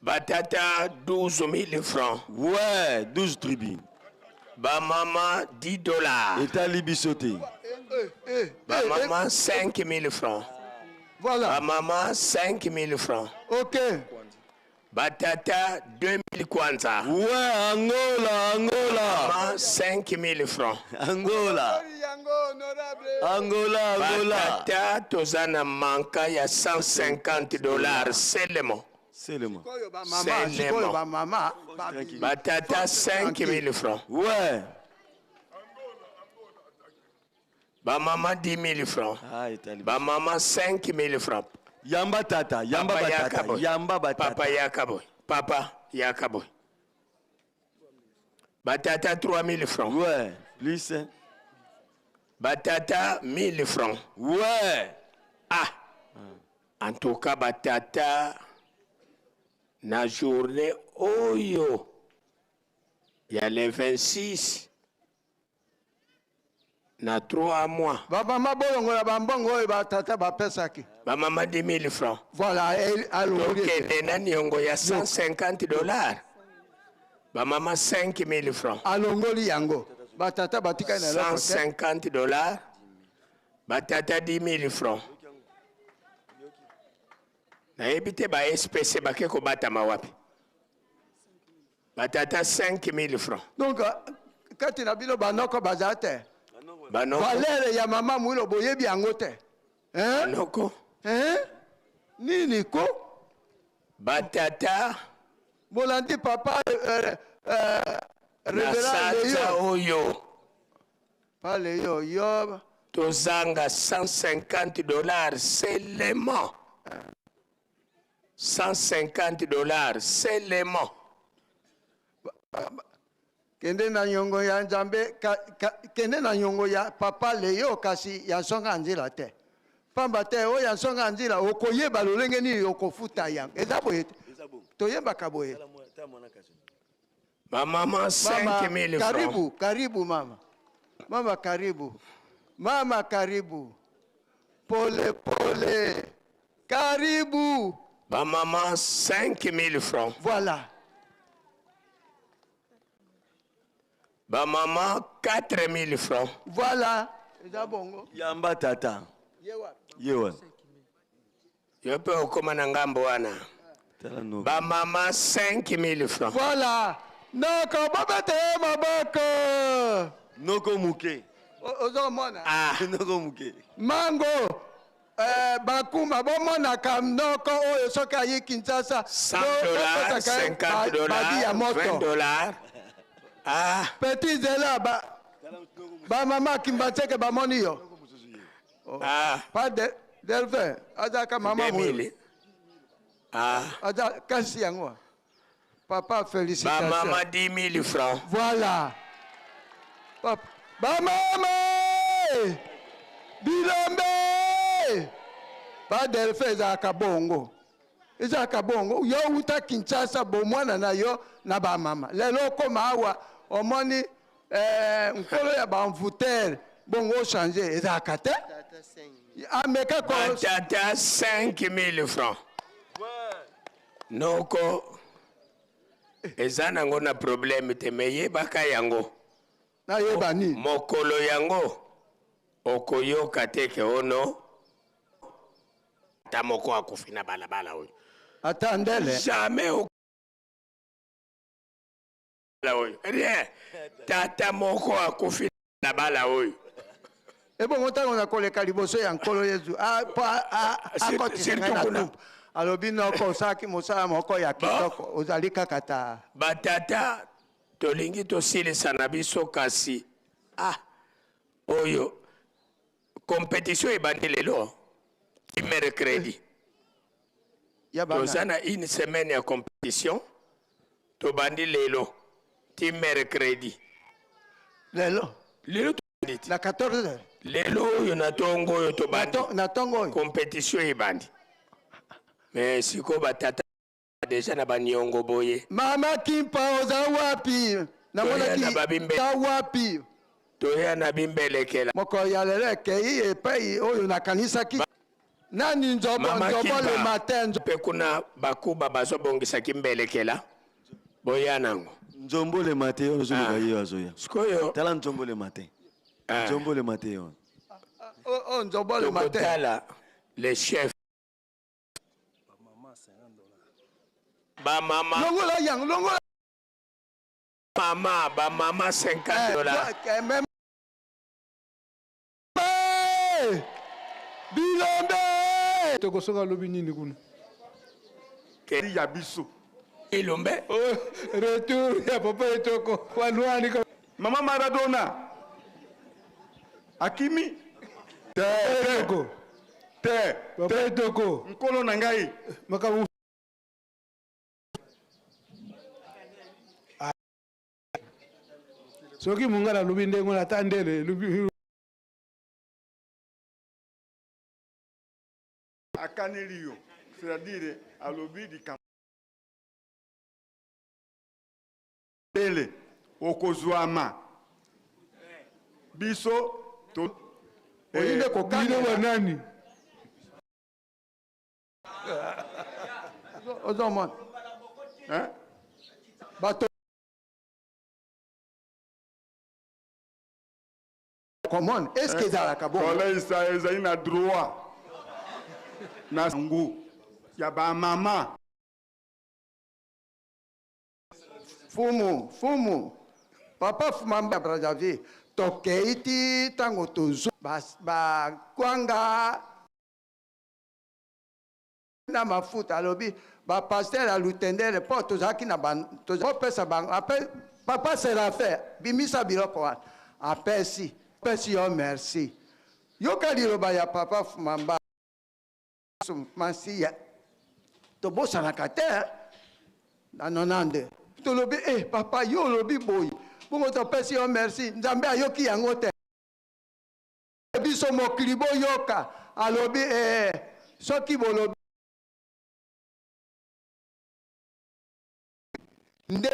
Batata 12 000 francs. Ouais, 12 tribus. Bamama 10 dollars. Etali biso te. Bamama 5 000 francs. Voilà. Bamama 5 000 francs. Ok. Batata 2 000 kwanza. Ouais, Angola, Angola. Mama 5 000 francs. Angola. Angola, Angola. Batata toza na manka ya 150 dollars seulement. Seulement. Mama, sikoyo bamama Batata 5 000 francs. Ouais. Bamama 10 000 francs. Ah, etali. Bamama 5 000 francs. Yamba tata, yamba Papa batata, yaka boy. yamba batata. Papa yaka boy. Papa yaka boy. Batata 3 000 francs. Ouais, plus. hein. Batata 1000 francs. Ouais. Ah. En tout cas, batata na journée oyo ya le 26 Na 3 mois. Bamama bolongola bambongo oyo batata bapesaki. Bamama 10 000 francs. Voilà, alongoli. Tokende na niongo ya 150 dollars. Bamama 5 000 francs. Alongoli yango. Batata batikali na eloko te. 150 dollars. Batata 10 000 francs. Nayebi te ba SPC bake kobatama wapi. Batata 5 000 francs. Donc kati na bino banoko baza te. Banoko. Valeur ya mama Mwilo boyebi yango te. Hein? Banoko. Hein? Nini ko? Batata. Bolandi papa Na Reverend sanza Leyo. oyo. Pa Leyo yo. Tozanga 150 dollars seulement. 150 dollars seulement. Kende na nyongo ya Nzambe kende na nyongo ya papa Leyo kasi ya nsonga nzila te. Pamba te oyo ya nsonga nzila okoyeba lolenge nini okofuta yango. Eza boye te. Toyebaka boye. Ba mama Mama, 5000 francs. Karibu, karibu mama. Mama karibu. Mama karibu. Pole pole. Karibu. Ba mama 5000 francs. Voilà. Ba mama 4000 francs. Voilà. Eza bongo. Yamba tata. Yewa. Yo pe okoma na ngambo wana. Ba mama 5000 francs. Voilà. Noko bobete maboko. Noko muke. Ozomona. Ah. Noko muke. Mango. Bakuma bomonaka noko oyo soki ayi Kinshasa. 100 dollars, 50 badi ya dollars, moto. 20 dollars. Ah. Petit Zela ba ba mama Kimbanseke bamoni yo. Ah. Pa de Delphin azaka mama 2000. Ah. Aza kasi yango. Papa Ba félicitations. mama 10 000 francs. Voilà. Papa. Ba mama! Bilombe! Ba Delphin ezalaka bongo. Ezalaka bongo. Yo uta Kinshasa bomwana na yo na ba mama. Lelo okoma awa omoni nkolo ya ba envoûteur bongo changer ezalaka te. Ameka ko Batata 5 000 francs. Noko eza nango na problème te me yebaka yango. Nayeba nini? Mokolo yango okoyoka te ke ono ata moko akufi na balabala oyo. Ata ndele. Jamais oyo. Rien. Tata moko akufi na bala oyo. Ebongo ntango nakoleka liboso ya nkolo Yesu, po akotisa ngai na Surtout kuna. tumba. Alobi noko osalaki mosala moko ya kitoko, ozali kaka ta. Batata tolingi tosilisa na biso kasi oyo compétition ebandi lelo ti mercredi. Ya bana. Toza na une semaine ya compétition tobandi lelo ti mercredi. Lelo. Lelo tobandi ti. Na 14 heures. Lelo oyo na tongo oyo tobandi. Na tongo oyo. Compétition ebandi. Mais sikoyo batata déjà na baniongo boye. Mama Kimpa oza wapi? Namonaki Toya na babimbe. ta wapi? Toya na bimbelekela. Mokolo ya lelo ekei epai oyo nakanisaki. Nani nzobo, Mama nzobo Kimpa, le matin, nzo- mpe kuna bakuba bazobongisaki mbelekela. Boya nango. Nzombo le matin oyo ozoluka ye azoya. Sikoyo. Tala nzombo le matin. Nzombo le matin oyo. Oh, oh, nzombo le matin. Tokotala le chef. Ba mama. Longola yango, longola. Mama, ba mama 50 dollars. Bilombe. Tokosoka lobi nini kuna? Ya biso. Ilombe. Oh, retour ya papa Etoko. Walwani ka. Mama Maradona. Akimi. Te. Etoko. Te. Papa Etoko. Nkolo na ngai. Makambo. Soki mongala alobi ndenge wana, ata ndele, lobi- Akaneli yo. C'est-à-dire alobi likambo. Tele okozwama. Biso Oyinde Bino banani? Ozomona bato komona, est ce que ezalaka bongo? Koleisa ezali na droit na ngu ya bamama. Fumu, fumu, papa Fumamba ya Brazzaville, tokei ti ntango tozwa bakwanga na mafuta, alobi bapasteur ya Lutendele, mpo tozalaki na topesa bango. Papa Séraphin, bimisa biloko wana, apesi pesi yo merci. Yoka liloba ya papa Fumamba Masiya, tobosanaka te na 92. Tolobi e papa, yo olobi boye bongo, topesi yo merci, Nzambe ayoki yango te. Biso mokili boyoka, alobi e soki bolobi nde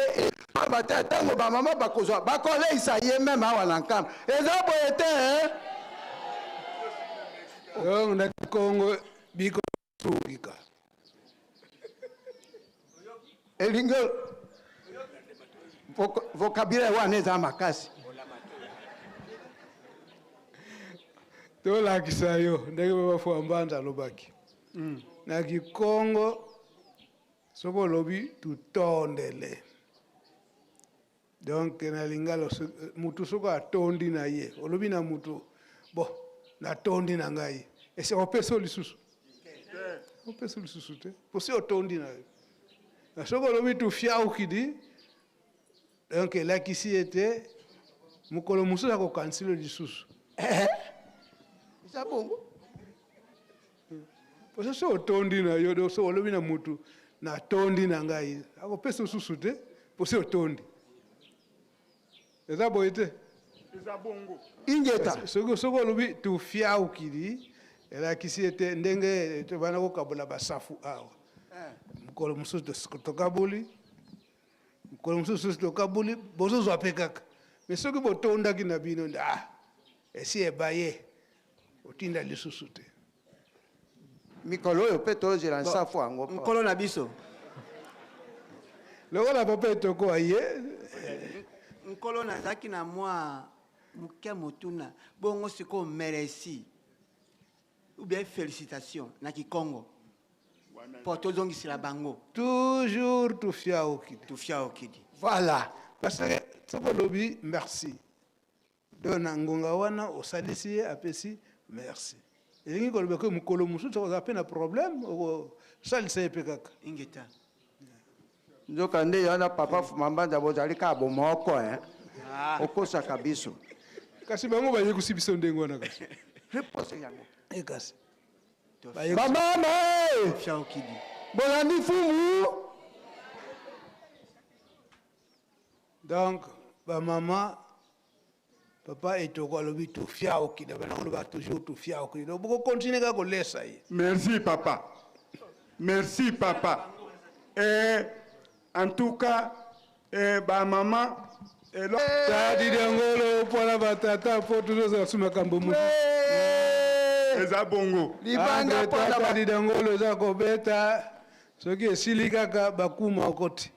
pamba te, ntango bamama bakozwa, bakoleisa ye même awa na Nkamba. Eza boye te, eh? Donc na Kongo biko sukika. Elingi vocabulaire wana eza makasi. Tolakisa yo ndenge babafu Mbanza alobaki na Kikongo. Soki olobi tutondele, donc na lingala, mutu soki atondi na ye, olobi na mutu bo natondi na ngai, ese opesa lisusu, opesa lisusu te, posi otondi na yo. Na soki olobi tufiaukidi, donc elakisi ete mokolo mosusu akokanisilo lisusu. Eza bongo. Poso so otondi na yo, donc so olobi na mutu natondi na ngai, akopesa lisusu te, posi otondi. Eza boye te? Eza bongo. Ingeta. Soki olobi tufiaukili, elakisi ete ndenge tobanda kokabola basafu awa, mokolo mosusu tokaboli, mokolo mosusu tokaboli, bozozwa mpe kaka. Mais soki botondaki na bino nde, ah, esi ebaye, otinda lisusu te. Mikolo oyo mpe tozela nsafu yango. Nkolo na biso. Lokola papa Etoko aye. Nkolo, nazalaki na mwa moke motuna bongo. Sikoyo merci ou bien félicitation na Kikongo mpo tozongisela bango. Toujours tufiaukidi. Tufiaukidi. Voilà. Parce que soki olobi merci, donc na ngonga wana osalisi ye, apesi merci, elingi koloba ke mokolo mosusu okozala mpe na problème, okosalisa ye mpe kaka. Ingeta. Nzoka nde wana papa Fumambanza bozali kaka bomoko, eh? Okosaka biso. Kasi bango bayekusi biso ndenge wana kasi. Repose yango. E kasi. Bamama e! Tufiaukidi. Bolandi fumu. Donc bamama, papa Etoko alobi tufiaukidi, bana koloba toujours tufiaukidi, donc bokocontinuer kaka kolesa ye. Merci papa, merci papa. En tout cas, bamama Tadi Diangolo mpona batata, mpo tozozala su makambo mosusu. Eza bongo. Libanga mpona Tadi Diangolo eza kobeta, soki esili kaka bakuma okoti.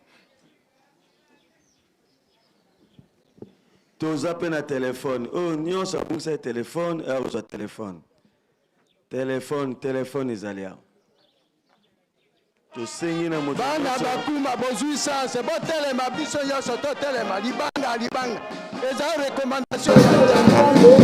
Toza mpe na telefone, oyo nyonso abungisa ye telefone, akozwa telefone. Telefone, telefone ezali awa. Tosengi na moto Bana nyonso. bakuma bozwi sanse, botelema, biso nyonso totelema. Libanga, libanga eza recommandation ya Nzambe.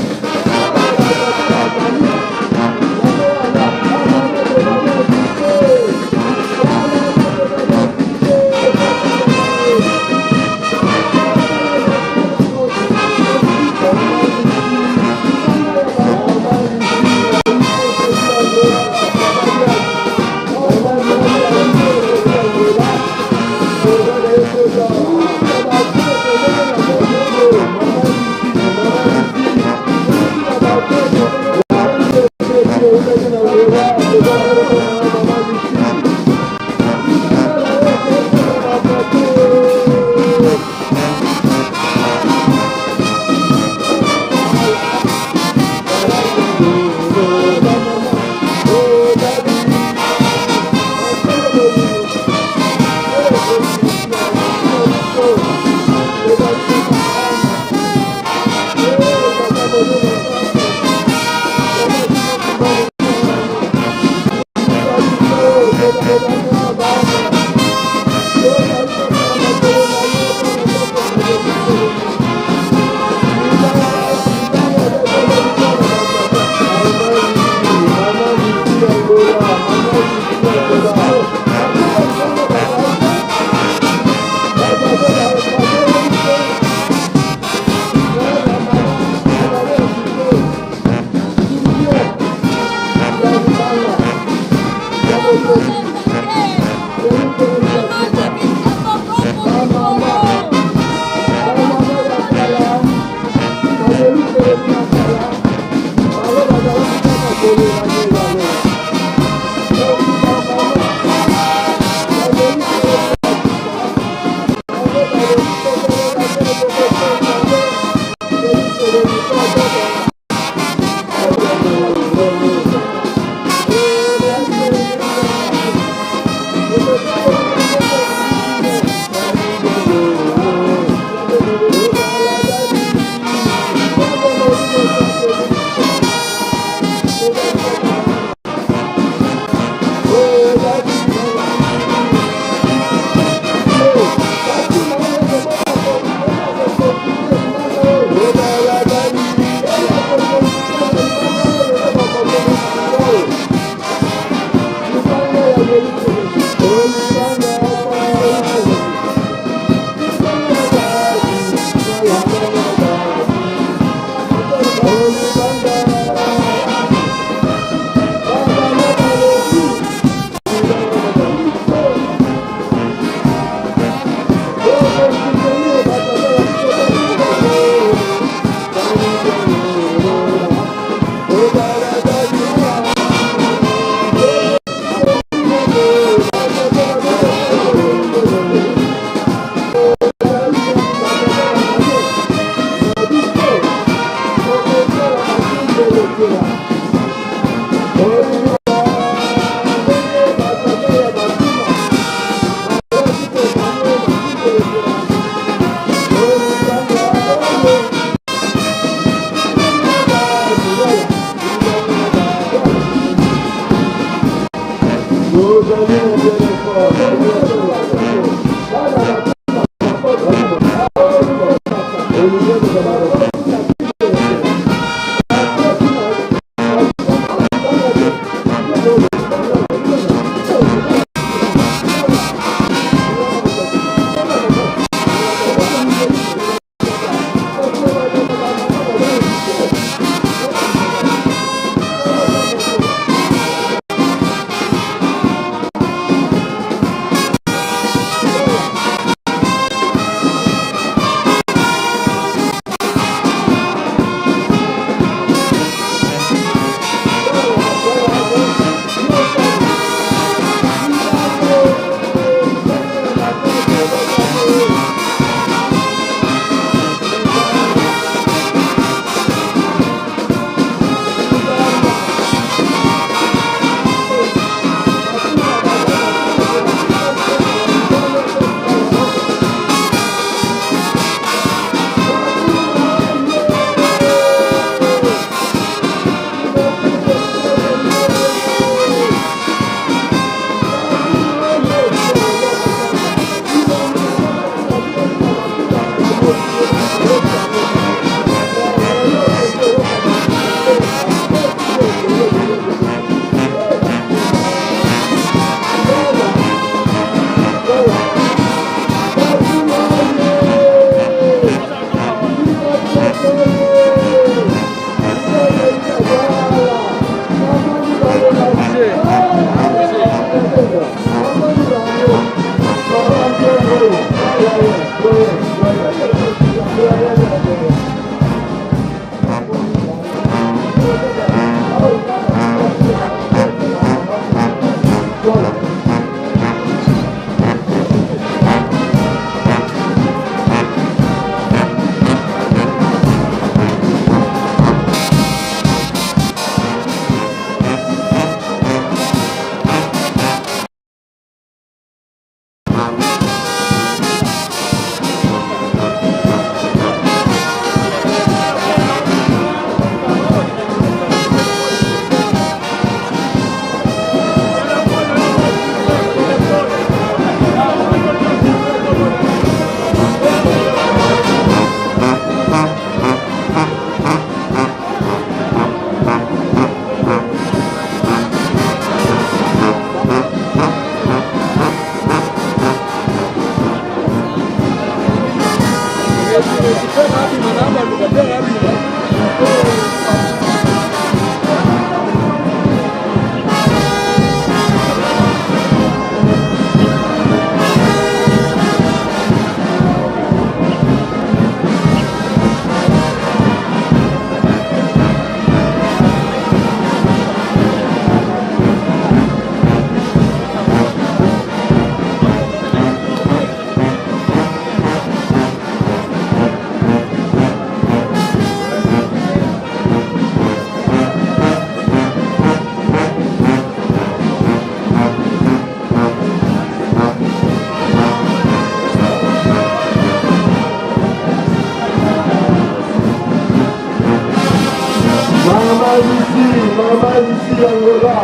Mama Lucie, Mama Lucie Angola.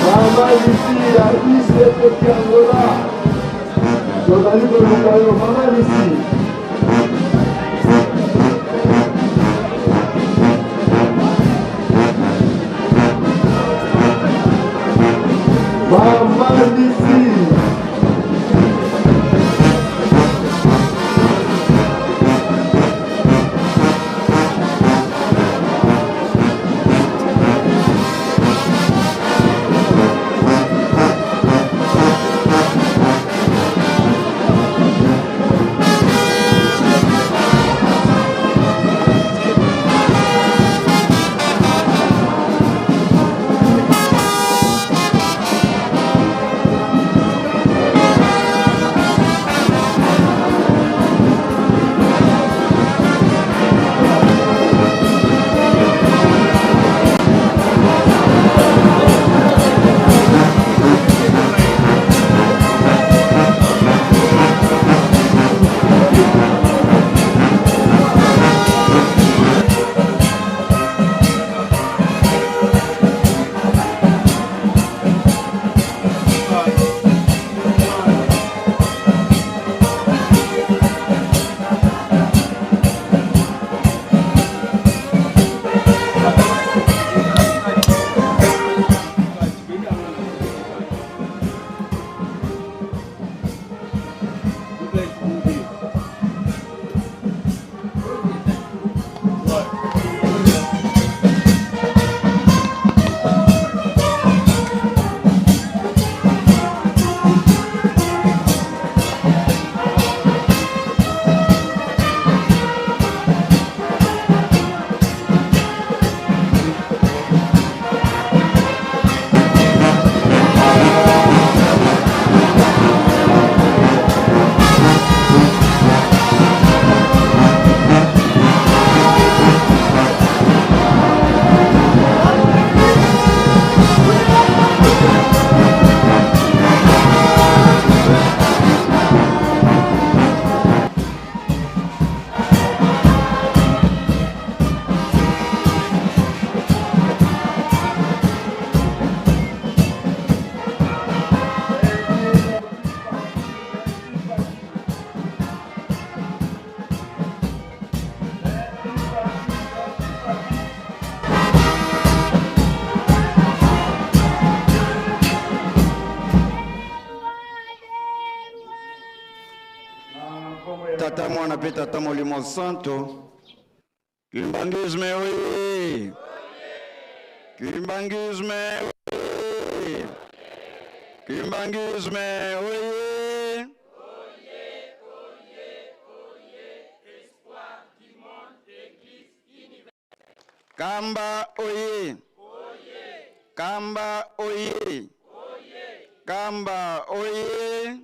Mama Lucie ya ICPT Angola. Tozali koluka yo, Mama Lucie. Mama Lucie. Tata Mwana mpe Tata Molimo Santo. Kimbanguisme oye! Kimbanguisme oye! Kimbanguisme oye! Kamba oye! Kamba oye! Kamba oye!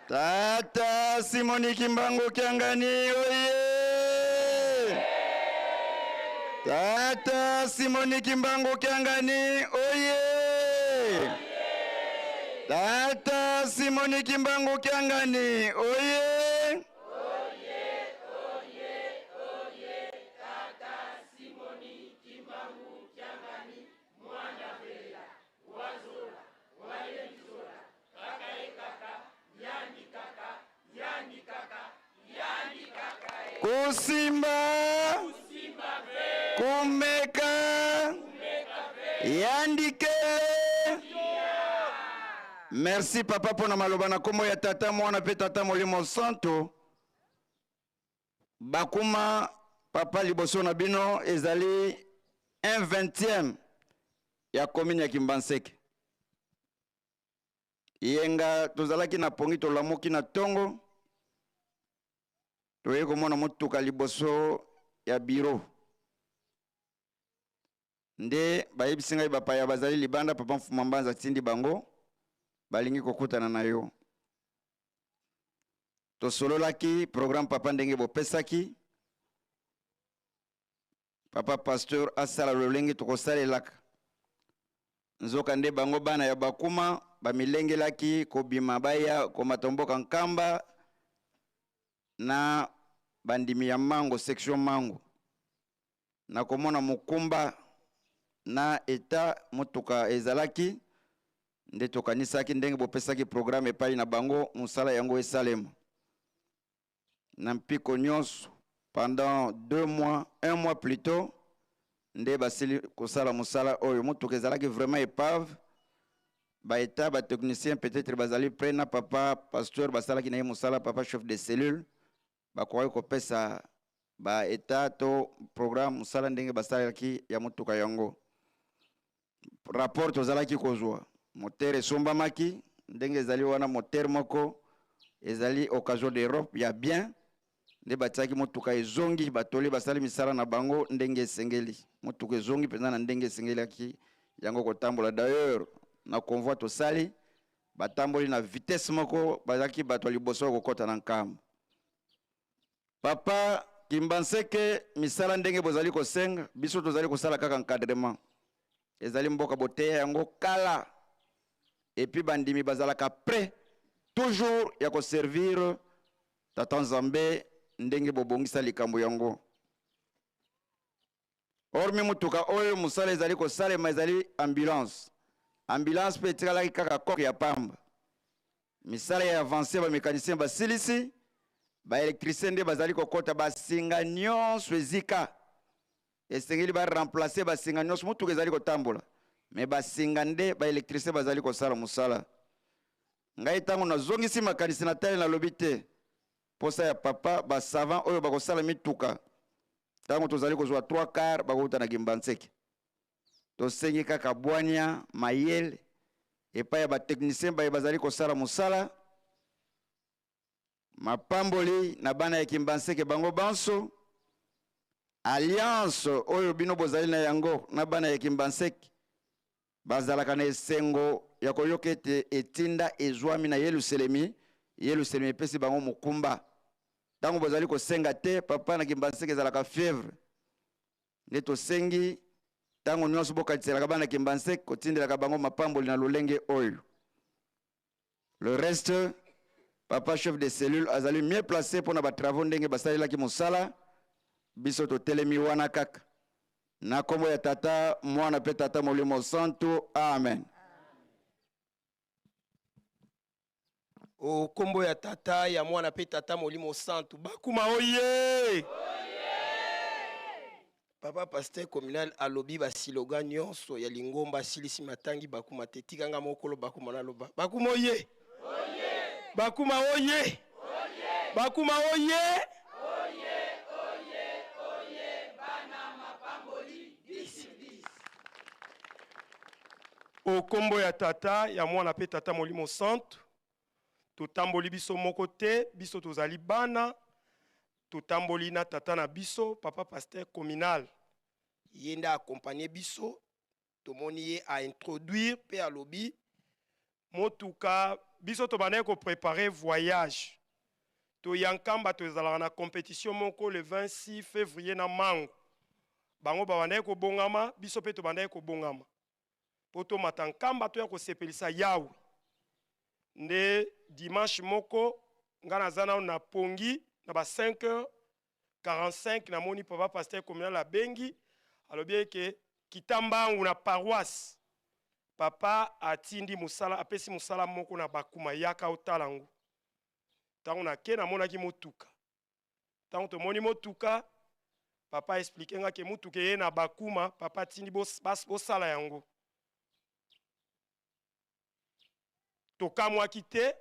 Tata Simoni Kimbangu Kiangani oye! Tata Simoni Kimbangu Kiangani oye! Tata Simoni Kimbangu Kiangani oye! Kusimba, kumeka, yandikele. Merci papa mpona maloba na nkombo ya Tata, Mwana mpe Tata Molimo Santo. Bakuma papa liboso na bino ezali 1 vingtième ya commune ya Kimbanseke. Yenga tozalaki na pongi, tolamuki na ntongo, toyei komona motuka liboso ya biro. Nde bayebisi ngai bapaya bazali libanda, papa Mfuma Mbanza atindi bango, balingi kokutana na yo. Tosololaki programme papa ndenge bopesaki papa pasteur asala lolenge tokosalelaka. Nzoka nde bango bana ya Bakuma bamilengelaki kobima baya komata mboka Nkamba na bandimi ya Mango, section Mango. Na komona mokumba na eta motuka ezalaki, nde tokanisaki ndenge bopesaki programme epai na bango, mosala yango esalema na mpiko nyonso pendant 2 mois, 1 mois plutôt, nde basili kosala mosala oyo. Motuka ezalaki vraiment épave. Baeta batechnicien peut-être bazali près na papa pasteur, basalaki na ye mosala, papa chef de cellule, bakokaki kopesa baeta to programme mosala ndenge basalaki ya motuka yango. Rapport tozalaki kozwa, moteur esombamaki ndenge ezali wana, moteur moko ezali occasion d'Europe ya bien, nde batiaki motuka ezongi, batoli basali misala na bango ndenge esengeli. Motuka ezongi mpenza na ndenge esengelaki yango kotambola. D'ailleurs na convoi tosali, batamboli na vitesse moko, bazalaki bato ya liboso ya kokɔta na Nkambo. Papa Kimbanseke, misala ndenge bozali kosenga biso, tozali kosala kaka encadrement. Ezali mboka boteya yango kala, et puis bandimi bazalaka prêt toujours ya koservir Tata Nzambe ndenge bobongisa likambo yango. Hormis motuka oyo, mosala ezali kosalema ezali ambulance. Ambulance mpe etikalaki kaka coque ya pamba. Misala ya avance, bamécanicien basilisi, baélectricien nde bazali kokɔta basinga nyonso ezika, esengeli baremplace basinga nyonso. Motuka ezali kotambola, me basinga nde baélectricien bazali kosala mosala. Ngai ntango nazongisi makanisi na tali, nalobi te posa ya papa, basavant oyo bakosala mituka, ntango tozali kozwa 3 quart bakouta na Kimbanseke. Tosengi kaka bwania, mayele epai ya batechnicien baye bazali kosala mosala. Mapamboli na bana ya Kimbanseke bango banso. Alliance oyo bino bozali na yango na bana ya Kimbanseke, bazalaka na esengo ya koyoka ete etinda ezwami na Yelusalemi. Yelusalemi epesi bango mokumba. Ntango bozali kosenga te papa na Kimbanseke, ezalaka fièvre. Nde tosengi ntango nyonso bokatiselaka bana Kimbanseke, kotindelaka bango mapamboli na lolenge oyo. Le reste, papa chef de cellule azali mieux placé mpona batravaux ndenge basalelaki mosala. Biso totelemi wana kaka na nkombo ya Tata, Mwana mpe Tata Molimo Santu. Amen. O nkombo ya Tata, ya Mwana mpe Tata Molimo Santu. Bakuma oye! Papa pasteur communal alobi ba siloga nyonso ya lingomba asilisi matangi bakuma te tika nga mokolo bakuma naloba bakuma oye bakuma oye bakuma oye O kombo ya Tata, ya Mwana pe Tata Molimo Santu, totamboli biso moko te, biso tozali bana, totamboli na tata na biso, papa pasteur communal. Ye nde a accompagner biso, tomoni ye a introduire pe alobi. Motuka, biso tobandaki ko preparer voyage, toya Nkamba tozalaka na competition moko le 26 fevrier na Mangu, bango babandaki kobongama, biso pe tobandaki kobongama. mpo tomata nkamba toya kosepelisa Yawe. Nde dimanche moko nga naza nano na pongi na ba 5 h 45 namoni papa pasteur communal abengi alobi eke kita mbangu na paroisse papa atindi mosala apesi mosala moko na bakuma yaka otala yango ntango nake namonaki motuka ntango tomoni motuka papa explike nga ke motuka eye na bakuma papa atindi bosala yango tokamwaki te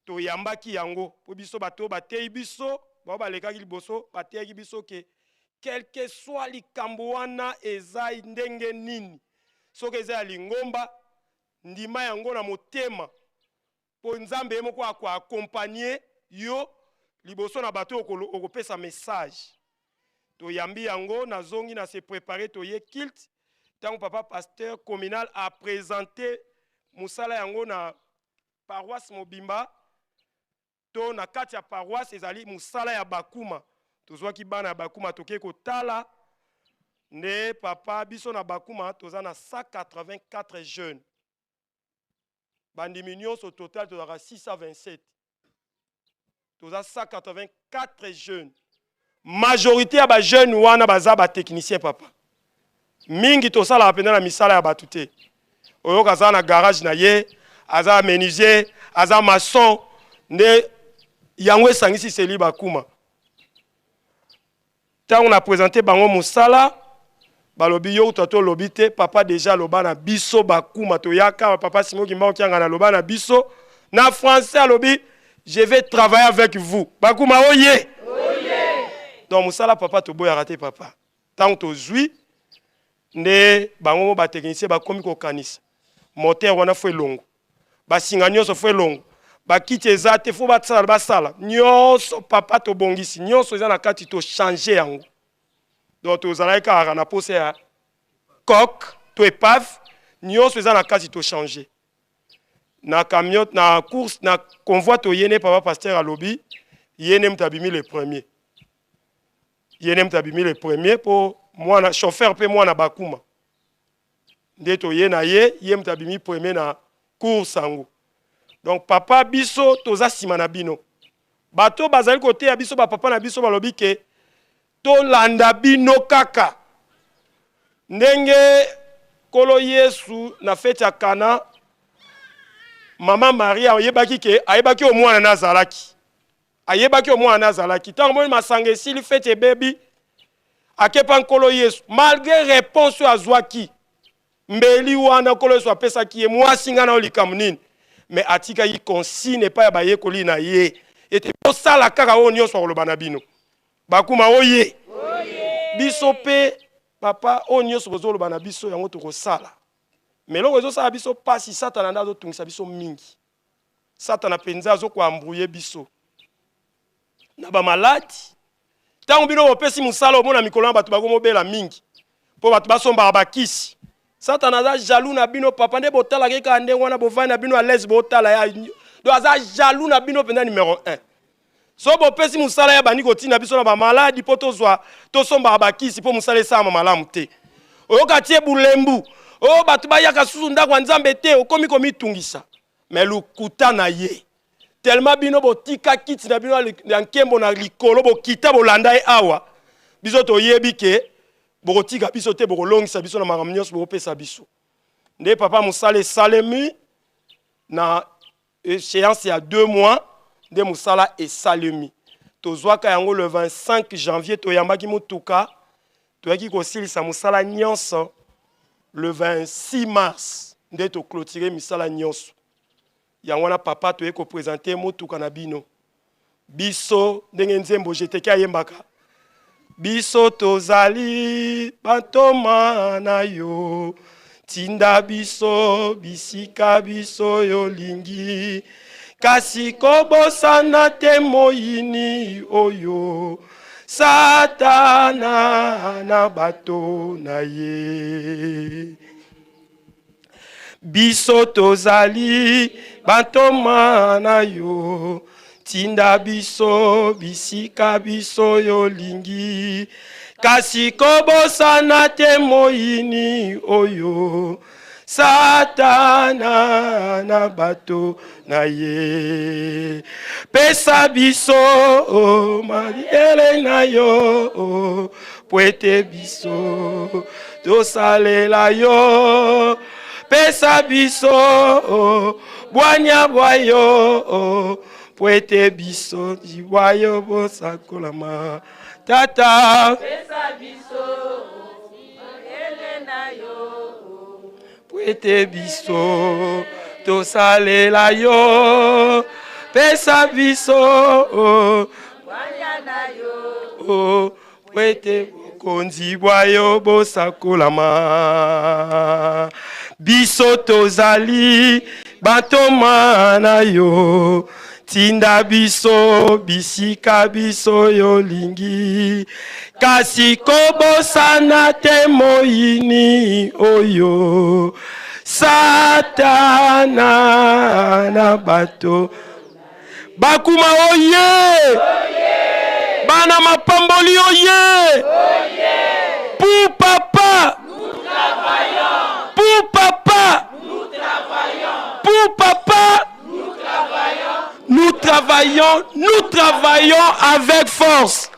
toyambaki yango mpo biso bato oyo bateyi biso bao balekaki liboso bateyaki biso ke quelque soit likambo wana eza ndenge nini soki eza ya lingomba ndima yango na motema mpo Nzambe ye moko ako accompagner yo liboso na bato oyo okopesa message. Toyambi yango, nazongi na se preparer, toye culte. Ntango papa pasteur communal a presenter mosala yango na paroisse mobimba to na kati ya paroisse, ezali mosala ya Bakuma. Tozwaki bana ya Bakuma, tokei kotala nde papa biso na Bakuma toza na 184 jeunes. Bandimi nyonso total tozalaka 627. Toza 184 jeunes. Majorité ya ba jeunes wana baza ba techniciens papa. Mingi tosalaka mpenza na misala ya bato te. Oyoka aza na garage na ye, aza menuisier, aza maçon, nde yango esangisi seli bakuma. Tango na presenter bango musala, balobi yo kutu ata olobi te, papa dejà aloba na biso bakuma toyaka awa, papa Simon Kimbangu Kiangani aloba na biso na français alobi je vais travailler avec vous. Bakuma oye! Donc musala papa toboyaka te papa. Tango tozui nde bango mo ba technicien bakomi kokanisa moteur wana fo elongo basinga nyonso fo elongo bakiti eza te fo basala basala nyonso papa tobongisi nyonso eza na kati tochange yango donc tozalaki kaka na posa ya coque to epave nyonso eza na kati tochange na camion na course na convoi toye ne papa pasteur alobi ye nde moto abimi le premier ye nde moto abimi le premier mpo mwana chauffeur mpe mwana bakuma nde toye na ye ye moto abimi premier na course yango donc papa biso toza nsima na bino bato bazali koteya biso bapapa na biso balobi ke tolanda bino kaka ndenge nkolo yesu na feti ya kana mama maria ayebaki ke ayebaki oyo mwana na azalaki ayebaki oyo mwana azalaki ntango moni masanga esili feti ebebi akepa nkolo yesu malgre reponse oyo azwaki mbeli wana nkolo yesu apesaki ye mwasi ngai na yo likambo nini me atikaki consigne epai ya bayekoli na ye ete bosala kaka oyo nyonso akoloba na bino bakuma oye biso mpe papa oyo nyonso bozoloba na biso yango tokosala me eloko ezosala biso mpasi satana nde azotungisa biso mingi Satana penza azo ko embrouiller biso na ba maladi. Tango bino bopesi musala omona mikolo na bato bakomobela mingi po bato basombaka bakisi. Satana aza jaloux na bino papa nde botalaka ye kaka ndenge wana bovandi na bino à l'aise botala ya donc aza jaloux na bino penza numero 1. So bopesi musala ya bandi kotinda biso na ba maladi po tozwa tosombaka bakisi po musala esalama malamu te. Oyoka tie bulembu oyo bato bayaka susu ndako ya Nzambe te okomi komitungisa. Mais lokuta na ye. Tellement bino botika kiti na bino ya nkembo na likolo bokita bolanda ye awa. Biso toyebi ke bokotika biso te bokolongisa biso na makambo nyonso bokopesa biso. Nde papa mosala esalemi na Echeance ya 2 mois nde mosala esalemi. Tozwaka yango le 25 janvier, toyambaki motuka. Toyaki kosilisa mosala nyonso le 26 mars nde to clôturer misala nyonso. Yango wana papa toye ko presenter motuka na bino. Biso ndenge nzembo Jeteke ayembaka biso tozali bantoma na yo tinda biso bisika biso yolingi kasi kobosana te moyini oyo Satana na bato na ye. Biso tozali bantoma na yo, tinda biso bisika biso yolingi, kasi kobosana te moyini oyo Satana na bato na ye. Pesa biso oh, mayele na yo oh, po ete biso tosalela yo. Pesa biso oh, bwanya bwa yo oh, po ete biso bwa yo bosakolama. Tata, pesa biso mayele na yo po ete biso tosalela yo. Pesa biso bwanya na yo oh, po ete bokonzi bwa yo bosakolama. Biso tozali bantoma na yo, tinda biso bisika biso yolingi, kasi kobosana te moyini oyo Satana na bato bakuma oye, bana mapamboli oye, pour papa, pour papa, pour papa, nous travaillons, nous travaillons avec force.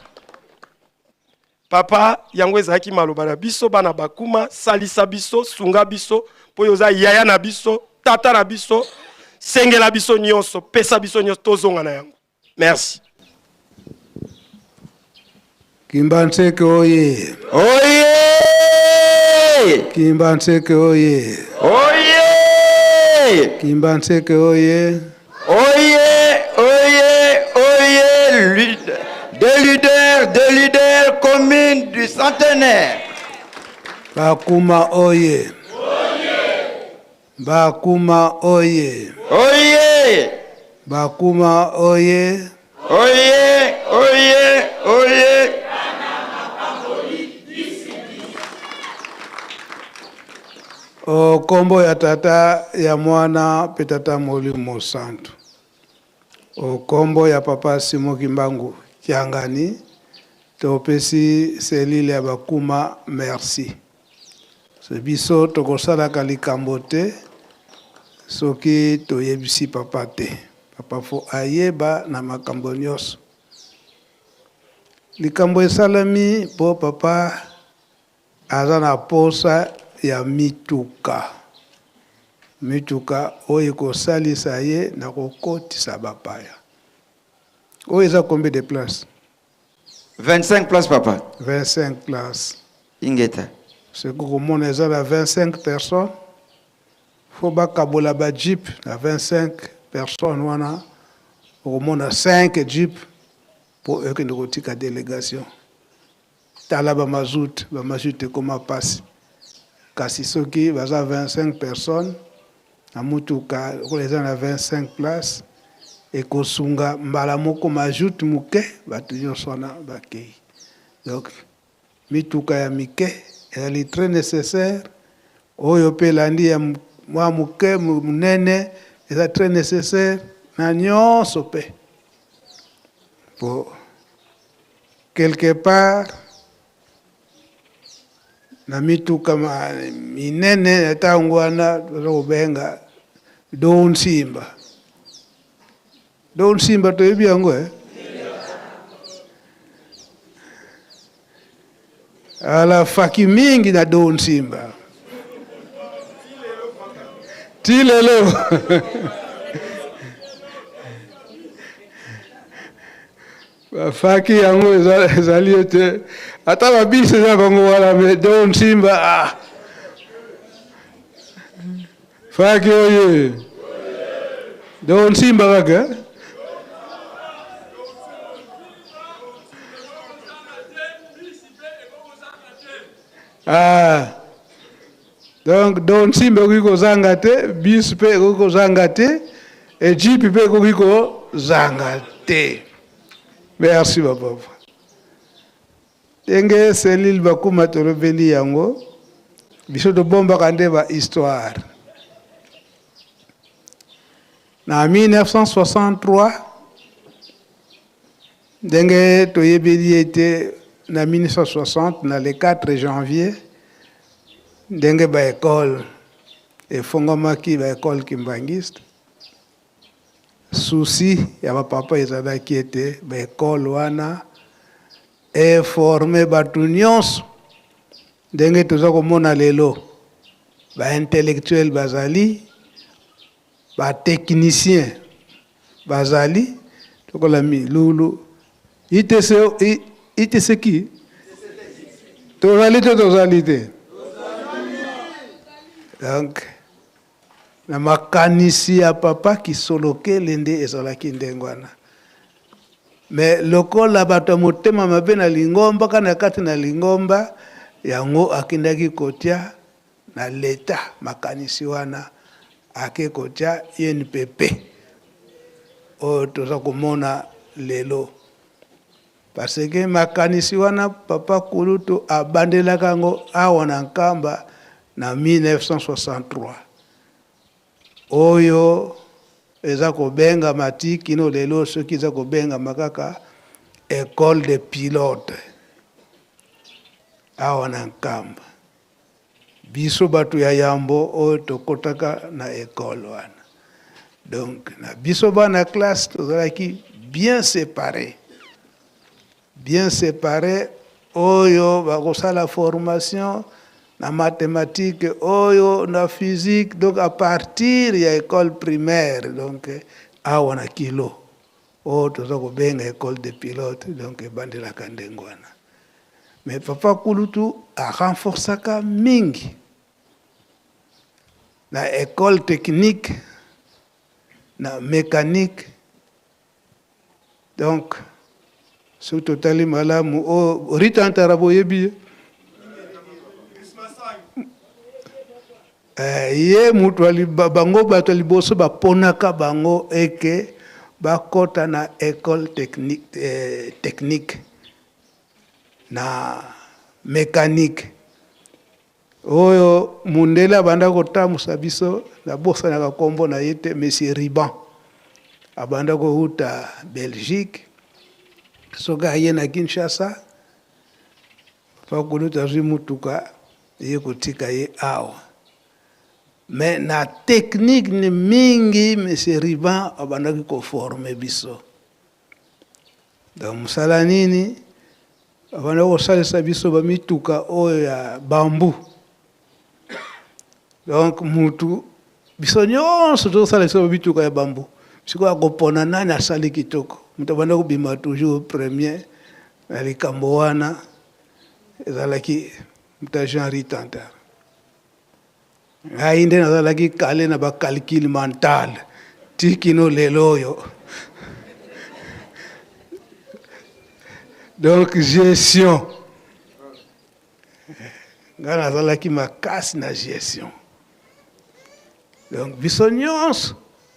Papa, yango ezalaki maloba na biso bana bakuma, salisa biso, sunga biso, mpo yo oza yaya na biso, tata na biso, sengela biso nyonso, pesa biso nyonso, tozonga na yango. Merci. Kimbanseke oye! Oye! Kimbanseke oye! Oye! Kimbanseke oye! Oye! Oye! Oye! Deux leaders, deux leaders, commune du centenaire. Bakuma oye! Bakuma oye! Oye! Bakuma oye! Oye! Oye! Oye! O kombo ya Tata, ya Mwana pe Tata Molimo Santu. O kombo ya Papa Simon Kimbangu Kiangani, topesi selile ya Bakuma merci. Se biso tokosalaka likambo te soki toyebisi Papa te. Papa fo ayeba na makambo nyonso. Likambo esalami po Papa Aza na posa ya mituka. Mituka oyo ekosalisa ye na kokotisa bapaya. Oyo eza combien de places? 25 places papa. 25 places. Ingeta. Soki okomona eza na 25 personnes, faut bakabola ba jeep na 25 personnes wana, okomona 5 jeep po ekende kotika delegation. Tala ba mazout, ba mazout ekoma pasi. Kasi soki baza 25 personnes na mutuka lokola eza na 25 places ekosunga mbala moko mazout muke batu nionso wana bakeyi. Donc mituka ya mike ezali très necessaire, oyo pe elandi ya mwa muke munene eza très necessaire na nionso pe po Quelque part na mituka minene ya tango wana toza kobenga do nsimba. Do nsimba toyebi yango eh? Ala faki mingi na do nsimba ti lelo. Bafaki yango ezali ete ata babisi eza bango wana me do nsimba ah. Faki oye do nsimba kaka eh? Ah. Donc do nsimba ekoki kozanga te, bus mpe ekoki kozanga te, e jeep mpe ekoki kozanga te. Merci bapapa. Ndenge cellule bakuma tolobeli yango, biso tobombaka nde ba histoire. Na 1963 Ndenge toyebeli ete na 1960 na le 4 janvier ndenge ba ecole efongwamaki, ba ecole kimbanguiste, souci ya ba papa ezalaki ete ba ecole wana eforme bato nyonso ndenge toza komona lelo ba intellectuel bazali, ba techniciens bazali lokola milulu ITC, ITC ki tozali te tozali te donc na makanisi ya papa Kisolokele nde ezalaki ndenge wana me lokola bato ya motema mabe na lingomba kaka na kati na lingomba yango akendaki kotia na leta makanisi wana ake kotia INPP oyo toza komona lelo parce que makanisi wana papa kulutu abandelaka yango awa na Nkamba na 1963 oyo eza kobengama ti kino lelo soki eza kobengama kaka ecole de pilote awa na Nkamba. Biso bato ya yambo oyo tokotaka na ecole wana. Donc na biso bana classe tozalaki bien separe. Bien separe oyo bakosala formation na mathematique oyo na physique donc à partir ya ecole primaire donc awa na kilo oyo toza kobenga ecole de pilote donc ebandelaka ndenge wana. Mais papa kulutu a renforçaka mingi na ecole technique na mecanique donc soki totali malamu oyo oh, Rita Ntara boyebi ye eh, ye mutu bango bato ya liboso baponaka bango eke bakota na ecole technique, eh, technique na mecanique oyo mundele abanda kotambusa biso nabosanaka nkombo na ye te monsieur Riban abanda kowuta Belgique soki aye na Kinshasa papa kulutu azwi mutuka eye kotika ye awa mais na technique ni mingi monsieur Riban abandaki koforme biso Donc musala nini babanda kosalisa biso ba mituka oyo ya bambu. Donc mutu biso nyonso tozosala biso ba mituka ya bambu, sikoyo akopona nani asali kitoko. Moto abanda kobima toujours premier na likambo wana ezalaki moto ya Jean-Henri Tantar. Ngai nde nazalaki kale na ba calcul mental ti kino lelo oyo. Donc gestion, ngai nazalaki makasi na gestion. Donc biso nyonso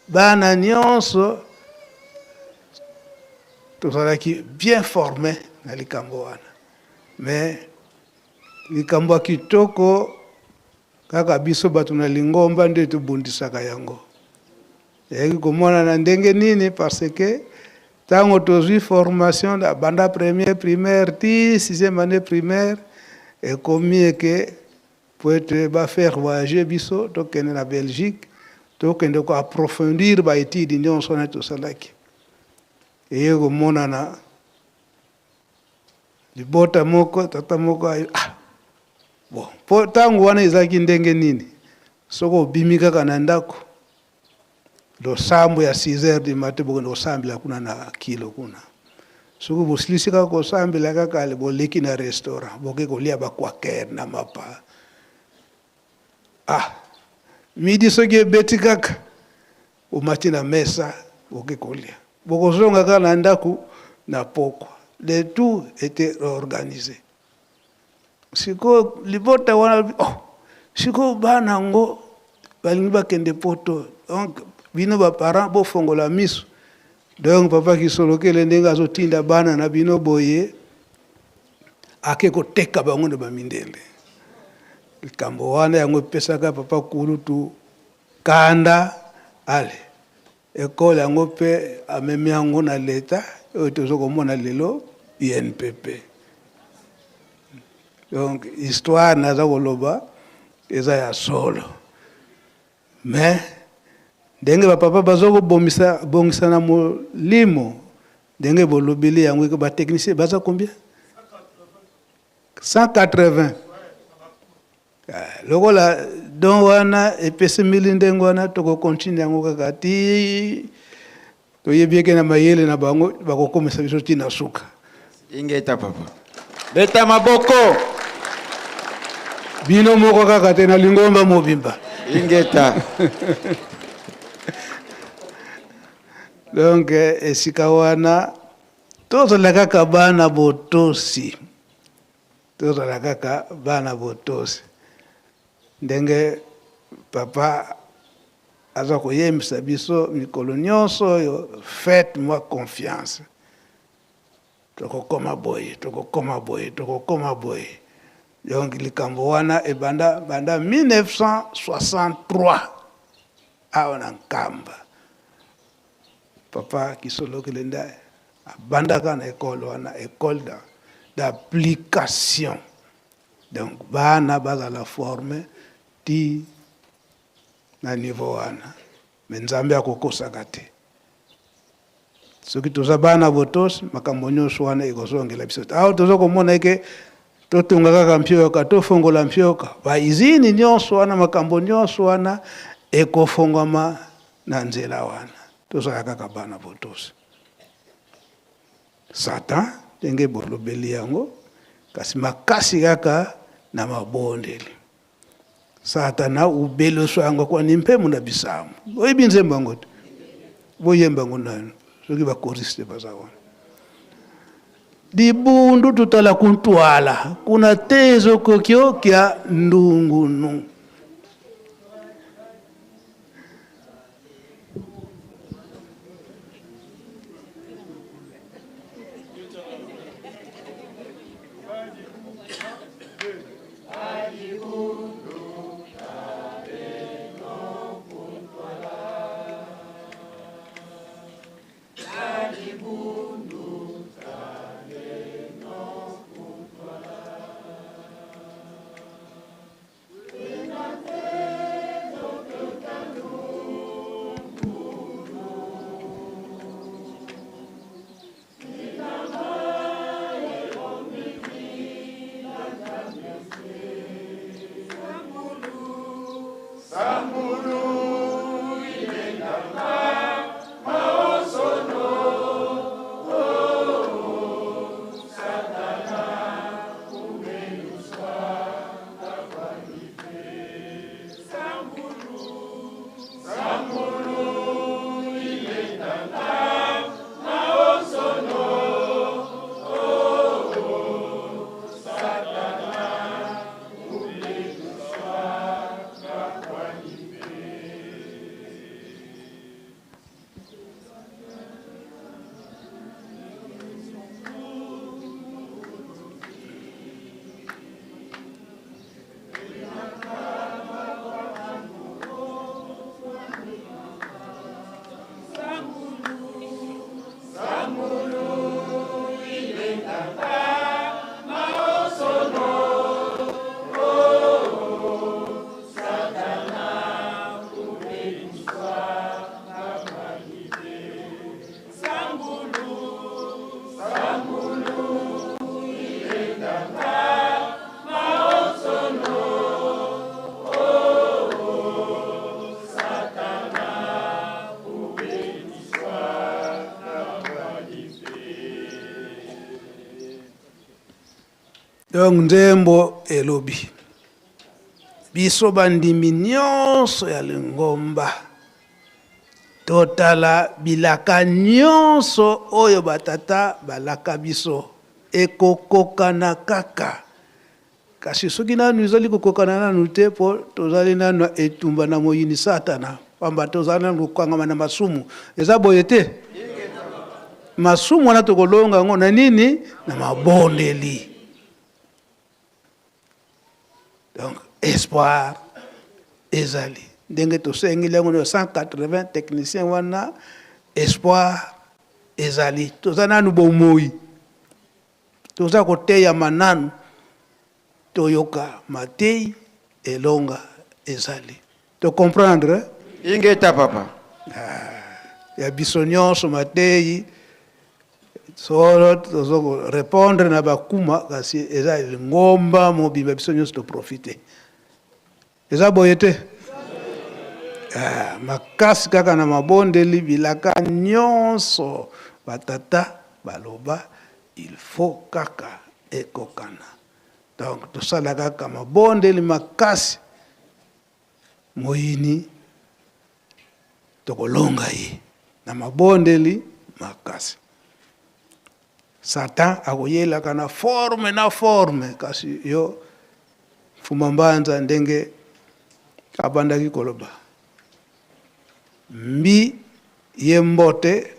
bana nyonso tozalaki bien formé na likambo wana mais Likambo ya kitoko, kaka biso bato na lingomba nde tobundisaka yango. Eyaki komonana ndenge nini? Parce que tango tozui formation banda première primaire ti sixième annee primaire, ekomi eke po ete ba faire voyager biso tokende na Belgique, tokende ko approfondir ba etudes nionso wana tosalaki. Eye komonana Libota moko, tata moko aye, ah! Bon, po tango wana ezalaki ndenge nini? Soki obimi kaka na ndako, losambo ya 6 heures du matin bokende kosambela kuna na kilo kuna. Soki bosilisi kaka kosambela kaka ale boleki na restaurant boke kolia ba quaker na mapa. Ah midi soki ebeti kaka bomati na mesa boke kolia. Bokozonga kaka na ndaku na pokwa. Le tout etait organise. Sikoyo libota wana oh, sikoyo bana yango balingi bakende poto donc bino ba parents bofongola miso donc papa Kisolokele ndenge azotinda bana na bino boye ake koteka bango na bamindele. Likambo wana yango epesaka papa kulutu kanda ale Ecole yango pe amemi yango na l'etat oyo tozo komona lelo INPP. Donc histoire naza koloba eza ya solo. Mais ndenge ba papa bazo kobomisa bongisa na molimo ndenge bolobeli yango ba techniciens baza combien? 180. Eh, lokola don wana epesemeli ndenge wana tokokontinue yango kaka ti toyebi eke na mayele na bango bakokomisa biso ti na suka. Ingeta papa. Beta maboko. Bino moko kaka te na lingomba mobimba. Ingeta. Donc eh, esika wana tozala kaka bana botosi. Tozala kaka bana botosi ndenge papa aza koyembisa biso mikolo nyonso oyo faites moi confiance tokokoma boye tokokoma boye tokokoma boye donc likambo wana ebanda banda 1963 awa na Nkamba papa Kisolokele nde Abandaka na ecole wana ecole d'application donc bana bazala forme ti na niveau wana mais Nzambe akokosaka te soki toza bana botosi makambo nyonso wana ekozongela biso te awa toza komona eke totonga kaka mpioka tofongola mpioka baizini nyonso wana makambo nyonso wana ekofongwama na nzela wana tozala kaka bana botosi Satan ndenge bolobeli yango kasi makasi kaka na mabondeli. Satana ubeloso yango kwa ni mpemu na bisamu. Oyebi nzembo yango te? Boyemba yango nanu soki ba choriste baza wana. Libundu tutala kuntwala kuna tezo kokio kya ndungunu. Donc nzembo elobi biso bandimi nyonso ya lingomba totala bilaka nyonso oyo batata balaka biso ekokokana kaka. Kasi soki nanu ezali kokokana nanu te, mpo tozali nanu na etumba na moyini Satana, pamba te ozali nanu kokangama na masumu. Eza boye te? Masumu wana tokolonga yango na nini? Na mabondeli. Donc espoir ezali ndenge tosengeli yango na 180 technicien wana, espoir ezali. Toza nanu bomoi. Toza koteyama nanu toyoka mateyi elonga ezali to comprendre. Ingeta papa. Ah, ya biso nyonso mateyi solo tozo ko repondre na bakuma kasi eza lingomba mobimba biso nyonso to profiter. Eza boye te? Ah, makasi kaka na mabondeli bilaka nyonso batata baloba il faut kaka ekokana. Donc tosala kaka mabondeli makasi, moyini tokolonga ye na mabondeli makasi. Satan akoyelaka na forme na forme, kasi yo Mfuma Mbanza ndenge abandaki koloba mbi ye mbote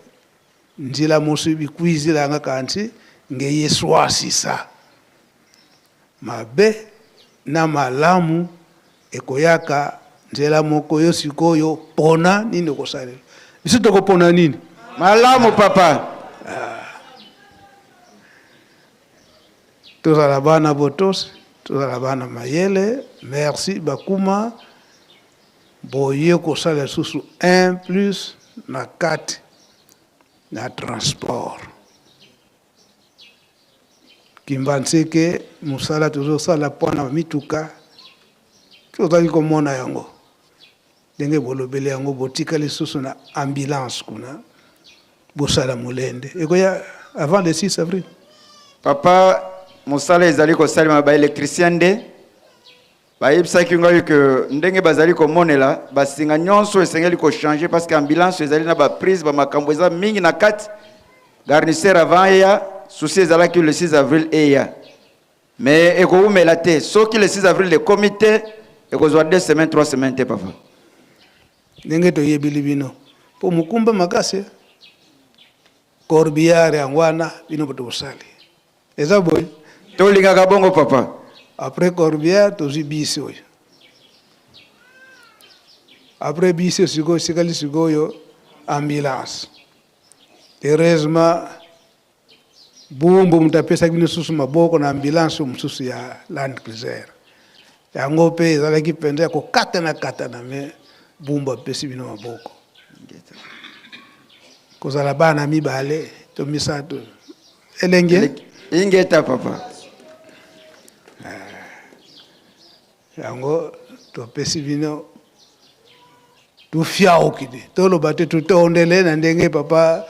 nzila mosu bikwizilanga kansi nge ye swasisa mabe na malamu ekoyaka nzela moko yo sikoyo pona nini okosalela biso tokopona nini malamu papa. Ah. Tozala bana botosi, tozala bana mayele. Merci Bakuma, boye kosala lisusu un plus na kati na transport. Kimbanseke mosala tozosala mpo na mituka tozali komona yango ndenge bolobeli yango, botika lisusu na ambulance kuna, bosala molende ekoya avant le 6 avril. Papa, mosala ezali kosalema ba electricien nde bayebisaki ngai ke ndenge bazali komonela basinga nyonso esengeli kochanger parce que ambulance ezali na baprise bamakambo eza mingi na kati garnisseur avant eya souci ezalaki le 6 avril eya Mais ekowumela te soki le 6 avril ekomi te ekozwa 2 semaines 3 semaines te papa. Ndenge toyebili bino po mokumba makasi corbillard yango wana bino bato bosali eza boye. Tolingaka bongo papa. Après corbillard tozwi bisi oyo après bisi sikoyo esikali sikoyo ambulance heureusement Bumbu moto apesaki bino susu maboko na ambulance mosusu ya Land Cruiser. Yango mpe ezalaki mpenza ya kokatana katana, me Bumbu apesi bino maboko. Kozala bana mibale to misato elenge. Ingeta papa. Eh, yango topesi bino tufiaukidi toloba te tutondele na ndenge papa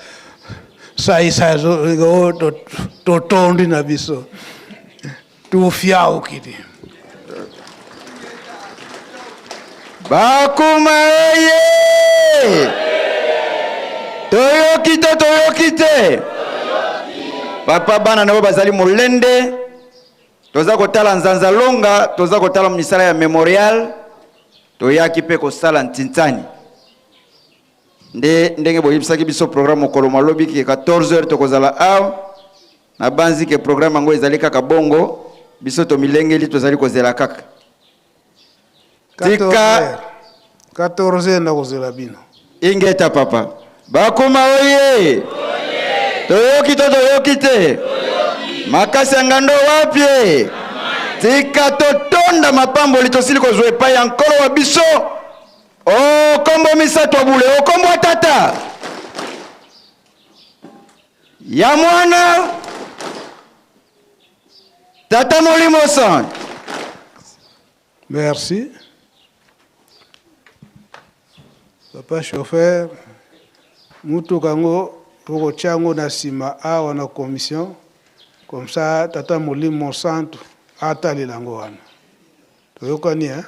saisai oh, totondi na biso tufiaukidi bakuma eye toyoki te toyoki te papa bana na yo bazali molende Toza kotala Nzanza Longa, toza kotala misala ya memorial, toyaki mpe kosala ntintsani. Nde ndenge boyebisaki biso programme mokolo mwa lobi ke 14 heures tokozala awa, nabanzi ke programme yango ezali kaka bongo, biso tomilengeli tozali kozela kaka. Tika 14 heures nakozela bino. Ingeta papa. Bakuma oye! Toyoki to toyoki te? Makasi ya ngando wapi? Tika totonda mapamboli tosili kozwa epai ya Nkolo wa biso. O kombo misato ya bule, o kombo ya Tata, ya Mwana, Tata Molimo Santu. Merci. Papa chauffeur, mutuka yango tokotia yango na nsima awa na commission, comme ça tata Molimo Santu Atalela yango wana. Toyokani hein?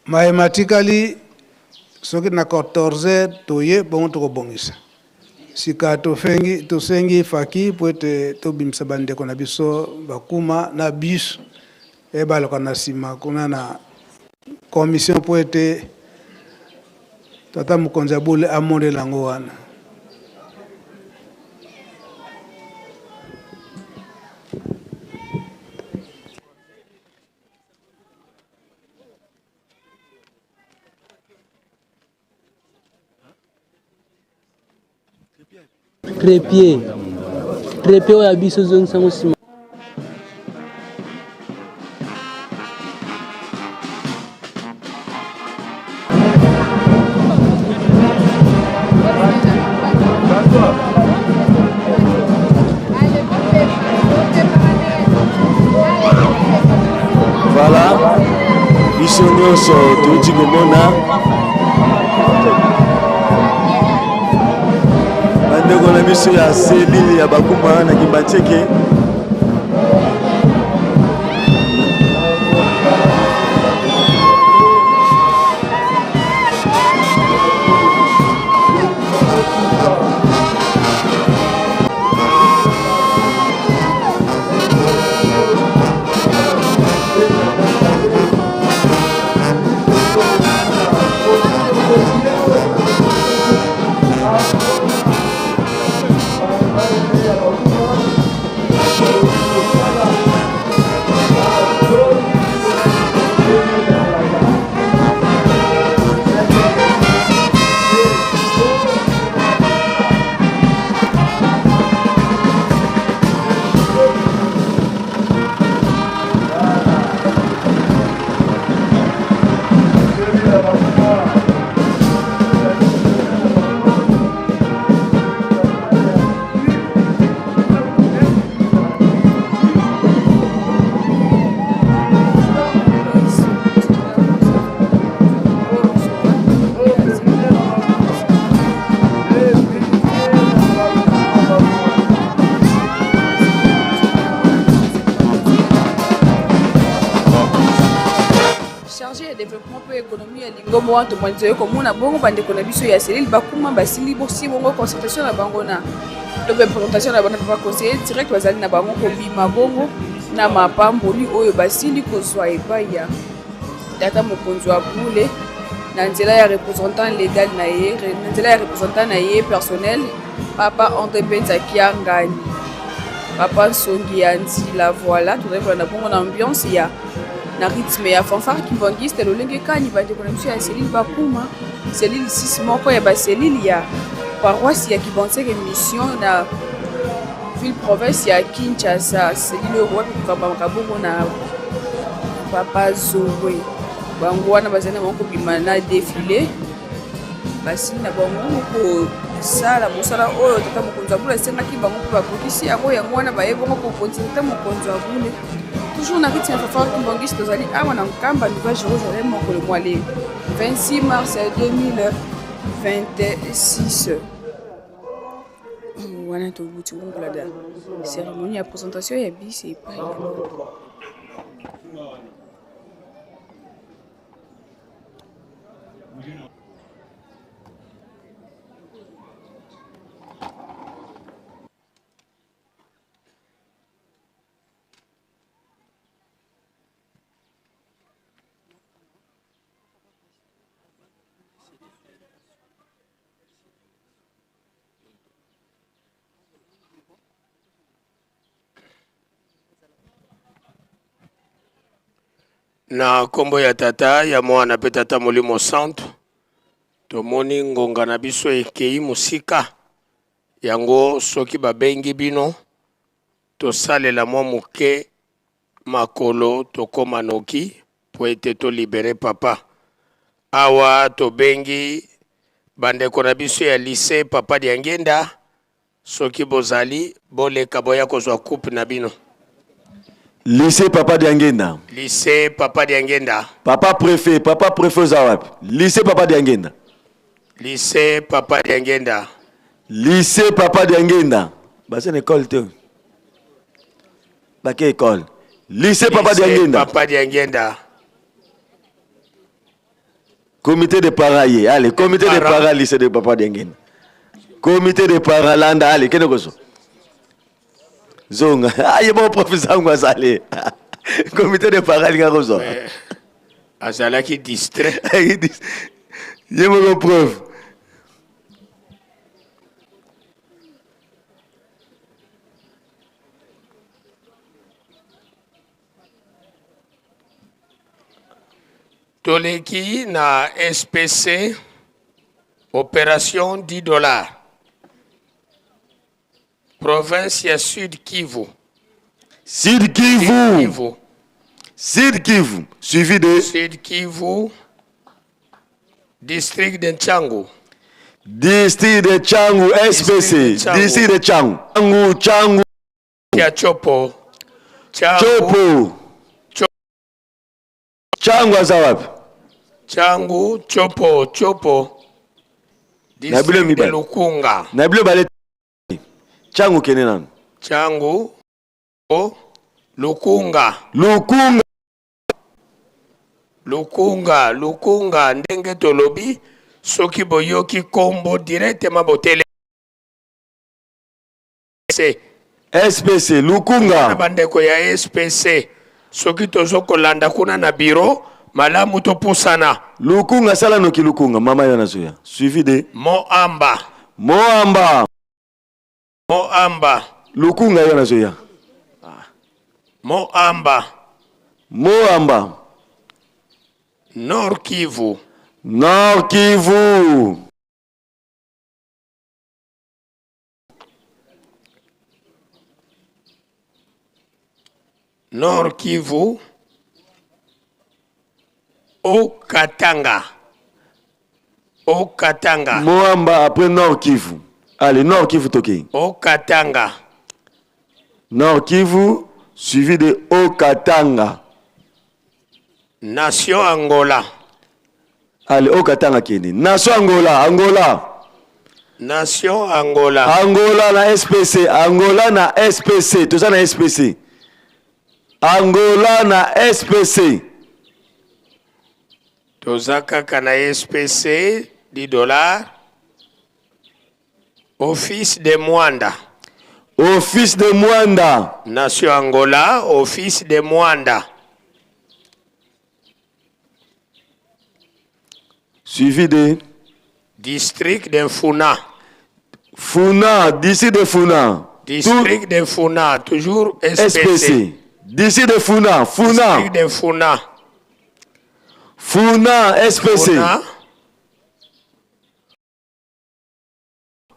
Maye matikali soki na 14 heures toye bongo tokobongisa. Sika tofengi, tosengi faki mpo ete tobimisa bandeko na biso bakuma na bus ebaloka na nsima kuna na commission mpo ete tata mokonzi ya bule amonela yango wana. Trepied. Trepied oyo ya biso zongisa yango nsima. Voilà, biso nyonso touti komona bandeko na biso ya selile ya bakuma na kimbanseke. Charge ya développement mpe économie ya lingombo wana tomoni toye komona bongo bandeko na biso ya selile bakuma basili bosi bongo concertation na bango na to mpe présentation na bango na conseiller direct bazali na bango kobima bongo na mapamboli oyo basili kozwa epai ya tata mokonzi wa bule na nzela ya représentant légal na ye na nzela ya représentant na ye personnel papa André Mpenza Kiangani papa Nsongi ya Nzila. Voilà, tozali kolanda bongo na ambiance ya na rythme ya fanfare kimbanguiste lolenge kani bandeko na biso ya selile bakuma selile 6 moko ya baselile ya paroisse ya Kibanseke mission na ville province ya Kinshasa, selile oyo wapi kokambamaka bongo na papa Zowe. Bango wana bazali na bango kobima na defile, basili na bango kosala mosala oyo tata mokonzi ya bule asengaki bango mpe bakokisi yango. Yango wana baye bongo kokonzi tata mokonzi ya bule toujours na rythme ya fanfare kimbanguiste. Tozali awa na Nkamba, Nouvelle Jérusalem, mokolo mwa le 26 mars 2026. Wana tobuti kolanda cérémonie ya présentation ya bisi epai ya Na nkombo ya Tata, ya Mwana mpe Tata Molimo Santu, tomoni ngonga na biso ekei mosika. Yango soki babengi bino, tosalela mwa moke makolo tokoma noki mpo ete tolibere papa. Awa tobengi bandeko na biso ya lycée Papa Diangienda, soki bozali boleka boya kozwa coupe na bino. Lycée Papa Diangenda. Lycée Papa Diangenda. Papa préfet, papa préfet oza wapi? Lycée Papa Diangenda. Lycée Papa Diangenda. Lycée Papa Diangenda. Baza na école te. Bake école. Lycée Papa Diangenda. Papa Diangenda. Comité de parents ye. Allez, comité de parents lycée de Papa Diangenda. Comité de parents landa allez kende kozo. Zonga. Ah, ye bon professeur ngwa azali. Comité de parents linga kozwa. Azalaki distrait. Ye moko preuve. Toleki na SPC operation 10 dollars. Province ya Sud Kivu. Sud Kivu. Kivu. Sud Kivu. Suivi de Sud Kivu. District de Tshangu. District de Tshangu, SPC. District de Tshangu. Tshangu, Tshangu. Ya Tshopo. Tshopo. Tshangu aza wapi? Tshangu, Tshopo, Tshopo. Na bilo District de mibale. Lukunga. Na bilo bale. Tshangu kende nanu. Tshangu, o, Lukunga. Lukunga. Lukunga, Lukunga ndenge tolobi soki boyoki kombo directement botele SPC Lukunga. Na bandeko ya SPC soki tozo kolanda kuna na bureau malamu topusana. Lukunga sala noki Lukunga mama yo nazoya. Suivi de Moamba. Moamba. Moamba. Lukunga yo nazoya. Moamba. Moamba. Nord Kivu. Nord Kivu. Nord Kivu. Haut-Katanga. Haut-Katanga. Moamba après Nord Kivu. Allez, Nord Kivu toke. Haut-Katanga. Nord Kivu suivi de Haut-Katanga. Nation Angola. Allez, Haut-Katanga kende. Nation Angola, Angola. Nation Angola. Angola na SPC, Angola na SPC, toza na SPC. Angola na SPC. Toza kaka na SPC 10 dollars. Office de Mwanda. Office de Mwanda. Nation Angola, Office de Mwanda. Suivi de District de Funa. Funa, district de Funa. District de Funa, toujours SPC. SPC. District de Funa, Funa. District de Funa. Funa, SPC. Funa.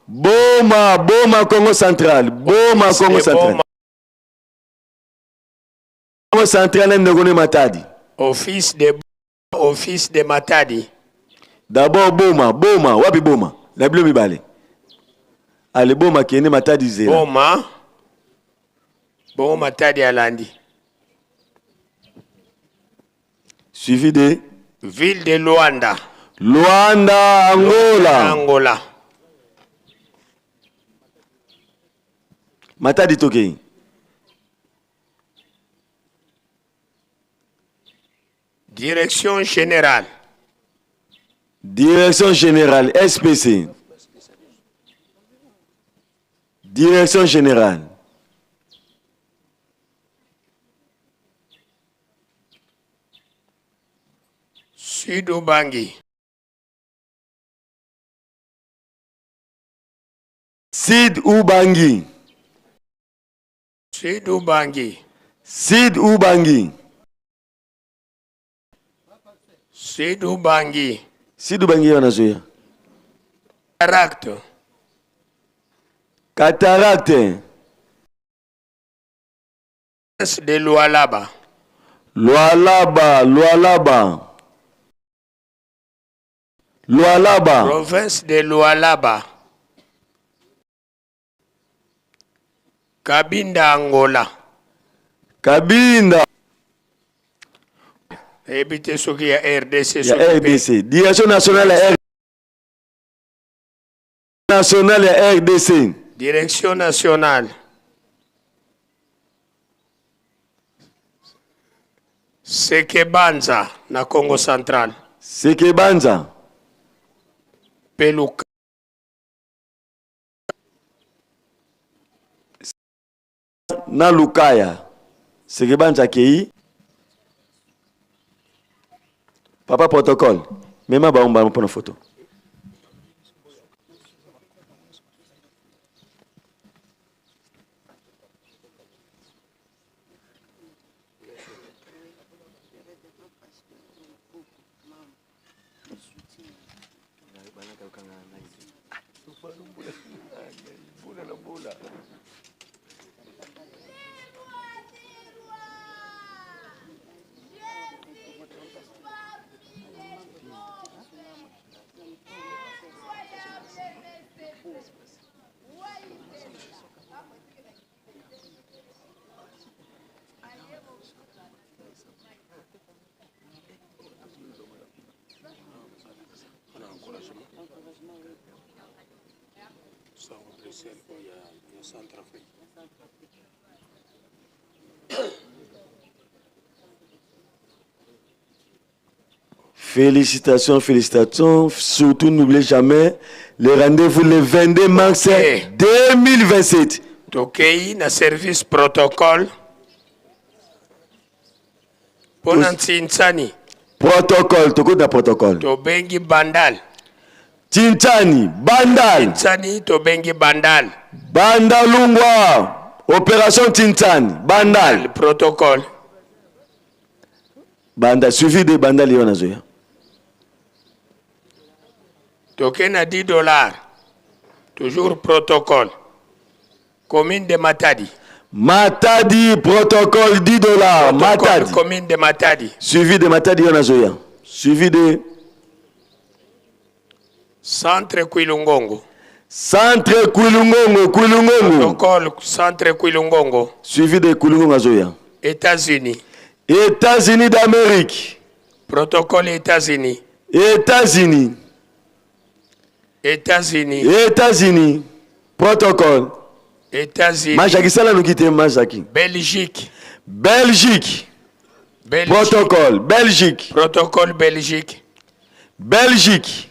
Boma, Boma, Congo Central. Boma, Congo Central. Boma. Congo Central, Ndogone Matadi. Office de Office de Matadi. D'abord Boma, Boma, wapi Boma? Na bilo mibale. Ale Boma kende Matadi zela. Boma. Boma Matadi alandi. Suivi de Ville de Luanda. Luanda, Angola. Angola. Matadi tokei. Direction générale. Direction générale, SPC. Direction générale. Sud Ubangi. Sid Ubangi. Sud Ubangi. Sid Ubangi. Sud Ubangi. Sid Ubangi wanazoya. Cataracte. Cataracte. De Lualaba. Lualaba, Lualaba. Lualaba. Province de Lualaba. Kabinda Angola. Kabinda. Nayebi te soki ya RDC. Ya RDC, direction nationale ya nationale ya RDC. Direction nationale. Sekebanza na Congo Central. Sekebanza. Peluka. Na Lukaya. Sekebanza akei. Papa protocole, mema bango mbala mpo na photo. Félicitations, félicitations. Surtout, n'oubliez jamais le rendez-vous le 22 mars 2027. Tokei na service protocole mpo na Ntsinsani. Protocole, tokoti na protocole. Tobengi Bandal. Tsintsani, Bandal. Tsintsani, tobengi Bandal. Bandalungwa, opération Tsintsani, Bandal. Protocole. Banda, suivi de Bandal yo nazoya. Toke na 10 dollars, toujours protocole, commune de Matadi. Matadi, protocole 10 dollars. Protocole. Matadi. Commune de Matadi. Suivi de Matadi yo nazoya. Suivi de Centre Kwilungongo. Centre Kwilungongo, Kwilungongo. Protocole centre Kwilungongo. Suivi de Kwilungongo azoya. États-Unis. États-Unis d'Amérique. Protocole États-Unis. États-Unis. États-Unis. États-Unis. Protocole. États-Unis. Majaki sala noki te Majaki. Belgique. Belgique. Belgique. Protocole Belgique. Protocole Belgique. Belgique.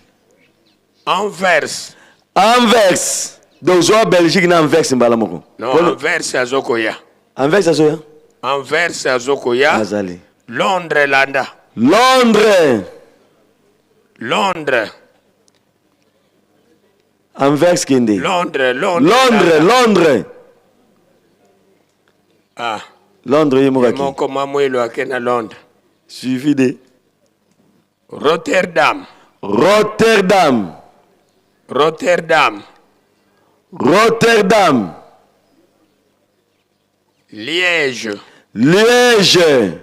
Anvers. Anvers. Donc zwa Belgique na Anvers mbala moko. Non, Anvers azokoya. Anvers azoya. Anvers azokoya. Azali. Londres landa. Londres. Londres. Anvers kende. Londres, Londres. Londres, landa. Londres. Ah. Londres ye moko aki. Moko mamwelo ake na Londres. Suivi de Rotterdam. Rotterdam. Rotterdam. Rotterdam. Liège. Liège.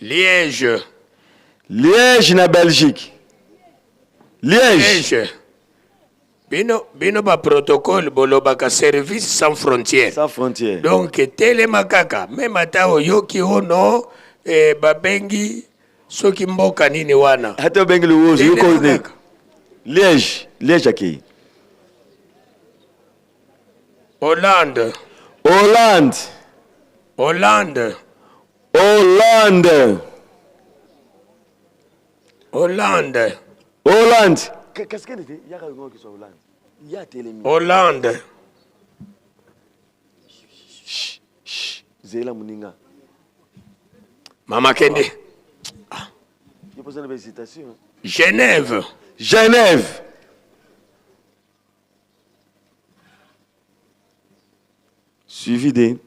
Liège. Liège na Belgique. Liège. Liège. Bino, bino ba protocole bolobaka service sans frontière. Sans frontière. Donc telema kaka même ata oyoki ono eh, babengi soki mboka nini wana. Ata obengi luwozo Telema yoko ne. kaka. Liège, Liège akei. Hollande. Hollande. Hollande. Hollande. Hollande. Hollande. Qu'est-ce qu'elle était? Yaka yoko ki Hollande. Ya telemi. Hollande. Zela muninga. Mama kende. Yo posa na hésitation. Genève. Genève. Suivi de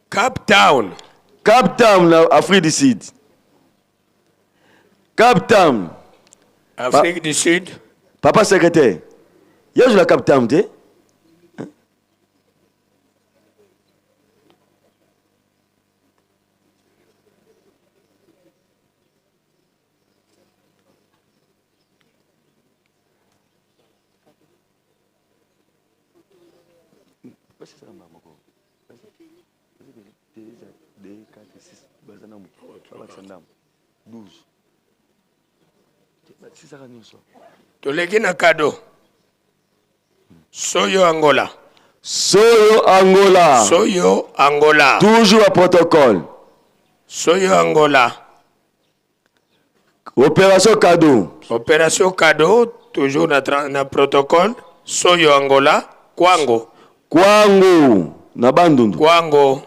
Cape Town. Cape Town na Afrique du Sud. Cape Town. Afrique du Sud. Papa secrétaire. Yo la Cape Town te? Hein? Basisaka mbala moko. Te eza 2 4 6 baza na moto babakisa ndambo 12 basisaka nyonso. Toleki na kado. Soyo Angola. Soyo Angola. Soyo Angola. Toujours à protocole. Soyo Angola. Opération cadeau. Opération cadeau, toujours na, na protocole. Soyo Angola, Kwango. Kwango na Bandundu. Kwango.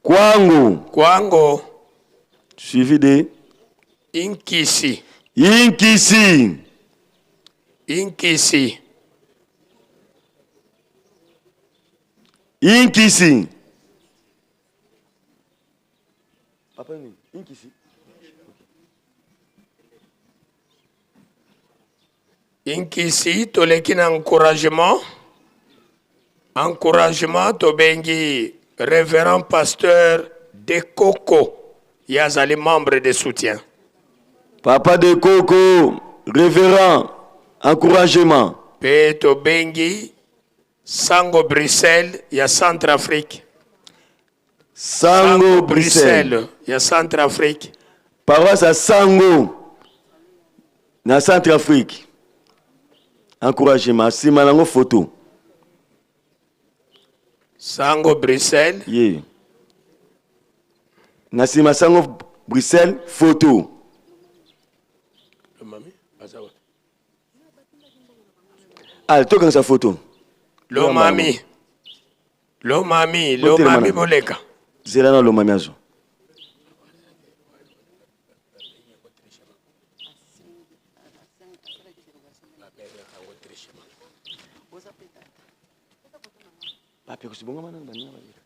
Kwango. Kwango. Suivi de Inkisi. Inkisi. Inkisi. Inkisi. Papa nini? Inkisi. Inkisi toleki na encouragement. Encouragement tobengi révérend pasteur Dekoko ye azali membre de soutien. Papa de Koko, révérend, encouragement. Mpe tobengi Sango Bruxelles ya Centrafrique. Sango Bruxelles ya Centrafrique. Paroisse ya Sango na Centrafrique. Encouragement, nsima nango photo. Sango Bruxelles. Ye. Na nsima Sango Bruxelles photo. Ah, tokangisa photo. Lomami. Lomami, Lomami boleka. Zela na Lomami azo. Papi kusibonga mana baninga baleka.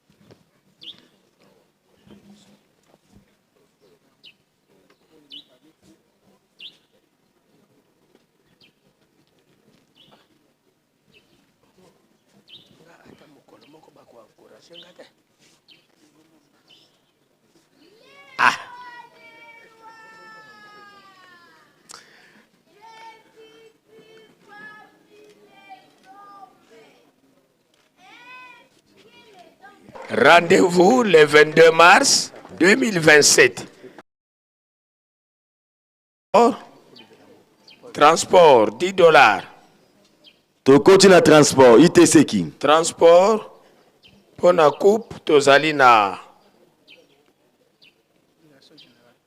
Ah. Rendez-vous le 22 mars 2027. Transport 10 dollars. Tokoti na transport ITC ki. Transport mpo na coupe tozali na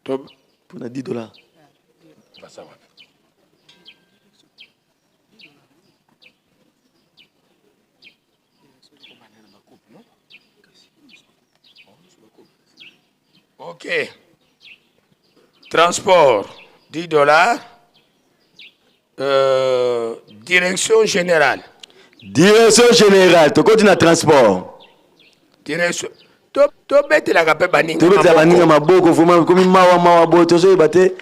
to... mpo na 10 dollars. Ok. Transport, 10 dollars. Euh, direction générale. Direction générale, tokoti na transport. Direction. Tobetelaka mpe baninga. Tobetela baninga maboko vraiment komi mawa mawa boye tozoyeba te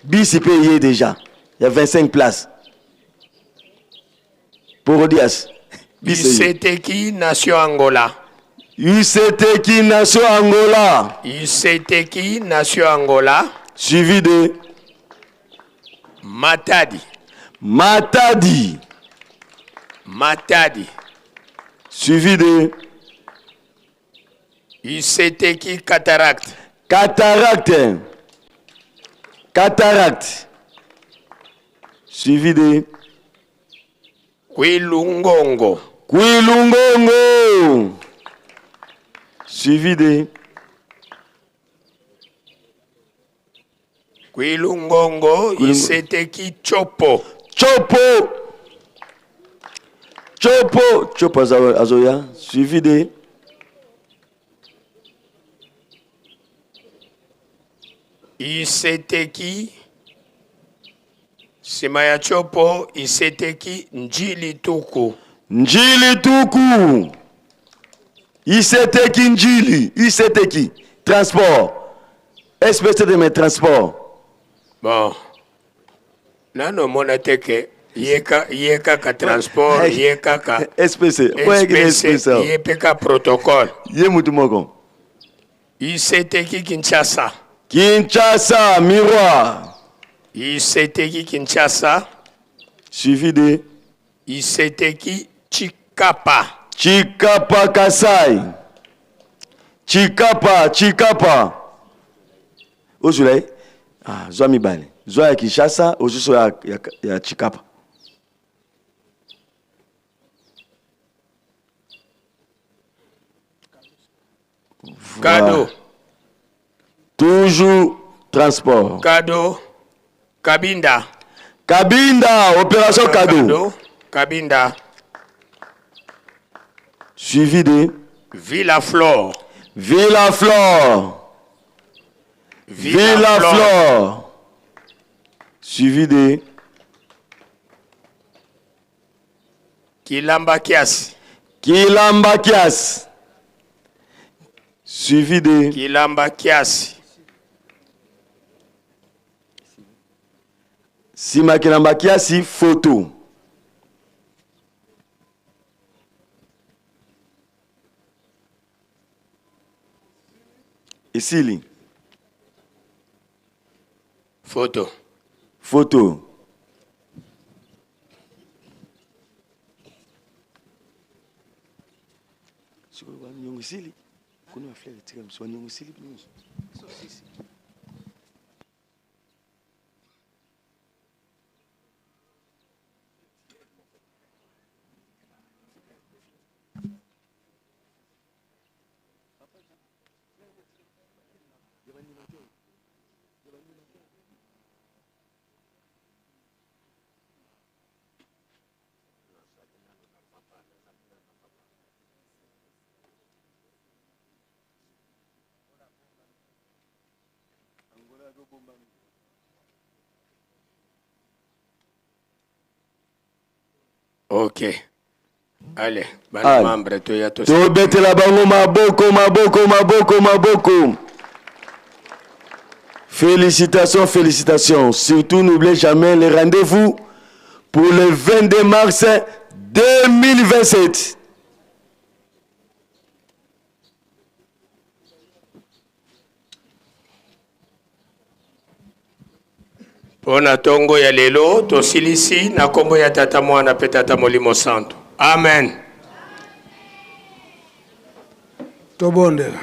bisi mpe ye déjà ya 25 places. Porodias. UCTki Nation Angola. UCTki Nation Angola. UCTki Nation Angola. Suivi de Matadi. Matadi. Matadi. Suivi de UCTki Cataracte. Cataracte. Cataracte. Suivi de Kwilungongo. Kwilungongo. Suivi de Kwilungongo ICTki Chopo. Chopo. Chopo. Chopo azoya. Suivi de ICTki nsima ya Chopo ICTki Njili Tuku. Njili Tuku. ICTki Njili. ICTki transport. SPC de mes transports. Bon. Nano mona te ke ye kaka transport, ye kaka SPC. SPC, ye pe ka protocole. Ye mutu moko. ICTki Kinshasa. Kinshasa, miroir. ICTki Kinshasa. Suivi de ICTki Chikapa. Chikapa Kasai. Chikapa, Chikapa. Ozula ye? Ah, zwa mibale. Zwa ya Kinshasa, ozuso ya, ya, ya Chikapa. Cadeau. Toujours transport. Cadeau. Kabinda. Kabinda, opération cadeau. Cadeau. Kabinda. Suivi de Villa Flore. Villa Flore. Villa Villa Flore. Flore. Suivi de Kilamba Kiasi. Kilamba Kias. Suivi de Kilamba Kiasi. Sima Kilamba Kiasi photo. Esili. Photo. Photo. Sikoyo baniongo esili. Kuna ba fleur etikali mosusu baniongo esili nyonso. Ok. Allez, bana Allez. membre toya to. Tobetela bango maboko maboko maboko maboko. Félicitations, félicitations. Surtout, n'oubliez jamais les rendez-vous pour le 22 mars 2027. Mpo na ntongo ya lelo tosilisi na nkombo ya Tata, Mwana mpe Tata Molimo Santo. Amen. Tobondela.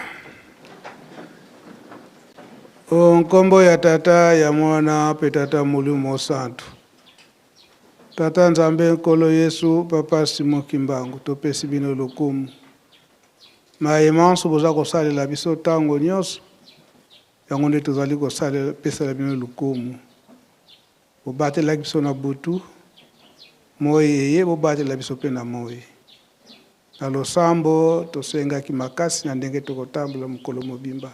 O nkombo ya Tata, ya Mwana mpe Tata Molimo Santu. Tata Nzambe Nkolo Yesu, Papa Simon Kimbangu, topesi bino lokumu. Maye manso boza kosalela biso ntango nyonso, yango nde tozali kosalela pesela bino lokumu. Bobatelaki biso na butu, moi eye bobatela biso mpe na moi. Na losambo tosengaki makasi na ndenge tokotambola mokolo mobimba.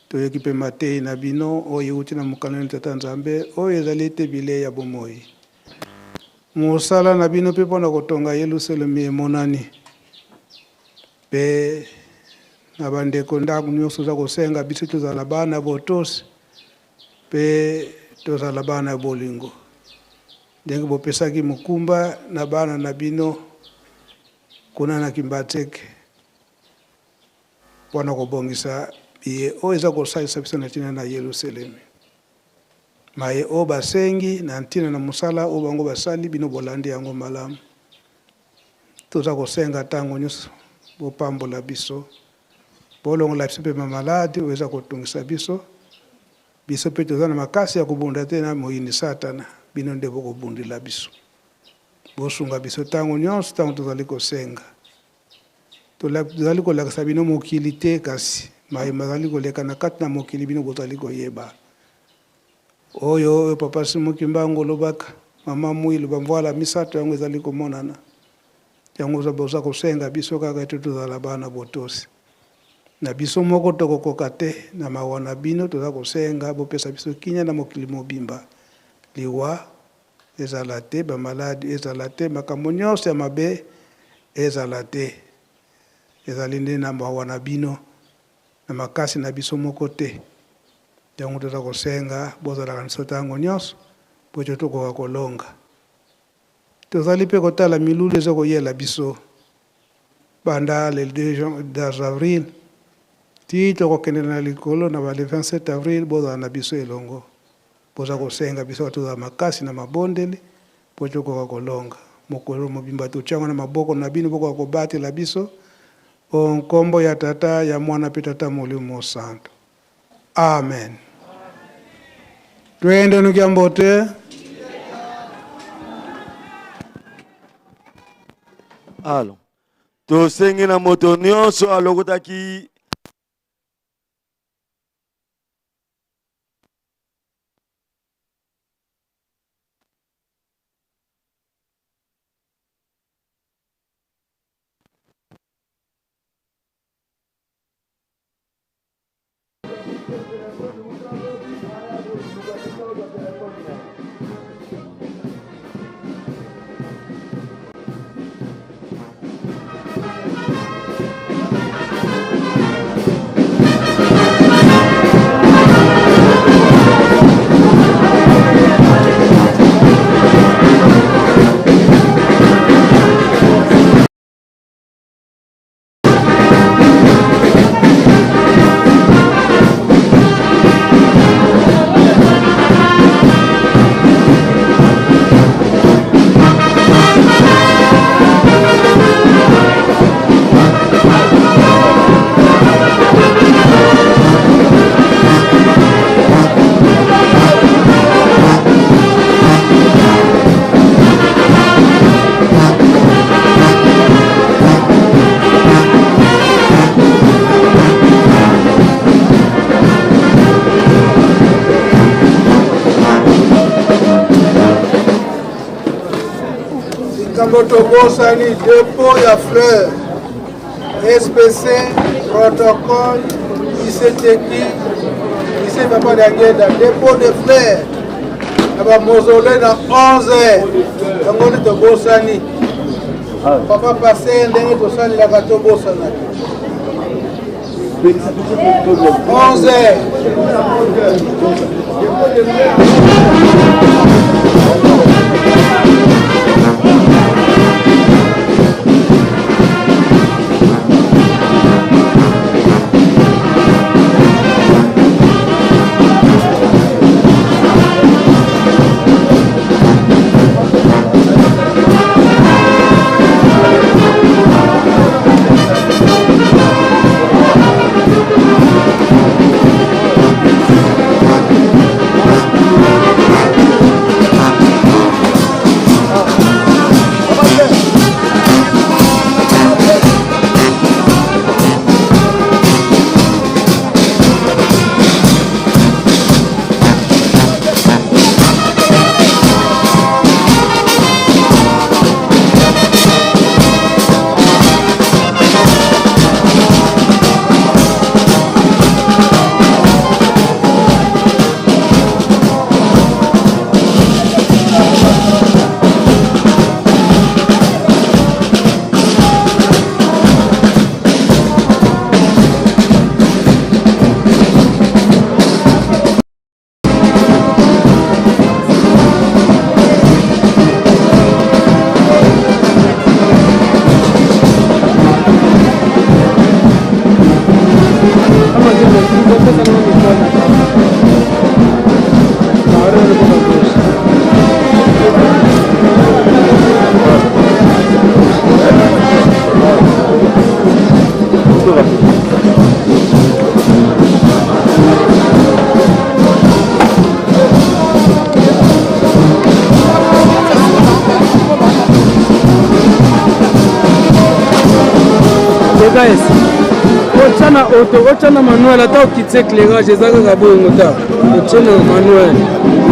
Toyoki mpe mateyi na bino oyo euti na mokano ya Tata Nzambe oyo ezali ete bilei ya bomoi. Mosala na bino mpe mpo na kotonga Yelusalemi emonani. Mpe na bandeko ndako nyonso oza kosenga biso tozala bana botosi mpe tozala bana ya bolingo. Ndenge bopesaki mokumba na bana na bino kuna na Kimbanseke mpo na kobongisa biye oyo eza kosalisa biso na ntina na Yelusalemi. Maye oyo basengi na ntina na mosala oyo bango basali, bino bolandi yango malamu. Toza kosenga ntango nyonso bopambola biso, bolongola biso mpe mamaladi oyo eza kotungisa biso. Biso mpe toza na makasi ya kobunda te na moyini Satana, bino nde bokobundela biso. Bosunga biso ntango nyonso ntango tozali kosenga. Tozali kolakisa bino mokili te, kasi maye mazali koleka na kati na mokili bino bozali koyeba. Oyo oyo Papa Simon Kimbangu olobaka, Mama Muilu, bamvwala misato yango ezali komonana. Yango boza kosenga biso kaka ete tozala bana botosi. Na biso moko tokokoka te, na mawa na bino toza kosenga bopesa biso kimia na mokili mobimba. Liwa ezala te, bamaladi ezala te, makambo nyonso ya mabe ezala te. Ezali nde na mawa na bino, na makasi na biso moko te. Yango toza kosenga bozalaka na biso ntango nyonso po ete tokoka kolonga. Tozali mpe kotala milulu eza koyela biso banda le 2 avril ti tokokende na likolo na ba le 27 avril, bozala na biso elongo. Boza kosenga biso tozala makasi na mabondeli po tokoka kolonga. Mokolo mobimba totia yango na maboko na bino, bokoka kobatela biso. O nkombo ya Tata, ya Mwana mpe Tata Molimo Mosantu. Amen. Twende nukia mbote. Alo. Tosengi na moto nyonso alokotaki Likambo tobosani depot ya fleur SPC protocole ICTQ lycée Papa Diangienda depot de fleur na ba mausolée na 11 heures yango nde tobosani papa paster ndenge tosalelaka tobosana te 11 heures. Guys, otya na auto otya na manuel ata okitisi éclairage eza kaka bongo ta otye na manuel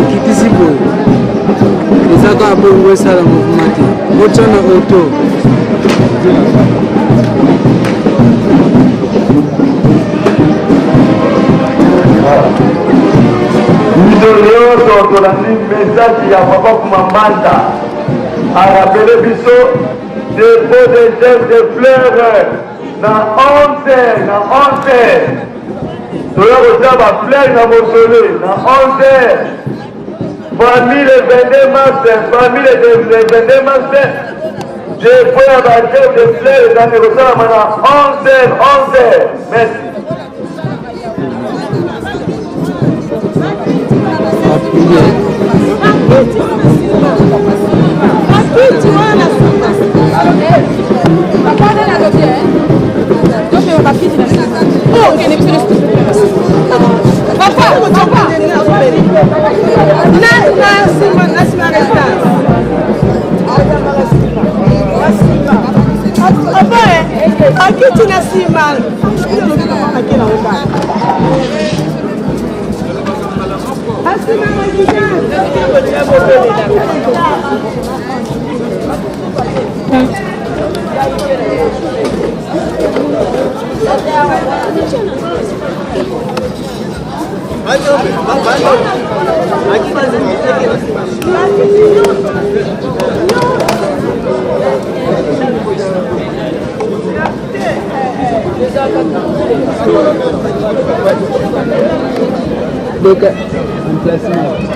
okitisi boye eza kaka bongo esala mouvement te otya na auto. Biso nyonso tolandi message ya papa Kumambanda arapele biso depot de gel de fleurs na 11 na 11 toya kotia ba fleurs na mosole na 11 famille le 22 mars famille le 22 mars depot ya ba gel de fleurs ezali kosalama na 11 11. Merci. Akiti na nsima. Donc, emplacement.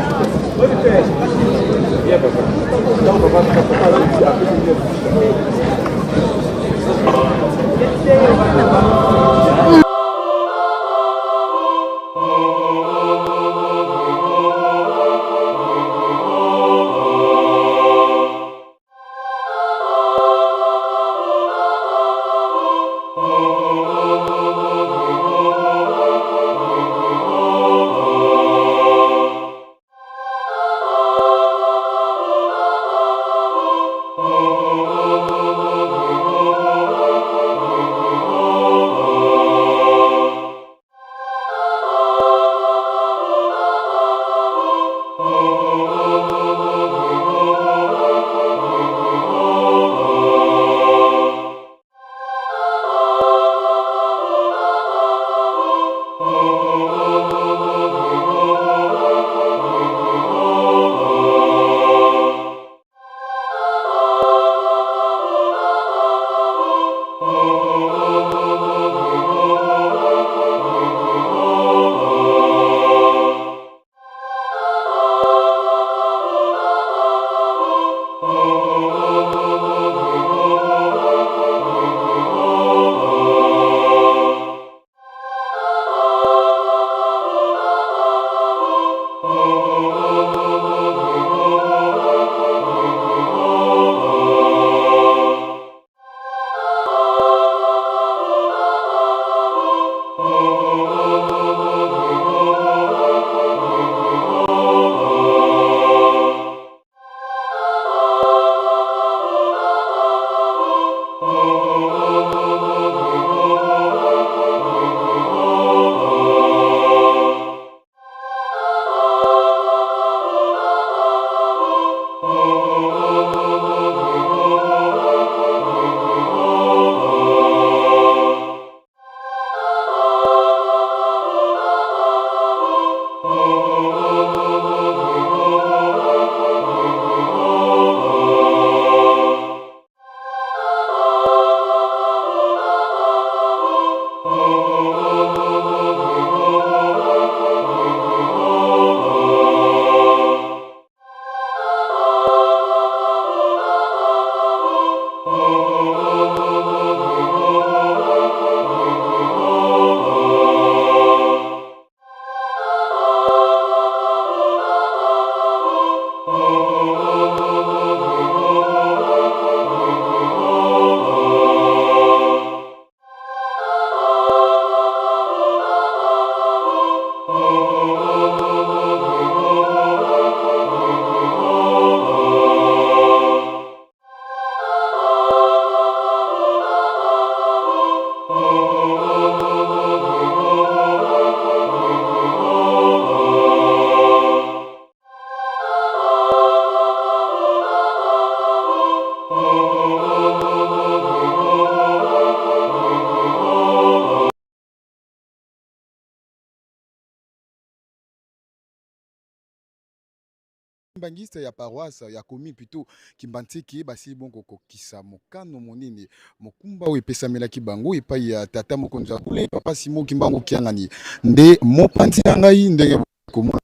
Kimbanguiste ya paroisse ya commune plutôt Kimbanseke basili bongo kokokisa mokano monene mokumba oyo epesamelaki bango epai ya tata mokonzi ya kule papa Simon Kimbangu Kiangani nde mopanzi na ngai ndenge komona.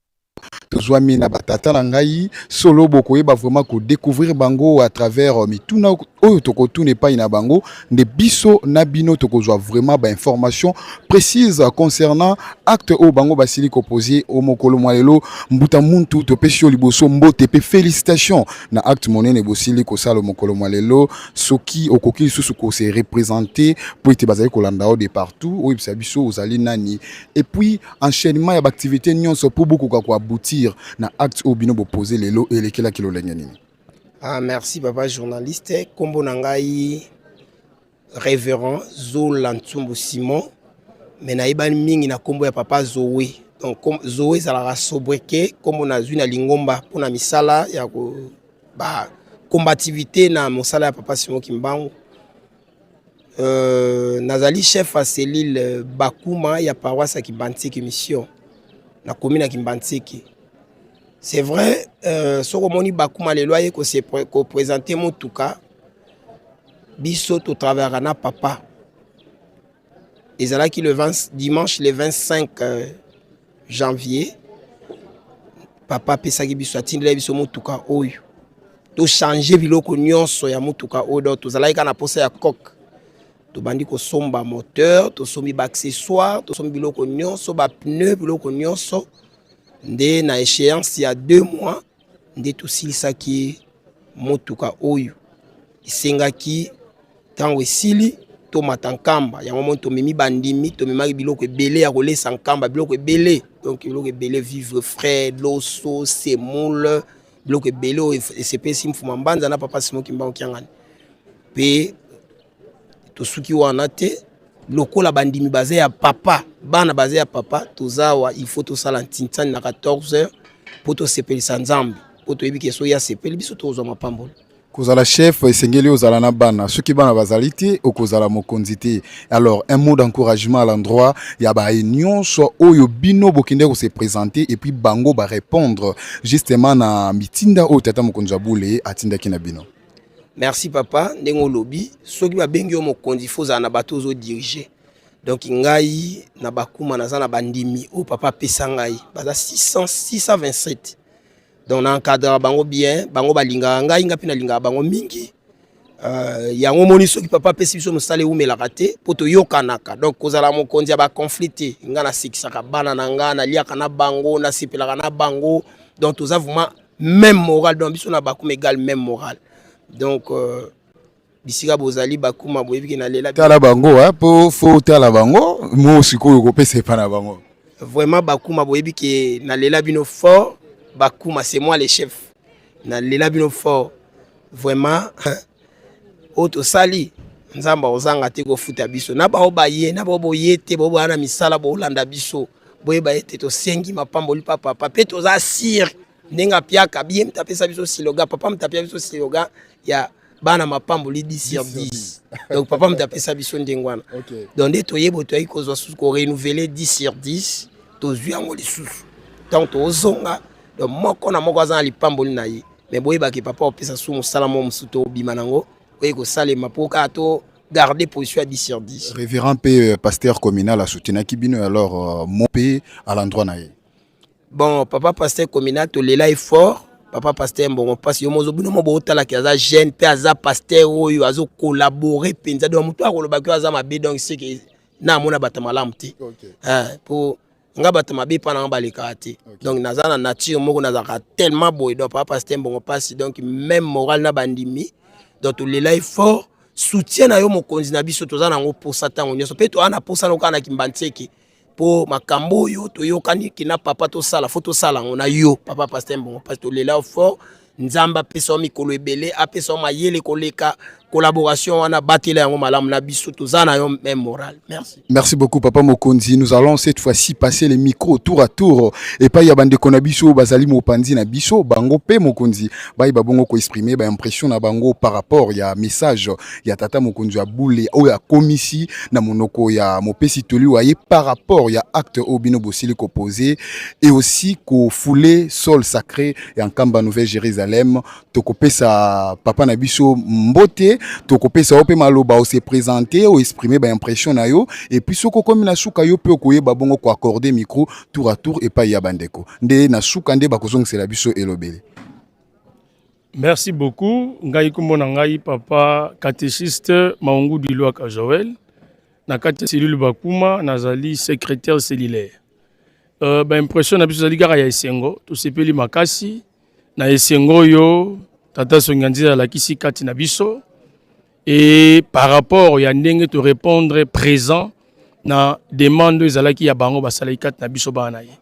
Tozwami na batata na ngai solo, bokoyeba vraiment kodécouvrir bango à travers mituna oyo tokotuna epai na bango. Nde biso na bino tokozwa vraiment bainformation précise concernant acte oyo bango basili kopose o mokolo mwa lelo. Mbuta muntu, topesi yo liboso mbote mpe félicitation na acte monene bosili kosala mokolo mwa lelo. Soki okoki lisusu kose représenter mpo ete bazali kolanda yo de partout, oyebisa biso ozali nani et puis enchaînement ya baactivité nyonso mpo bokoka koaboutir na acte oyo bino bopose lelo elekelaki lolenge nini? Ah, merci papa journaliste. Kombo na ngai révérend Zola Ntsumbu Simon, mais nayebani mingi na kombo ya papa Zoé. Donc Zoé ezalaka sobriquet, kombo nazwi na lingomba mpona misala ya ko ba combativité na mosala ya papa Simon Kimbangu. Nazali chef ya cellule Bakuma ya paroisse ya Kimbanseke mission na commune ya Kimbanseke. C'est vrai, soki omoni Bakuma lelo aye koprésenter motuka, biso totravaillaka na papa. Ezalaki le 20, dimanche le 25 janvier, papa apesaki biso, atindelaki biso motuka oyo. Tochange biloko nyonso ya motuka oyo, donc tozalaki kaka na posa ya coque. Tobandi kosomba moteur, tosombi baaccessoire, tosombi biloko nyonso, bapneu, biloko nyonso. Nde na échéance ya 2 mois nde tosilisaki motuka oyo. Esengaki ntango esili tomata Nkamba. Yango moni tomemi bandimi, tomemaki biloko ebele ya kolesa Nkamba, biloko ebele, donc biloko ebele, vivre frais, loso, semoule, biloko ebele oyo esepesi Mfuma Mbanza na papa Simon Kimbangu Kiangani. Mpe tosuki wana te. Lokola bandimi baza ya papa, bana baza ya papa, toza awa, il faut tosala ntintsani na 14 heures mpo tosepelisa Nzambe, mpo toyebi ke soki asepeli biso, tozwa mapamboli. Kozala chef, esengeli ozala na bana. Soki bana bazali te, okozala mokonzi te. Alors, un mot d'encouragement à l'endroit ya baye nyonso oyo bino bokende kose présenter et puis bango barépondre justement na mitinda oyo tata mokonzi ya bule atindaki na bino. Merci papa. Ndenge olobi, soki babengi yo mokonzi, fo ozala na bato ozodirige. Donc ngai na Bakuma naza na bandimi oyo papa apesa ngai, baza 600, 627. Donc na encadraka bango bien, bango balingaka ngai, ngai mpe nalingaka bango mingi. Yango omoni, soki papa apesi biso mosala, ewumelaka te mpo toyokanaka. Donc kozala mokonzi ya baconflit te. Ngai nasekisaka bana na ngai, naliaka na bango, nasepelaka na bango. Donc toza vraiment même moral. Donc biso na Bakuma égal même moral. Donc bisika bozali Bakuma, boyebi ke nalela. Tala bango mpo fo tala bango mo sikoyo kopesa epa na bango. Vraiment Bakuma, boyebi ke nalela bino fort. Bakuma, c'est moi le chef, nalela bino fort vraiment. Oyo tosali, Nzambe akozanga te kofuta biso na bao baye na bao boye te. Bao boya na misala, boolanda biso, boyeba ete tosengi mapamboli pa papa mpe toza sûr ndenge apiaka biye. Moto apesa biso slogan, papa moto apia biso slogan ya bana mapamboli 10 sur 10. Donc papa moto apesa biso ndenge wana. Donc nde toyeba, toyaki kozwa susu korenouveler 10 sur 10, tozwi yango lisusu ntango tozonga. Donc moko na moko aza na lipamboli na ye, mais boyebaki papa opesa su mosala mo mosusu tobima nango oye kosalema mpo kaka to garder position ya 10 sur 10. Révérend mpe pasteur communal asoutenaki bino, alors mo mpe à l'endroit na ye? Bon, papa pasteur communal, tolela ye fort. Papa pasteur Mbongo mpasi yo mozo bino mo bootalaki, aza jeune mpe aza pasteur oyo azocollaborer mpenza. Donc motu akolobaki oyo aza mabe, donc seke na amona bato malamu te. Po nga bato mabe mpa nanga balekaka te. Donc naza na nature moko, nazalaka tellement boye. Donc papa pasteur Mbongo mpasi, donc même moral na bandimi. Donc tolela ye fort. Soutien na yo mokonzi na biso, toza nango posa ntango nyonso, mpe toza na posa noko kaka na Kimbanseke, mpo makambo oyo toyokani kina papa tosala, fo tosala yango na yo papa pasteur Mbongo mpasi. Tolela yo fort. Nzambe apesa yo mikolo ebele, apesa yo mayele koleka. Collaboration wana, batela yango malamu na biso, toza na yo même moral. Merci. Merci beaucoup papa mokonzi. Nous allons cette fois-ci passer les micros tour à tour epai ya bandeko na biso bazali mopanzi na biso. Bango mpe mokonzi bayeba bongo koexprimer baimpression na bango par rapport ya message ya tata mokonzi ya bule oyo akomisi na monoko ya mopesi toli wa ye par rapport ya acte oyo bino bosili kopose et aussi kofouler sol sacré ya Nkamba Nouvelle Jérusalem. Tokopesa papa na biso mbote. Tokopesa yo mpe maloba, ose présenter, oexprime baimpression na yo, et puis soki okomi na suka, yo mpe okoyeba bongo koaccorde micro tour à tour epai ya bandeko, nde na suka nde bakozongisela biso elobeli. Merci beaucoup. Ngai kombo na ngai papa catéchiste Maungu Ilwaka Joël. Na kati ya cellule Bakuma, nazali secrétaire cellulaire. Ba impression na biso ezali kaka ya esengo, tosepeli makasi na esengo oyo tata Songi Nzila alakisi kati na biso, et par rapport ya ndenge to répondre présent na demande oyo ezalaki ya bango basalaki kati na biso bana na ye.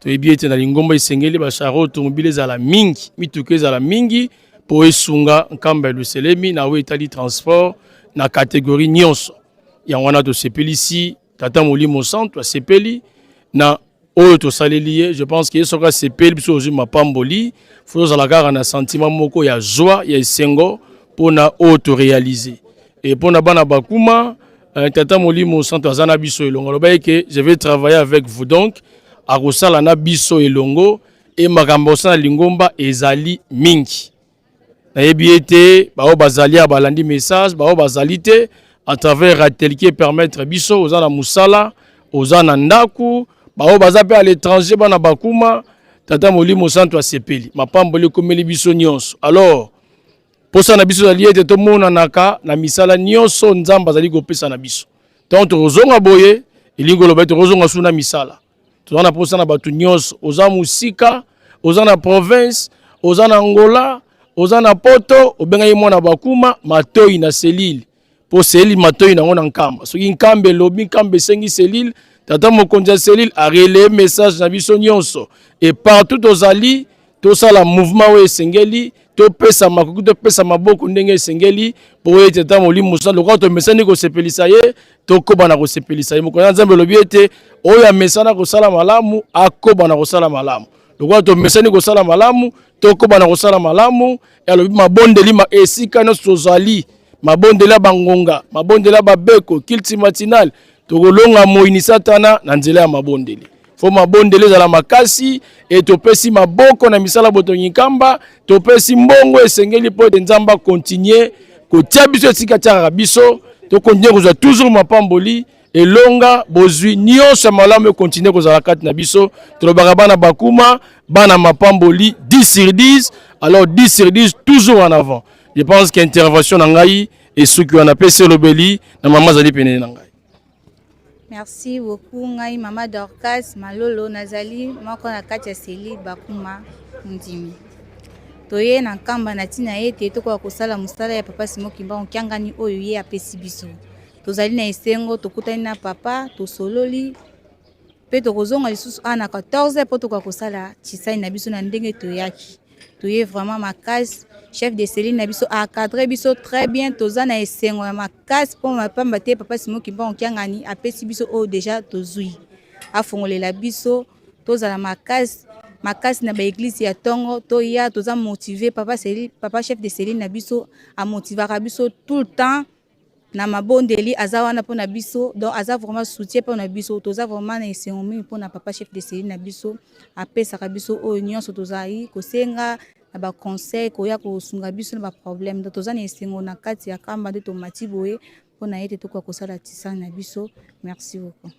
Toyebi ete na lingomba esengeli bachar automobile ezala mingi, mituka ezala mingi mpo esunga Nkamba ya Luselemi na oyo etali transport na catégorie nyonso. Yango wana tosepelisi tata Molimo Santu, asepeli na oyo tosaleli ye. Je pense que ye soki asepeli, biso ozwi mapamboli. Fo tozala kaka na sentiment moko ya joie, ya esengo mpona oyo toréalise e mpona bana Bakuma. Tata Molimo Santo aza na biso elongo. Alobaki ke je vais travailler avec vous, donc akosala na biso elongo e makambo akosala lingomba ezali mingi. Nayebi ete baoyo bazali awa balandi message, baoyo bazali te, à travers Ratelki permettre biso, oza na mosala, oza na ndako, baoyo baza mpe à l'étranger, bana Bakuma, tata Molimo Santo asepeli, mapamboli ekomeli biso nyonso. Alors posa na biso ezali ete tomonanaka na misala nyonso Nzambe azali kopesa na biso. Ntango tokozonga boye, elingi koloba ete tokozonga su na misala. Toza na posa na bato nyonso. Oza mosika, oza na province, oza na Angola, oza na Poto, obengaki mwana Bakuma, matoi na cellule, mpo cellule matoi nango na Nkamba. Soki Nkamba elobi, Nkamba esengi cellule, tata mokonzi ya cellule arelaye message na biso nyonso. E partout tozali, tosala mouvement oyo esengeli, topesa makoki, topesa maboko ndenge esengeli, mpo ete tata Molimo Santu, lokola tomesani kosepelisa ye, tokoba na kosepelisa ye. Mokonzi ya Nzambe elobi ete oyo amesana kosala malamu akoba na kosala malamu. Lokola tomesani kosala malamu, tokoba na kosala malamu. Alobi mabondeli ma esika nyonso tozali, mabondeli ya bangonga, mabondeli ya babeko, culte matinal, tokolonga moyini Satana na nzela ya mabondeli. Fo mabondeli ezala makasi e topesi maboko na misala botongi Nkamba, topesi mbongo esengeli mpo ete Nzambe akontinue kotia biso esika atiakaka biso, tokontinue kozwa toujours mapamboli, elonga, bozwi nyonso ya malamu ekontinue kozala kati na biso. Tolobaka bana Bakuma, bana mapamboli, 10 sur 10. Alors 10 sur 10, toujours en avant. Je pense que intervention na ngai esuki wana. Pesi elobeli na mama azali pene na ngai. Merci beaucoup. Ngai mama Dorcas Malolo, nazali moko na kati ya cellule Bakuma Mondimi. Toye na Nkamba na ntina ete tokoka kosala mosala ya papa Simon Kimbangu Kiangani oyo ye apesi biso. Tozali na esengo, tokutani na papa, tosololi mpe tokozonga lisusu awa na 14 mpo tokoka kosala chisani na biso na ndenge toyaki. Toye vraiment makasi. Chef de cellule na biso encadré biso très bien. Toza na esengo ya makasi mpo pamba te papa Simon Kimbangu Kiangani apesi biso oyo déjà tozwi, afongolela biso. Tozala makasi makasi na baeglise ya ntongo, toya, toza motivé. Papa, papa chef de cellule na biso amotivaka biso tout le temps na mabondeli. Aza wana mpona biso, donc aza vraiment soutien mpona biso. Toza vraiment na esengo mingi mpona papa chef de cellule na biso. Apesaka biso oyo nyonso tozali kosenga na baconseil, koya kosunga biso na baproblème. Donc toza na esengo na kati ya Kamba nde tomati boye mpona ete tokoka kosala tisane na biso. Merci beaucoup.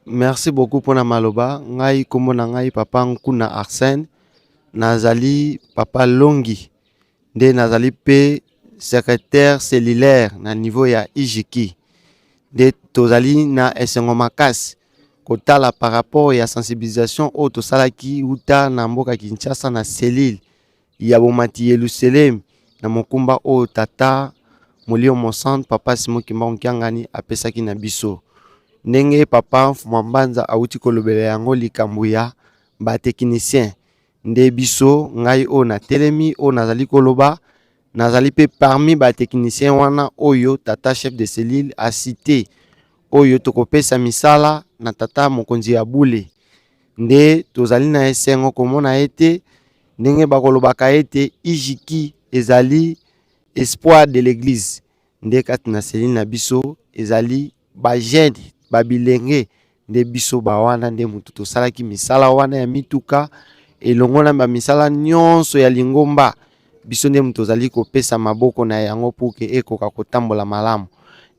Merci beaucoup mpona maloba. Ngai nkombo na ngai papa Nkuna Arsène, nazali papa Longi, nde nazali mpe secrétaire cellulaire na niveau ya Ijiki. Nde tozali na esengo makasi kotala par rapport ya sensibilisation oyo tosalaki wuta na mboka Kinshasa na cellule ya Bomati Yelusalemi, na mokumba oyo tata Molimo Mosantu papa Simon Kimbangu Kiangani apesaki na biso. Ndenge papa Mfuma Mbanza awuti kolobela yango, likambo ya batechnicien, nde biso, ngai oyo natelemi, oyo nazali koloba, nazali mpe parmi batechnicien wana oyo tata chef de cellule acité, oyo tokopesa misala na tata mokonzi ya bule. Nde tozali na esengo komona ete ndenge bakolobaka ete Ijiki ezali espoir de l'église, nde kati na cellule na biso ezali bajeune, babilenge, nde biso bawana nde motu tosalaki misala wana ya mituka elongo na bamisala nyonso ya lingomba. Biso nde moto tozali kopesa maboko na yango pour que ekoka kotambola malamu.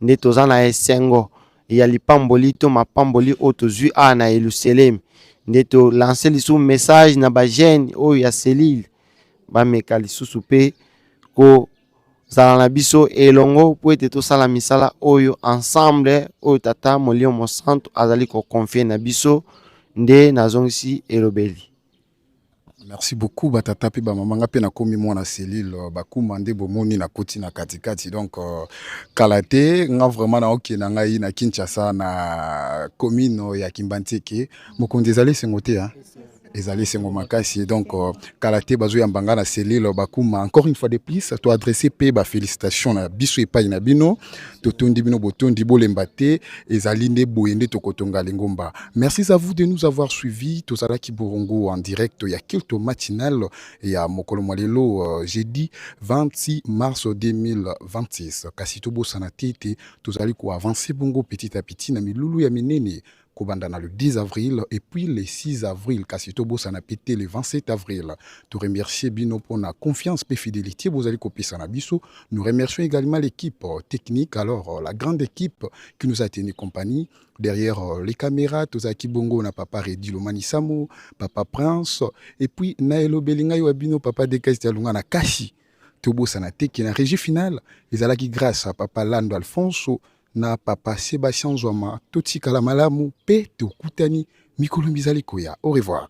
Nde toza na esengo ya lipamboli to mapamboli oyo tozwi awa na Yelusalemi. Nde to lancer lisusu message na ba jeunes oyo ya cellule bameka lisusu mpe kozala na biso elongo mpo ete tosala misala oyo ensemble oyo Tata Molimo Mosantu azali ko confier na biso. Nde nazongisi elobeli. Merci beaucoup ba tata pe ba mama nga pe nakomi mwana cellule euh, bakuma nde bomoni nakoti na katikati donc euh, kala te nga vraiment naokende na ngai na Kinshasa na commune ya Kimbanseke mokonzi ezali esengo te hein? Ezali esengo makasi donc euh, kala te bazoyamba nga na cellule bakuma. Encore une fois de plus, to adresser pe ba félicitations na biso epai na bino. Totondi bino botondi, bolemba te, ezali nde boye nde tokotonga lingomba. Merci à vous de nous avoir suivis. Tozalaki borongo en direct ya culte matinal ya mokolo mwa lelo jeudi 26 mars 2026. Kasi tobosana te ete tozali koavancer bongo petit à petit na milulu ya minene kobanda na le 10 avril et puis le 6 avril, kasi tobosana pe te le 27 avril. To remercier bino mpona confiance pe fidélité bozali kopesa na biso. Nous remercions également l'équipe technique, alors la grande équipe qui nous a tenu compagnie derrière les caméras. Tozalaki bongo na papa Redi Lomanisamo, papa Prince, et puis na elobeli ngai wa bino papa Dekas Dialunga na Kashi. Tobosana te ke na régie finale ezalaki grâce à papa Lando Alfonso na papa Sébastien Nzwama. Totikala malamu pe tokutani mikolo mizali koya. Au revoir.